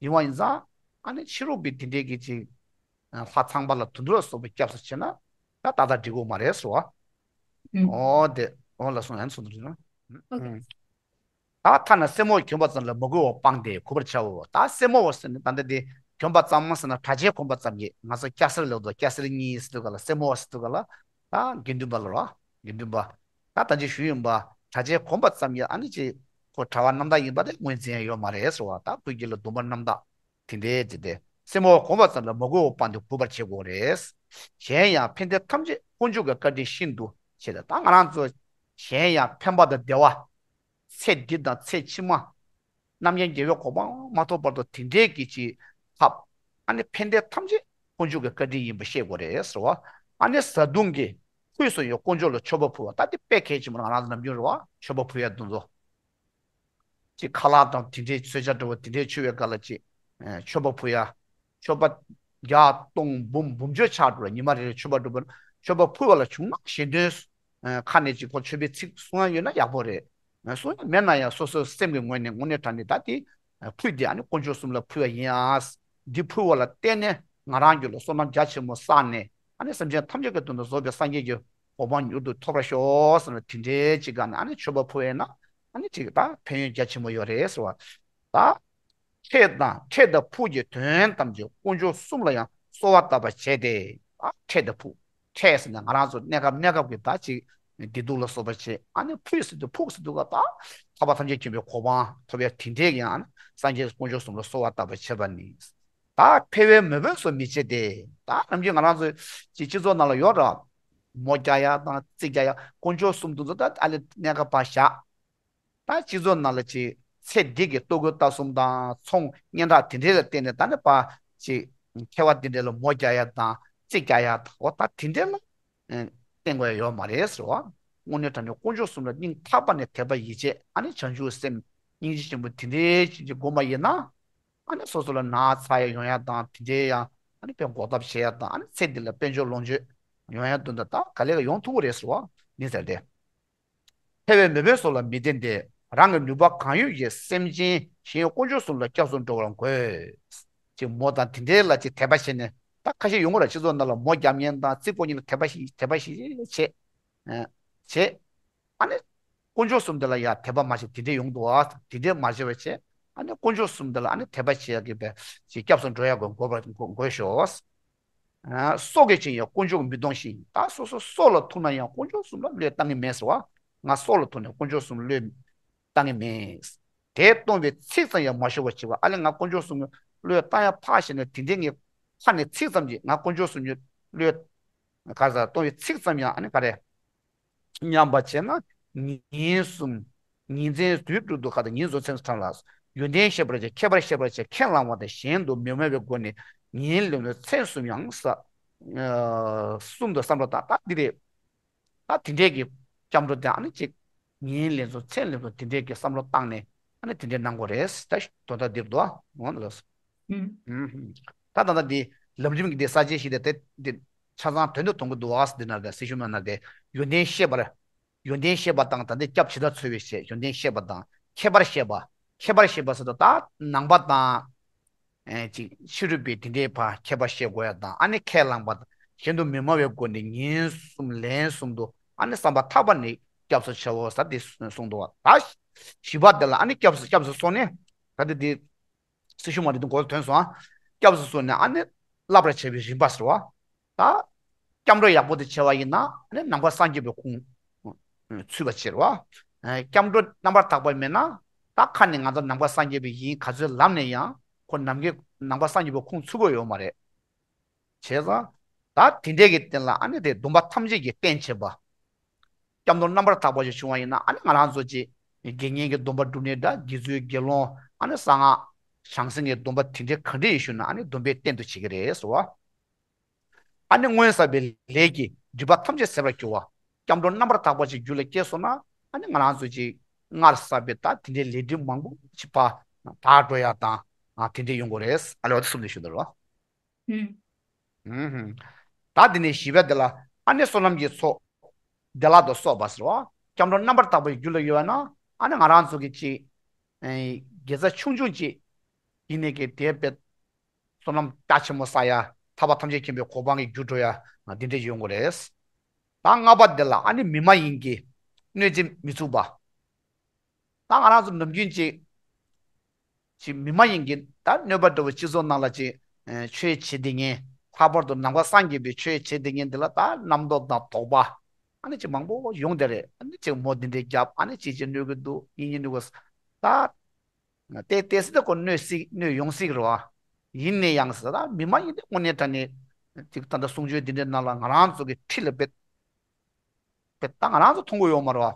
ཡིན་བ་ཡིན་ཙང་ཨ་ནི་ཕྱི་རོལ་པའི་དེ་འདྲའི་གི་ཅིག་ལྷ་ཚངས་པ་ལ་དུད་འགྲོ་ལ་སོགས་པའི་སྐྱབས་སུ་མཆི་ན་ད་ད་ལྟ་འགྲིག་གི་མ་རེད་ཟེར་བ། ཨུ། ཨོ་དེ་ཨོ་ལ་སོང་ཡང་སོང་དུ་རེད་ན། ཨོ་ཁེ། ད་ཐ་ན་སེན་མོ་གྱོན་པ་ཙམ་ལ་མ་གུས་པ་སྤངས་ཏེ་གུས་པར་བྱའོ། ད་སེན་མོ་བ་ཟེར་ནས་ད་ལྟ་དེ་གྱོན་པ་ཙམ་མ་ཟེར་ན་གྲྭ་ཆས་གོན་པ་ཙམ་གྱིས་ང་ཚོ་སྐྱ་སེར་ལབ་འདུག་སྐྱ་སེར་གཉིས་ཟེར་དུས་ག་ལ་སེན་མོ་བ་ཟེར་དུས་ག་ལ་ད་དགེ་འདུན་པ་ལ་རོ། དགེ་འདུན་པ། ད་ད་ཅི་ཞུ་ཡིན་པ་གྲྭ་ཆས་གོན་པ་ཙམ་གྱིས་ཨ་ནི་ཅི་ཁོ་གྲྭ་པ་རྣམ་དག་ཡིན་པ་དེ་ངོས་འཛིན་ཡ་ཡོད་མ་རེད་ཟེར་བ། ད་བོད་སྐད་ལ་སྡོམ་པ་རྣམ་དག་དེ་འདྲའི་དེ་སྟེ། སེན་མོ་བ་གོན་པ་ཙམ་ལ་མ་གུས་པ་སྤངས་ཏེ་གུས་པར་བྱེད་དགོས་རེད། གཞན་ཡང་ཕན་བདེ་ཐམས་ཅད་དཀོན་མཆོག་གི་བཀའ་དྲིན་ཤིན་ཏུ་ཆེ། ད་ང་རང་ཚོ་གཞན་ཡང་ཕན་པ་དང་བདེ་བ། ཚེ་འདི་དང་ཚེ་ཕྱི་མ། རྣམ་མཁྱེན་རྒྱལ་བའི་གོ་འཕང་མ་ཐོབ་བར་དུ་དེ་འདྲའི་གི་ཅིག་ཐབས། ཨ་ནི་ཕན་བདེ་ཐམས་ཅད་དཀོན་མཆོག་གི་བཀའ་དྲིན་ཡིན་པ་ཤེས་དགོས་རེད་ཟེར་བ། ཨ་ནི་བཟའ་བཏུང་གི་ཕུལ་སུ་ཡང་དཀོན་མཆོག་ལ་མཆོད་པ་ཕུལ་བ་ད་དེ་དཔེ་གལ་ཆེན་པོ་རེད། ང་རང་ཚོ་ནམ་རྒྱུན་རེད་བ་མཆོད་པ་ཕུལ་ཡ་དེ་ཚོ། ཅིག་ཁ་ལག་དང་དེ་འདྲའི་གསོལ་ཇ་འདྲ་བོ་དེ་འདྲའི་མཆོད་པའི་སྐབས་ལ་ཅིག་ཨ་མཆོད་པ་ཕུལ་ཡ། མཆོད་པ་བརྒྱ་སྟོང་འབུམ་འབུམ་བརྗོད་ཆགས་འགྲོ་ལ་ཉི་མ་རེ་རེ་མཆོད་པ་སྒྲུབ་པ་མཆོད་པ་ཕུལ་བ་ལ་བྱུང་ན་གཞན་དོན་ཨ་ཁ་ནས་ཅིག་ཁོ་མཆོད་པའི་ཚིག་གསུང་ཡ་ཡོད་ན་ཡག་པོ་རེད། ཨ་གསུང་ཡ་མེད་ན་ཡང་སོ་སོའི་སེམས་ཀྱི་ངོས་ནས་དངོས་གནས་དྲང་གནས་ད་དེ་ཨ་ཕུལ་དེ་ཨ་ནི་དཀོན་མཆོག་གསུམ་ལ་ཕུལ་བ་ཡིན་ཨ། འདི་ཕུལ་བ་ལ་བརྟེན་ནས་ང་རང་རྒྱུད་ལ་བསོད་ནམས་རྒྱ་ཆེན་པོ་བསགས་ནས་ཨ་ནི་སེམས་ཅན་ཐམས་ཅད་ཀྱི་དོན་དུ་རྫོགས་པའི་སངས་རྒྱས་ཀྱི་གོ་འཕང་མྱུར་དུ་ཐོབ་པར་ཤོག་ཟེར་ནས་དེ་འདྲའི་ཅིག་ག་ནས་ཨ་ནི་མཆོད་པ་ཕུལ་བས་ན་ཨ་ནི་ཅིག་ད་ཕན་ཡོན་རྒྱ་ཆེན་པོ་ཡོད་རེད་ཟེར་བ། ད་ཕྲད་དང་ཕྲད་དང་ཕུག་གི་དོན་ཐམས་ཅད་དཀོན་མཆོག་གསུམ་ལ་ཡང་གསོལ་བ་བཏབ་པར་བྱས་ཏེ། ད་ཕྲད་དང་ཕུག་ཕྲད་ཟེར་ནས་ང་རང་ཚོ་གནས་སྐབས་གནས་སྐབས་ཀྱི་ད་ཅིག་བདེ་སྡུག་ལ་སོགས་པ་བྱེད། ཨ་ནི་ཕུག་ཟེར་དུས་ཕུག་ཟེར་དུས་ག་ད་ཐར་པ་ཐམས་ཅད་མཁྱེན་པའི་གོ་འཕང་ཐོབ་ཡ་དེ་འདྲའི་ཡང་སངས་རྒྱས་དཀོན་མཆོག་གསུམ་ལ་གསོལ་བ་བཏབ་པར་བྱས་པ་ནི། ད་ཕལ་བའི་མོས་པོས་སུ་མི་བྱེད་དེ། ད་ནམ་རྒྱུན་ང་རང་ཚོ་ཅིག་སྤྱི་ཚོགས་ནང་ལ་ཡོད་ར། མོ་རྒྱག་ཡ་དང་རྩིས་རྒྱག་ཡ། དཀོན་མཆོག་གསུམ་དུ་ཚོ་ད་ཨ་ལེ་གནད་འགག་པ་བཞག་ད་སྤྱི་ཚོགས་ནང་ལ་ཅིག་ཚེ་འདི་གི་ལྟོ་གོས་ལྟ་གསུམ་དང་ཚོང་སྙན་གྲགས་དེ་འདྲའི་ལ་བརྟེན་ནས་ད་ནི་པ་ཅིག་ཁྱད་པར་དེ་འདྲའི་ལ་མོ་རྒྱག་ཡ་དང་རྩིས་རྒྱག་ཡ་དང་འོ་ད་དེ་འདྲའི་ལ་བརྟེན་དགོས་ཡ་ཡོད་མ་རེད་ཟེར་བ། དངོས་གནས་དྲང་གནས་དཀོན་མཆོག་གསུམ་ལ་སྙིང་ཐག་པ་ནས་དད་པ་ཡིད་ཆེས་ཨ་ནི་བྱང་ཆུབ་སེམས་སྙིང་རྗེ་ཆེན་པོ་དེ་འདྲའི་ཅིག་ཅིག་སྒོམ་པ་ཡིན་ན། ཨ་ནི་སོ་སོ་ལ་ན་ཚ་ཡ་ཡོང་ཡ་དང་དེ་འདྲའི་ཡང་ཨ་ནི་དཔེ་འགོག་ཐབས་བྱེད་ཡ་དང་ཨ་ནི་ཚེ་འདི་ལ་དཔལ་འབྱོར་ལོངས་སྤྱོད་ཡོང་ཡ་དོན་དུ་ད་ག་ལེ་ག་ཡོང་ཐུབ་ཀྱི་རེད་ཟེར་བ་ནི་ཟེར་ཏེ། ཕལ་བའི་མོས་པོས་སུ་ལ་མི་བརྟེན་ཏེ། རང་གི་ནུས་པ་གང་ཡོད་ཀྱིས་སེམས་ཅན་གཞན་དཀོན་མཆོག་གསུམ་ལ་སྐྱབས་སུ་འགྲོ་བར་འགོད། ཅེས་མོ་དང་དེ་འདྲའི་ལ་ཅིག་དད་པ་བྱས་ནས་ད་ཁ་ཤས་ཡོང་གི་རེད། སྤྱི་ཚོགས་ནང་ལ་མོ་རྒྱབ་མཁན་དང་རྩིས་རྐོ་མཁན་ལ་དད་པ་ཞིག་དད་པ་ཞིག་བྱེད། བྱེད། ཨ་ནི། དཀོན་མཆོག་གསུམ་དེ་ལ་ཡང་དད་པ་མ་བྱེད་དེ་འདྲས་ཡོང་འདུག་ཨ། དེ་འདྲས་མ་བྱེད་པ་བྱས། ཨ་ནི་དཀོན་མཆོག་གསུམ་དེ་ལ་ཨ་ནི་དད་པ་བྱེད་ཡག་གི་བས་ཅིག་སྐྱབས་སུ་འགྲོ་ཡག་གི་དགོས་པ་དགོས་ཤོག་སྲོག་གི་ཕྱིར་ཡང་དཀོན་མཆོག་མི་གཏོང་ཞིང་། ད་སོ་སོ་སྲོག་ལ་ཐུག་ན་ཡང་དཀོན་མཆོག་གསུམ་ལ་བློས་བཏང་གི་མེད་ཟེར་བ། ང་སྲོག་ལ་ཐུག་ནས་དཀོན་མཆོག་གསུམ་བློས་བཏང་གི་མེད། དེ་གཏོང་བའི་ཚིག་ཙམ་ཡང་མ་ཤོར་བར་བྱེད་པ། ཨ་ལས་ང་དཀོན་མཆོག་གསུམ་བློས་བཏང་ཡ་ཕར་བཞག་ནས་དེ་འདྲས་ངས་ཕར་ནས་ཚིག་ཙམ་གྱིས་ང་དཀོན་མཆོག་གསུམ་བློས། ག་ས་གཏོང་བའི་ཚིག་ཙམ་ཡང་ཨ་ནི་ག་རེ། ཉམས་པ་བྱས་ན་ཉིན་གསུམ། ཉིན་མཚན་དུས་དྲུག་ཏུ་ག་དང་ཉིན་གསུམ་མཚན་གསུམ་ལ། ཡོན་ཏན་ཤེས་པར་བྱ། ཁྱད་པར་ཤེས་པར་བྱ། ཁས་བླངས་པ་དང་གཞན་དུ་མི་སྨྲ་བའི་སྒོ་ནས་ཉིན་ལན་དུ་མཚན་གསུམ་ཡང་ས། གསུམ་དུ་བསམ་བློ་བཏང་། ད་འདི་རེད། ད་དེ་འདྲས་ཀྱི་སྐྱབས་འགྲོ་དེ་ཨ་ནི་གཅིག་ཉིན་ལན་དུ་མཚན་ལན་དུ་དེ་འདྲས་ཀྱི་བསམ་བློ་བཏང་ནས་ཨ་ནི་དེ་འདྲས་གནང་དགོས་རེད། ད་དོན་དག་འདིར་འདུག་ཨ། འོང་ལ། ད་ད་ལྟ་འདི་ལམ་རིམ་གྱི་འདི་གསར་བརྗེ་ཞིག་དེ་དེ་འདི་ཆ་ཚང་དོན་དུ་གཏོང་གི་འདུག་ཨ། འདི་ན་དེ་སྲི་ཞུ་མ་ན་དེ་ཡོན་ཏན་ཤེས་པར། ཡོན་ཏན་ཤེས་པ་དང་ད་ལྟའི་སྐྱབས་ཇི་ལྟར་འཚོལ་བའི་ཞེས་ཡོན་ཏན་ཤེས་པ་དང་ཁྱད་པར་ཤེས་པ། ཁྱད་པར་ཤེས་པ་ཟེར་དུས་ད་ནང་པ་དང་། ཨེ་ཅིག་ཕྱི་རོལ་པའི་དེ་འདྲའི་བར་ཁྱད་པར་ཤེས་དགོས་ཡ་དང་ཨ་ནི་ཁས་བླངས་པ་དང་གཞན་དུ་མི་སྨྲ་བའི་སྒོ་ནས་ཉིན་གསུམ་ལན་གསུམ་དུ་ཨ་ནི་བསམ་པ་ཐག་པ་ནས་སྐྱབས་སུ་མཆིའོ་ཟེར་དེ་གསུངས་འདུག་བ། ད་བཞི་པ་དེ་ལ་ཨ་ནི་སྐྱབས་སུ་སྐྱབས་སུ་སོང་ནས་ད་ལྟ་དེ། སྲི་ཞུ་མ་རེད་འདུག་གོ་ཐོན་སོང་ཨ། སྐྱབས་སུ་སོང་ནས་ཨ་ནི་བསླབ་པར་བྱ་བའི་རིམ་པ་ཟེར་བ། ད། སྐྱབས་འགྲོ་ཡག་པོ་དེ་བྱས་པ་ཡིན་ན་ཨ་ནི་ནང་པ་སངས་རྒྱས་པའི་ཁུངས་ཚུད་པ་བྱེད་རོགས། སྐྱབས་འགྲོ་རྣམ་པར་དག་པ་མེད་ན་ད་ཁ་ནས་ང་ཚོ་ནང་པ་སངས་རྒྱས་པ་ཡིན་ག་ཚོད་ལབ་ནས་ཡང་ཁོ་ནམ་མཁའི་ནང་པ་སངས་རྒྱས་པའི་ཁུངས་ཚུད་པོ་ཡོད་མ་རེད། བྱས་ཙང་། ད་དེ་འདྲས་ཀྱི་རྟེན་ལ་ཨ་ནི་དེ་སྡོམ་པ་ཐམས་ཅད་ཀྱི་རྟེན་བྱེད་པ། སྐྱབས་འགྲོ་རྣམ་པར་དག་པ་ཞིག་བྱུང་བ་ཡིན་ན་ཨ་ནི་ང་རང་ཚོ་ཅིག་དགེ་བསྙེན་གྱི་སྡོམ་པ་སྒྲུབ་ནི་འདྲ་དགེ་ཚུལ་དགེ་སློང་ཨ་ནི་གསང་སྔགས་བྱང་སེམས་ཀྱི་སྡོམ་པ་དེ་འདྲའི་ག་འདྲ་ཞིག་ཞུ་ན་ཨ་ནི་སྡོམ་པའི་རྟེན་དུ་བྱེད་ཀྱི་རེད་ཟེར་བ། ཨ་ནི་སྔོན་བསགས་པའི་ལས་ཀྱི་སྒྲིབ་པ་ཐམས་ཅད་ཟད་པར་འགྱུར་བ། སྐྱབས་འགྲོ་རྣམ་པར་དག་པ་ཞིག་རྒྱུད་ལ་སྐྱེས་སོང་ན་ཨ་ནི་ང་རང་ཚོ་ཅིག་སྔར་བསགས་པའི་ད་དེ་འདྲའི་ལས་སྒྲིབ་མང་པོ་ཅིག་ཕར་དག་འགྲོ་ཡ་དང་དེ་འདྲའི་ཡོང་གི་རེད། ཨ་ལས་བ་དེ་གསུམ་ནས་ཞུ་འདོད་རོ། ཨུམ། ད་འདི་ནས་བཞི་པ་འདི་ལ་ཨ་ནི་བསོད་ནམས་ཀྱི་ཚོགས་བདེ་བླག་ཏུ་གསོག་པ་ཟེར་བ། སྐྱབས་འགྲོ་རྣམ་པར་དག་པའི་རྒྱུད་ལ་ཡོད་ན་ཨ་ནི་ང་རང་ཚོ་གི་ཅིག་དགེ་རྩ་ཆུང་ཆུང་ཅིག་ཡིན་ནས་ཀྱི་དེ་བས་བསོད་ནམས་རྒྱ་ཆེན་པོ་བསགས་ཡ་ཐར་པ་ཐམས་ཅད་མཁྱེན་པའི་གོ་འཕང་གི་རྒྱུར་འགྲོ་ཡ་འདི་འདྲ་ཡོང་གི་རེད། ད་ལྔ་པ་འདི་ལ་ཨ་ནི་མི་མ་ཡིན་གྱི་གནོད་འཚེ་མི་ཚུགས་པ། ད་ང་རང་ཚོ་ནམ་རྒྱུན་ཅིག་ཅིག་མི་མ་ཡིན་གྱི་ད་གནོད་པ་འདྲ་བོ་སྤྱི་ཚོགས་ནང་ལ་ཅིག་ཆོས་བྱེད་བསྡད་མཁན། ལྷག་པར་དུ་ནང་པ་སངས་རྒྱས་པའི་ཆོས་བྱེད་བསྡད་མཁན་འདི་ལ་ད་རྣམ་རྟོག་དང་དོགས་པ་ཨ་ནི་ཅིག་མང་པོ་ཡོང་བསྡད་རེད། ཨ་ནི་ཅིག་མོ་འདི་འདྲའི་རྒྱབ་ཨ་ནི་ཅིག་ཅིག་གནོད་ཀྱི་འདུག་ཡིན་ཡིན་འདུག་གོ་ད་ཏེ་ཏེ་སི་ད་ཁོ་གནོད་སྲིད་གནོད་ཡོང་སྲིད་རེད་བ། ཡིན་ནའི་ཡང་ཟེར་ད་མི་མ་ཡིན་ཏེ་དངོས་གནས་དྲང་གནས་ཅིག་ད་ལྟ་གསུང་ཆོས་འདི་འདྲའི་ནང་ལ་ང་རང་ཚོ་གི་ཁྲི་ལ་བེད། པའི་ད་ང་རང་ཚོ་མཐོང་གི་ཡོད་མ་རེད་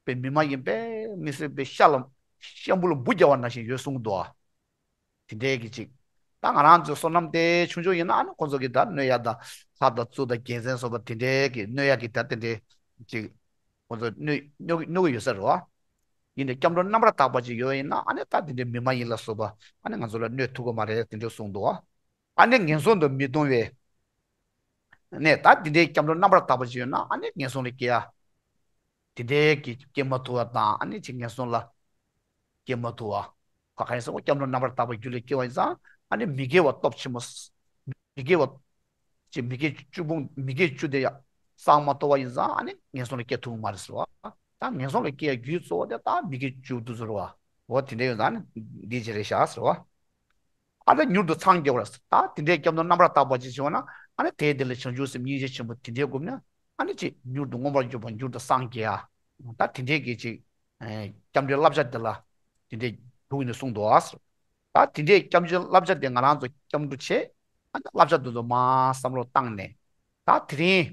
བ། པའི་མི་མ་ཡིན་པའི་མི་སེར་པའི་ཤ་ལ་ཤམ་བུ་ལ་འབུ་རྒྱག་པ་ནང་བཞིན་ཡོད་གསུངས་འདུག་བ། དེ་འདྲའི་གི་ཅིག་ད་ང་རང་ཚོའི་བསོད་ནམས་དེ་ཆུང་ཆུང་ཡིན་ན་ཨ་ནི་ཁོང་ཚོ་གི་ད་གནོད་ཡ་ད་ལྷ་དང་གཙུག་དང་རྒྱལ་མཚན་སོགས་པ་དེ་འདྲའི་གི་གནོད་ཡ་གི་ད་དེ་འདྲའི་ཅིག་ཁོང་ཚོ་གནོད་གནོད་གནོད་གི་ཡོད་ས་རེད་བ། ཡིན་ནའི་སྐྱབས་འགྲོ་རྣམ་པར་དག་པ་ཅིག་ཡོད་ཡིན་ན་ཨ་ནི་ད་དེ་འདྲའི་མི་མ་ཡིན་ལ་སོགས་པ་ཨ་ནི་ང་ཚོ་ལ་གནོད་ཐུབ་གི་མ་རེད་དེ་འདྲའི་གསུངས་འདུག་བ། ཨ་ནི་ངན་སོང་དུ་མི་ལྟུང་བའི། ནས་ད་འདི་འདྲའི་སྐྱབས་འགྲོ་རྣམ་པར་དག་པ་ཅིག་ཡོད་ན་ཨ་ནི་ངན་སོང་ལ་སྐྱེ་ཡ། དེ་འདྲའི་གི་སྐྱེ་མ་ཐུབ་པ་དང་ཨ་ནི་ཅིག་ངན་སོང་ལ་སྐྱེ་མ་ཐུབ་པ། ཁ་ཁ་ཡིན་ཟེར་བ་སྐྱབས་འགྲོ་རྣམ་པར་དག་པའི་རྒྱུད་ལ་སྐྱེ་བ་ཡིན་ཙང་ཨ་ནི་མི་དགེ་བ་སྟོབས་ཆེན་པོ། མི་དགེ་བ། ཅིག་མི་དགེ་བཅུ་སྤོང་མི་དགེ་བཅུ་དེ་ཡང་བསགས་མ་ཐུབ་པ་ཡིན་ཙང་ཨ་ནི་ངན་སོང་ལ་སྐྱེ་ཐུབ་མ་རེད་ཟེར་བ། ད་ངན་སོང་ལ་སྐྱེ་ཡ་རྒྱུའི་གཙོ་བོ་དེ་ད་མི་དགེ་བཅུ་དེ་ཚོ་རེད་བ། འོ་དེ་འདྲ་ཡོད་ཙང་ཨ་ནི་འདི་ཅི་རེད་ཤག་ཟེར་བ། ཨ་ད་མྱུར་དུ་འཚང་རྒྱ་བར། ད་དེ་འདྲའི་སྐྱབས་འགྲོ་རྣམ་པར་དག་པ་ཅིག་བྱུང་བ་ན་ཨ་ནི་དེའི་དེ་ལ་བྱང་ཆུབ་སེམས་སྙིང་རྗེ་ཆེན་པོ་དེ་འདྲའི་སྒོམ་ན་ཨ་ནི་ཅིག་མྱུར་དུ་མངོན་པར་འགྱུར་བ་མྱུར་དུ་སངས་རྒྱས་ཡ། ད་དེ་འདྲའི་གི་ཅིག་སྐྱབས་འགྲོའི་བསླབ་བྱ་དེ་ལ་དེ་འདྲའི་འདུག་ནས་གསུངས་འདུག་ཨ། ད་དེ་འདྲའི་སྐྱབས་འཇུག་བསླབ་བྱ་དེ་ང་རང་ཚོ་སྐྱབས་འགྲོ་བྱེད། ཨ་ནི་བསླབ་བྱ་དེ་ཚོ་མར་བསམ་བློ་བཏང་ནས། ད་དེ་རིང་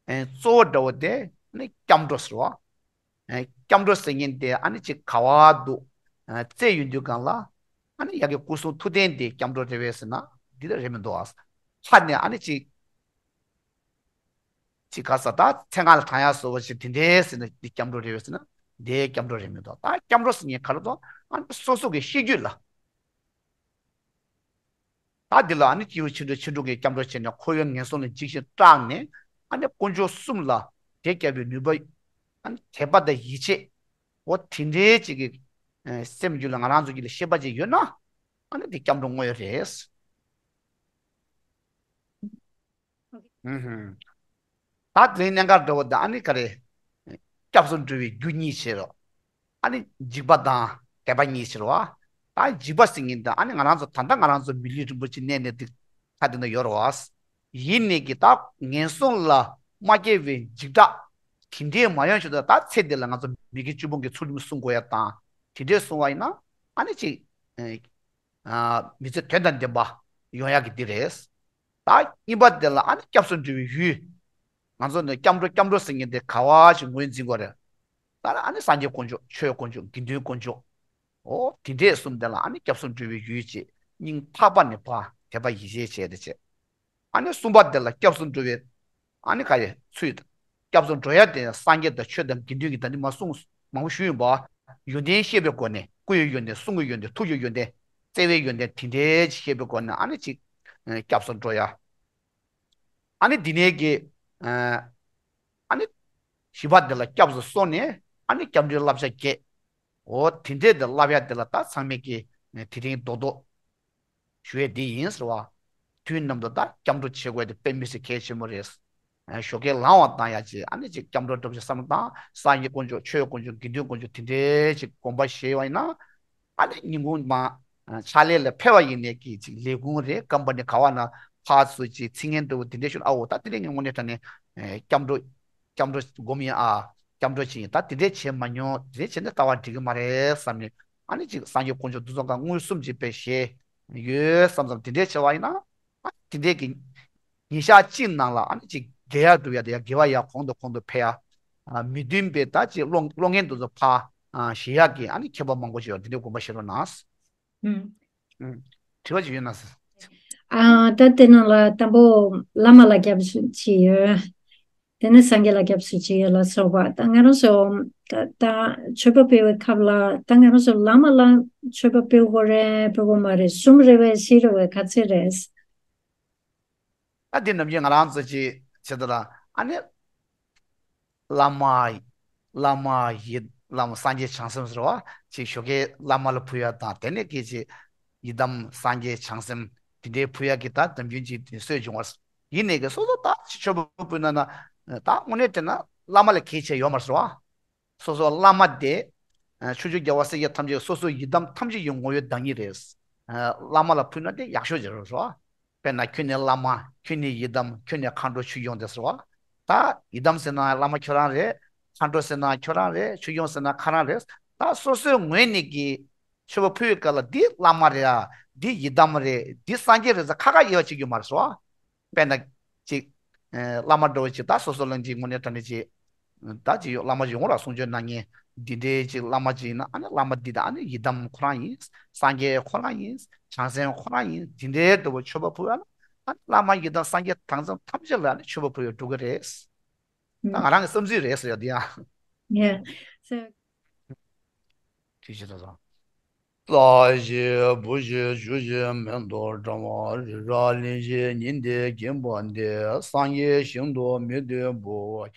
ཨེ་གཙོ་བོ་འདྲ་བོ་དེ་ནི་སྐྱབས་འགྲོ་ཟེར་བ། ཨེ་སྐྱབས་འགྲོ་ཟེར་མཁན་དེ་ཨ་ནི་ཅིག་ག་བ་འདུག་ཨེ་རྩེ་ཡོང་དུས་སྒང་ལ། ཨ་ནི་ཡ་གི་སྐུ་གསུང་ཐུགས་རྟེན་དེ་སྐྱབས་འགྲོ་རེད་པས་ཟེར་ན་འདི་ལ་རེད་མི་འདུག་ཨ། ཕར་ནས་ཨ་ནི་ཅིག་ཅིག་ག་ས་ད་མཚན་སྔགས་ལ་བགྲང་ཡག་བཟོ་བ་ཞིག་དེ་འདྲའི་ཟེར་ན་འདི་སྐྱབས་འགྲོ་རེད་པས་ཟེར་ན་འདི་སྐྱབས་འགྲོ་རེད་མི་འདུག་ད་སྐྱབས་འགྲོ་ཟེར་མཁན་ག་རེ་འདུག་ཨ་ནི་སོ་སོ་གི་ཤེས་རྒྱུད་ལ། ད་འདི་ལ་ཨ་ནི་སྐྱེས་བུ་ཆེ་འགྲོ་ཆེ་འགྲོ་གི་སྐྱབས་འགྲོ་བྱས་ནས་འཁོར་བའི་ངན་སོང་ལ་འཇིགས་ཤིང་སྐྲག་ནས། ཨ་ནི་དཀོན་མཆོག་གསུམ་ལ་དེ་སྐྱབས་པའི་ནུས་པ་ཨ་ནི་དད་པ་དང་ཡིད་ཆེས། འོ་དེ་འདྲའི་ཅིག་གི་ཨེ་སེམས་རྒྱུད་ལ་ང་རང་ཚོ་གི་ལ་ཤེས་པ་ཅིག་ཡོད་ན། ཨ་ནི་དེ་སྐྱབས་འགྲོ་དངོས་ཡོད་རེད། ཨུ་ཧུམ། ད་དེ་རིང་གནད་འགག་འདྲ་བོ་དེ་ཨ་ནི་ག་རེ། སྐྱབས་སུ་འགྲོ་བའི་རྒྱུ་གཉིས་བྱེད་རོགས། ཨ་ནི་འཇིགས་པ་དང་དད་པ་གཉིས་བྱེད་རོགས། ད་འཇིགས་པ་ཟེར་མཁན་དེ་ཨ་ནི་ང་རང་ཚོ་ད་ལྟ་ང་རང་ཚོ་མི་ལུས་རིན་པོ་ཆེ་གནས་ནས་དེ་ཁ་དེ་ན་ཡོད་རོགས། ཡིན་ནས་ཀྱི་ད་ངན་སོང་ལ་མ་སྐྱེ་བའི་འཇིགས་སྐྲག་དེ་འདྲའི་མ་ཡོང་ཞིག་ད་ད་ཚེ་འདི་ལ་ང་ཚོ་མི་དགེ་བཅུ་སྤོང་གི་ཚུལ་ཁྲིམས་སྲུང་དགོས་ཡ་དང་དེ་འདྲའི་སྲུང་བ་ཡིན་ན། ཨ་ནི་ཅིག་ཨ་མི་ཚེ་དོན་དང་ལྡན་པ་ཡོང་ཡག་གི་འདི་རེད། ད་གཉིས་པ་དེ་ལ་ཨ་ནི་སྐྱབས་སུ་འགྲོ་བའི་ཡུལ། ང་ཚོ་ནི་སྐྱབས་འགྲོ་སྐྱབས་འགྲོ་ཟེར་མཁན་དེ་ག་བ་ཞིག་ངོས་འཛིན་དགོས་རེད། ད་ཨ་ནི་སངས་རྒྱས་དཀོན་མཆོག་ཆོས་དཀོན་མཆོག་དགེ་འདུན་དཀོན་མཆོག་འོ་དེ་འདྲས་གསུམ་དེ་ལ་ཨ་ནི་སྐྱབས་སུ་འགྲོ་བའི་ཡུལ་ཅེས་སྙིང་ཐག་པ་ནས་ཕར་དད་པ་ཡིད་ཆེས་བྱས་ཏེ་བྱས། ཨ་ནི་གསུམ་པ་དེ་ལ་སྐྱབས་སུ་འགྲོ་བའི་ཨ་ནི་ག་རེ་ཚུལ། སྐྱབས་སུ་འགྲོ་ཡ་དེ་སངས་རྒྱས་དང་ཆོས་དང་དགེ་འདུན་གྱི་ད་ནི་མ་གསུངས་མང་པོ་ཞུས་ཡིན་པ། ཡོན་ཏན་ཤེས་པའི་སྒོ་ནས་སྐུ་ཡི་ཡོན་ཏན་གསུང་གི་ཡོན་ཏན་ཐུགས་ཀྱི་ཡོན་ཏན་བརྩེ་བའི་ཡོན་ཏན་དེ་འདྲའི་ཅིག་ཤེས་པའི་སྒོ་ནས་ཨ་ནི་ཅིག་སྐྱབས་སུ་འགྲོ་ཡ། ཨ་ནི་འདི་ནས་ཀྱི་ཨ་ནི་བཞི་པ་འདི་ལ་སྐྱབས་སུ་སོང་ནས་ཨ་ནི་སྐྱབས་འགྲོའི་བསླབ་བྱ་བརྒྱད། འོ་དེ་འདྲས་དེ་བསླབ་ཡ་དེ་ལ་ད་ཚང་མས་ཀྱི་དེ་རིང་རྡོག་རྡོག་ཞུ་ཡས་འདི་ཡིན་ཟེར་བ། དུས་ནམ་དུ་ད་སྐྱབས་འགྲོ་བྱེད་དགོས་དེ་དཔེ་མི་སྲིད་གལ་ཆེན་པོ་རེད། ཞོགས་ཀས་ལངས་བ་དང་ཡ་ཅིག་ཨ་ནི་ཅིག་སྐྱབས་འགྲོ་སྒྲུབ་ཅིག་བསམ་བློ་བཏང་། སངས་རྒྱས་དཀོན་མཆོག་ཆོས་དཀོན་མཆོག་དགེ་འདུན་དཀོན་མཆོག་དེ་འདྲའི་ཅིག་སྒོམ་པ་བྱས་པ་ཡིན་ན། ཨ་ནི་ཉིན་གུང་མ་ཕྱག་ལས་ལ་ཕེབས་པ་ཡིན་ནས་ཀྱི་ཅིག་ལས་ཁུངས་རེད་སྐམ་པ་ནི་ག་བ་ན་ཕར་ཚུར་ཅིག་ཚིག་ངན་འདྲ་བོ་དེ་འདྲའི་ཞུ་ན་ཨ་འོ་ད་དེ་འདྲའི་ངས་དངོས་གནས་དྲང་གནས་སྐྱབས་འགྲོ། སྐྱབས་འགྲོ་སྒོམ་ཡིན་ཨ། སྐྱབས་འགྲོ་བྱེད་ཡིན་ད་དེ་འདྲས་བྱེད་མ་མྱོང་དེ་འདྲས་བྱེད་ན་ལྟ་བ་འགྲིག་གི་མ་རེད་བསམ་ནས། ཨ་ནི་ཅིག་སངས་རྒྱས་དཀོན་མཆོག་འདི་ཚོ་ག་མངོན་སུམ་ཅིག་དཔེ་ཞེ་ཡོད་བསམ་བསམ་དེ་འདྲས་བྱེད་པ་ཡིན་ན། ཨ་དེ་འདྲས་ཀྱི་ཉིན་ཞག་གཅིག་ནང་ལ་ཨ་ནི་ཅིག་དགེ་བ་སྒྲུབ་ཡ་དེ་ཡ་དགེ་བ་ཡ་གོང་དུ་གོང་དུ་འཕེལ་ཡ། ཨ་མི་མཐུན་པའི་ད་ཅིག་བློ་བློ་ངན་དེ་ཚོ་ཕར་ཨ་ཞི་ཡ་གི་ཨ་ནི་མཁས་པ་མང་པོ་ཞིག་ཡོད་དེ་འདྲས་དགོངས་པ་བཞེས་རོགས་གནང་། ཨུམ། ཨུམ། དྲི་བ་ཅིག་ཡོད་ན་ཟེར། ཨ་ད་དེ་ནང་ལ་དང་པོ་བླ་མ་ལ་སྐྱབས་སུ་མཆི་ཡོད། དེ་ནས་སངས་རྒྱས་ལ་སྐྱབས་སུ་མཆི་ཡོད་ལ་སོགས་པ་ད་ང་རང་ཚོ་ད་ད་མཆོད་པ་སྤེལ་བའི་སྐབས་ལ་ད་ང་རང་ཚོ་བླ་མ་ལ་མཆོད་པ་སྤེལ་དགོས་རེད་སྤེལ་དགོས་མ་རེད་གསུམ་རེད་བས་བཞི་རེད་བས་ག་ཚད་རེད། ད་འདི་ནམ་རྒྱུན་ང་རང་ཚོ་ཅིག་བྱེད་དུ་ལ་ཨ་ནི། བླ་མ། བླ་མ་ཡི་བླ་མ་སངས་རྒྱས་བྱང་སེམས་ཟེར་བ་ཅིག་ཞོགས་ཀས་བླ་མ་ལ་ཕུལ་ཡ་དང་དེ་ནས་སྐད་ཅིག་ཡི་དམ་སངས་རྒྱས་བྱང་སེམས་དེ་འདྲའི་ཕུལ་ཡ་གི་ད་དམ་རྒྱུན་ཅིག་དེ་སྲོལ་བྱུང་བ་རེད། ཡིན་ནས་ཀྱི་སོ་སོ་ད་ཅིག་མཆོད་པ་ཕུལ་ན་ན་ད་དངོས་གནས་དྲན་ན་བླ་མ་ལ་གལ་ཆེ་ཡོད་མ་རེད་ཟེར་བ། སོ་སོ་བླ་མ་དེ། ཆོས་སྐྱོང་རྒྱལ་བ་སྲས་བཅས་ཐམས་ཅད་སོ་སོའི་ཡི་དམ་ཐམས་ཅད་ཀྱི་ངོ་བོའི་བདག་ཉིད་རེད། བླ་མ་ལ་ཕུལ་ན་དེ་ཡག་ཤོས་ཅིག་རེད་ཟེར་བ། དཔེར་ན་ཁྱོད་ནི་བླ་མ། ཁྱོད་ནི་ཡི་དམ། ཁྱོད་ནི་མཁའ་འགྲོ་ཆོས་སྐྱོང་དེ་ཟེར་བ། ད་ཡི་དམ་ཟེར་ན་བླ་མ་ཁྱོད་རང་རེད། མཁའ་འགྲོ་ཟེར་ན་ཁྱོད་རང་རེད། ཆོས་སྐྱོང་ཟེར་ན་ཁོ་རང་རེད། ད་སོ་སོའི་ངོས་ནས་ཀྱི་མཆོད་པ་ཕུལ་བའི་སྐབས་ལ་འདི་བླ་མ་རེད་ཨ། འདི་ཡི་དམ་རེད། འདི་སངས་རྒྱས་རེད་ཟེར་ཁ་ཁ་དབྱེ་བ་བྱེད་རྒྱུ་མ་རེད་ཟེར་བ། དཔེར་ན། ཅིག་ཨེ་བླ་མ་འདྲ་བོ་ཅིག་ད་སོ་སོ་ལ་ཅིག་དངོས་གནས་དྲང་གནས་ཅིག་ད་ཅིག་ཡོད་བླ་མ་ཅིག་ཡོང་ར་གསུང་ཆོས་གནང་མཁན་འདི་འདྲའི་ཅིག་བླ་མ་ཅིག་ཡིན་ན་ཨ་ནི་བླ་མ་འདི་དང་ཨ་ནི་ཡི་དམ་ཁོ་རང་ཡིན། སངས་རྒྱས་ཁོ་རང་ཡིན། བྱང་སེམས་ཁོ་རང་ཡིན། འདི་འདྲའི་འདྲ་བོ་མཆོད་པ་ཕུལ་བ་ན་ཨ་ནི་བླ་མ་ཡི་དམ་སངས་རྒྱས་དང་ཚང་ཐམས་ཅད་ལ་ཨ་ནི་མཆོད་པ་ཕུལ་བའི་འགྲོ་གི་རེད། ད་ང་རང་གི་བསམ་ཚུལ་རེད་ཟེར་ཡ་འདི་ཡང་། ཡ། ས། ཐུགས་རྗེ་ཆེ། ས་གཞི་བུ་གཞི་ཆུ་གཞི་མེ་ཏོག་བཀྲ་བ་རི་རབ་གླིང་བཞི་ཉི་ཟླའི་འགྱིང་བུ་འདི། སངས་རྒྱས་ཞིང་དུ་མི་ལྟོས་བུ།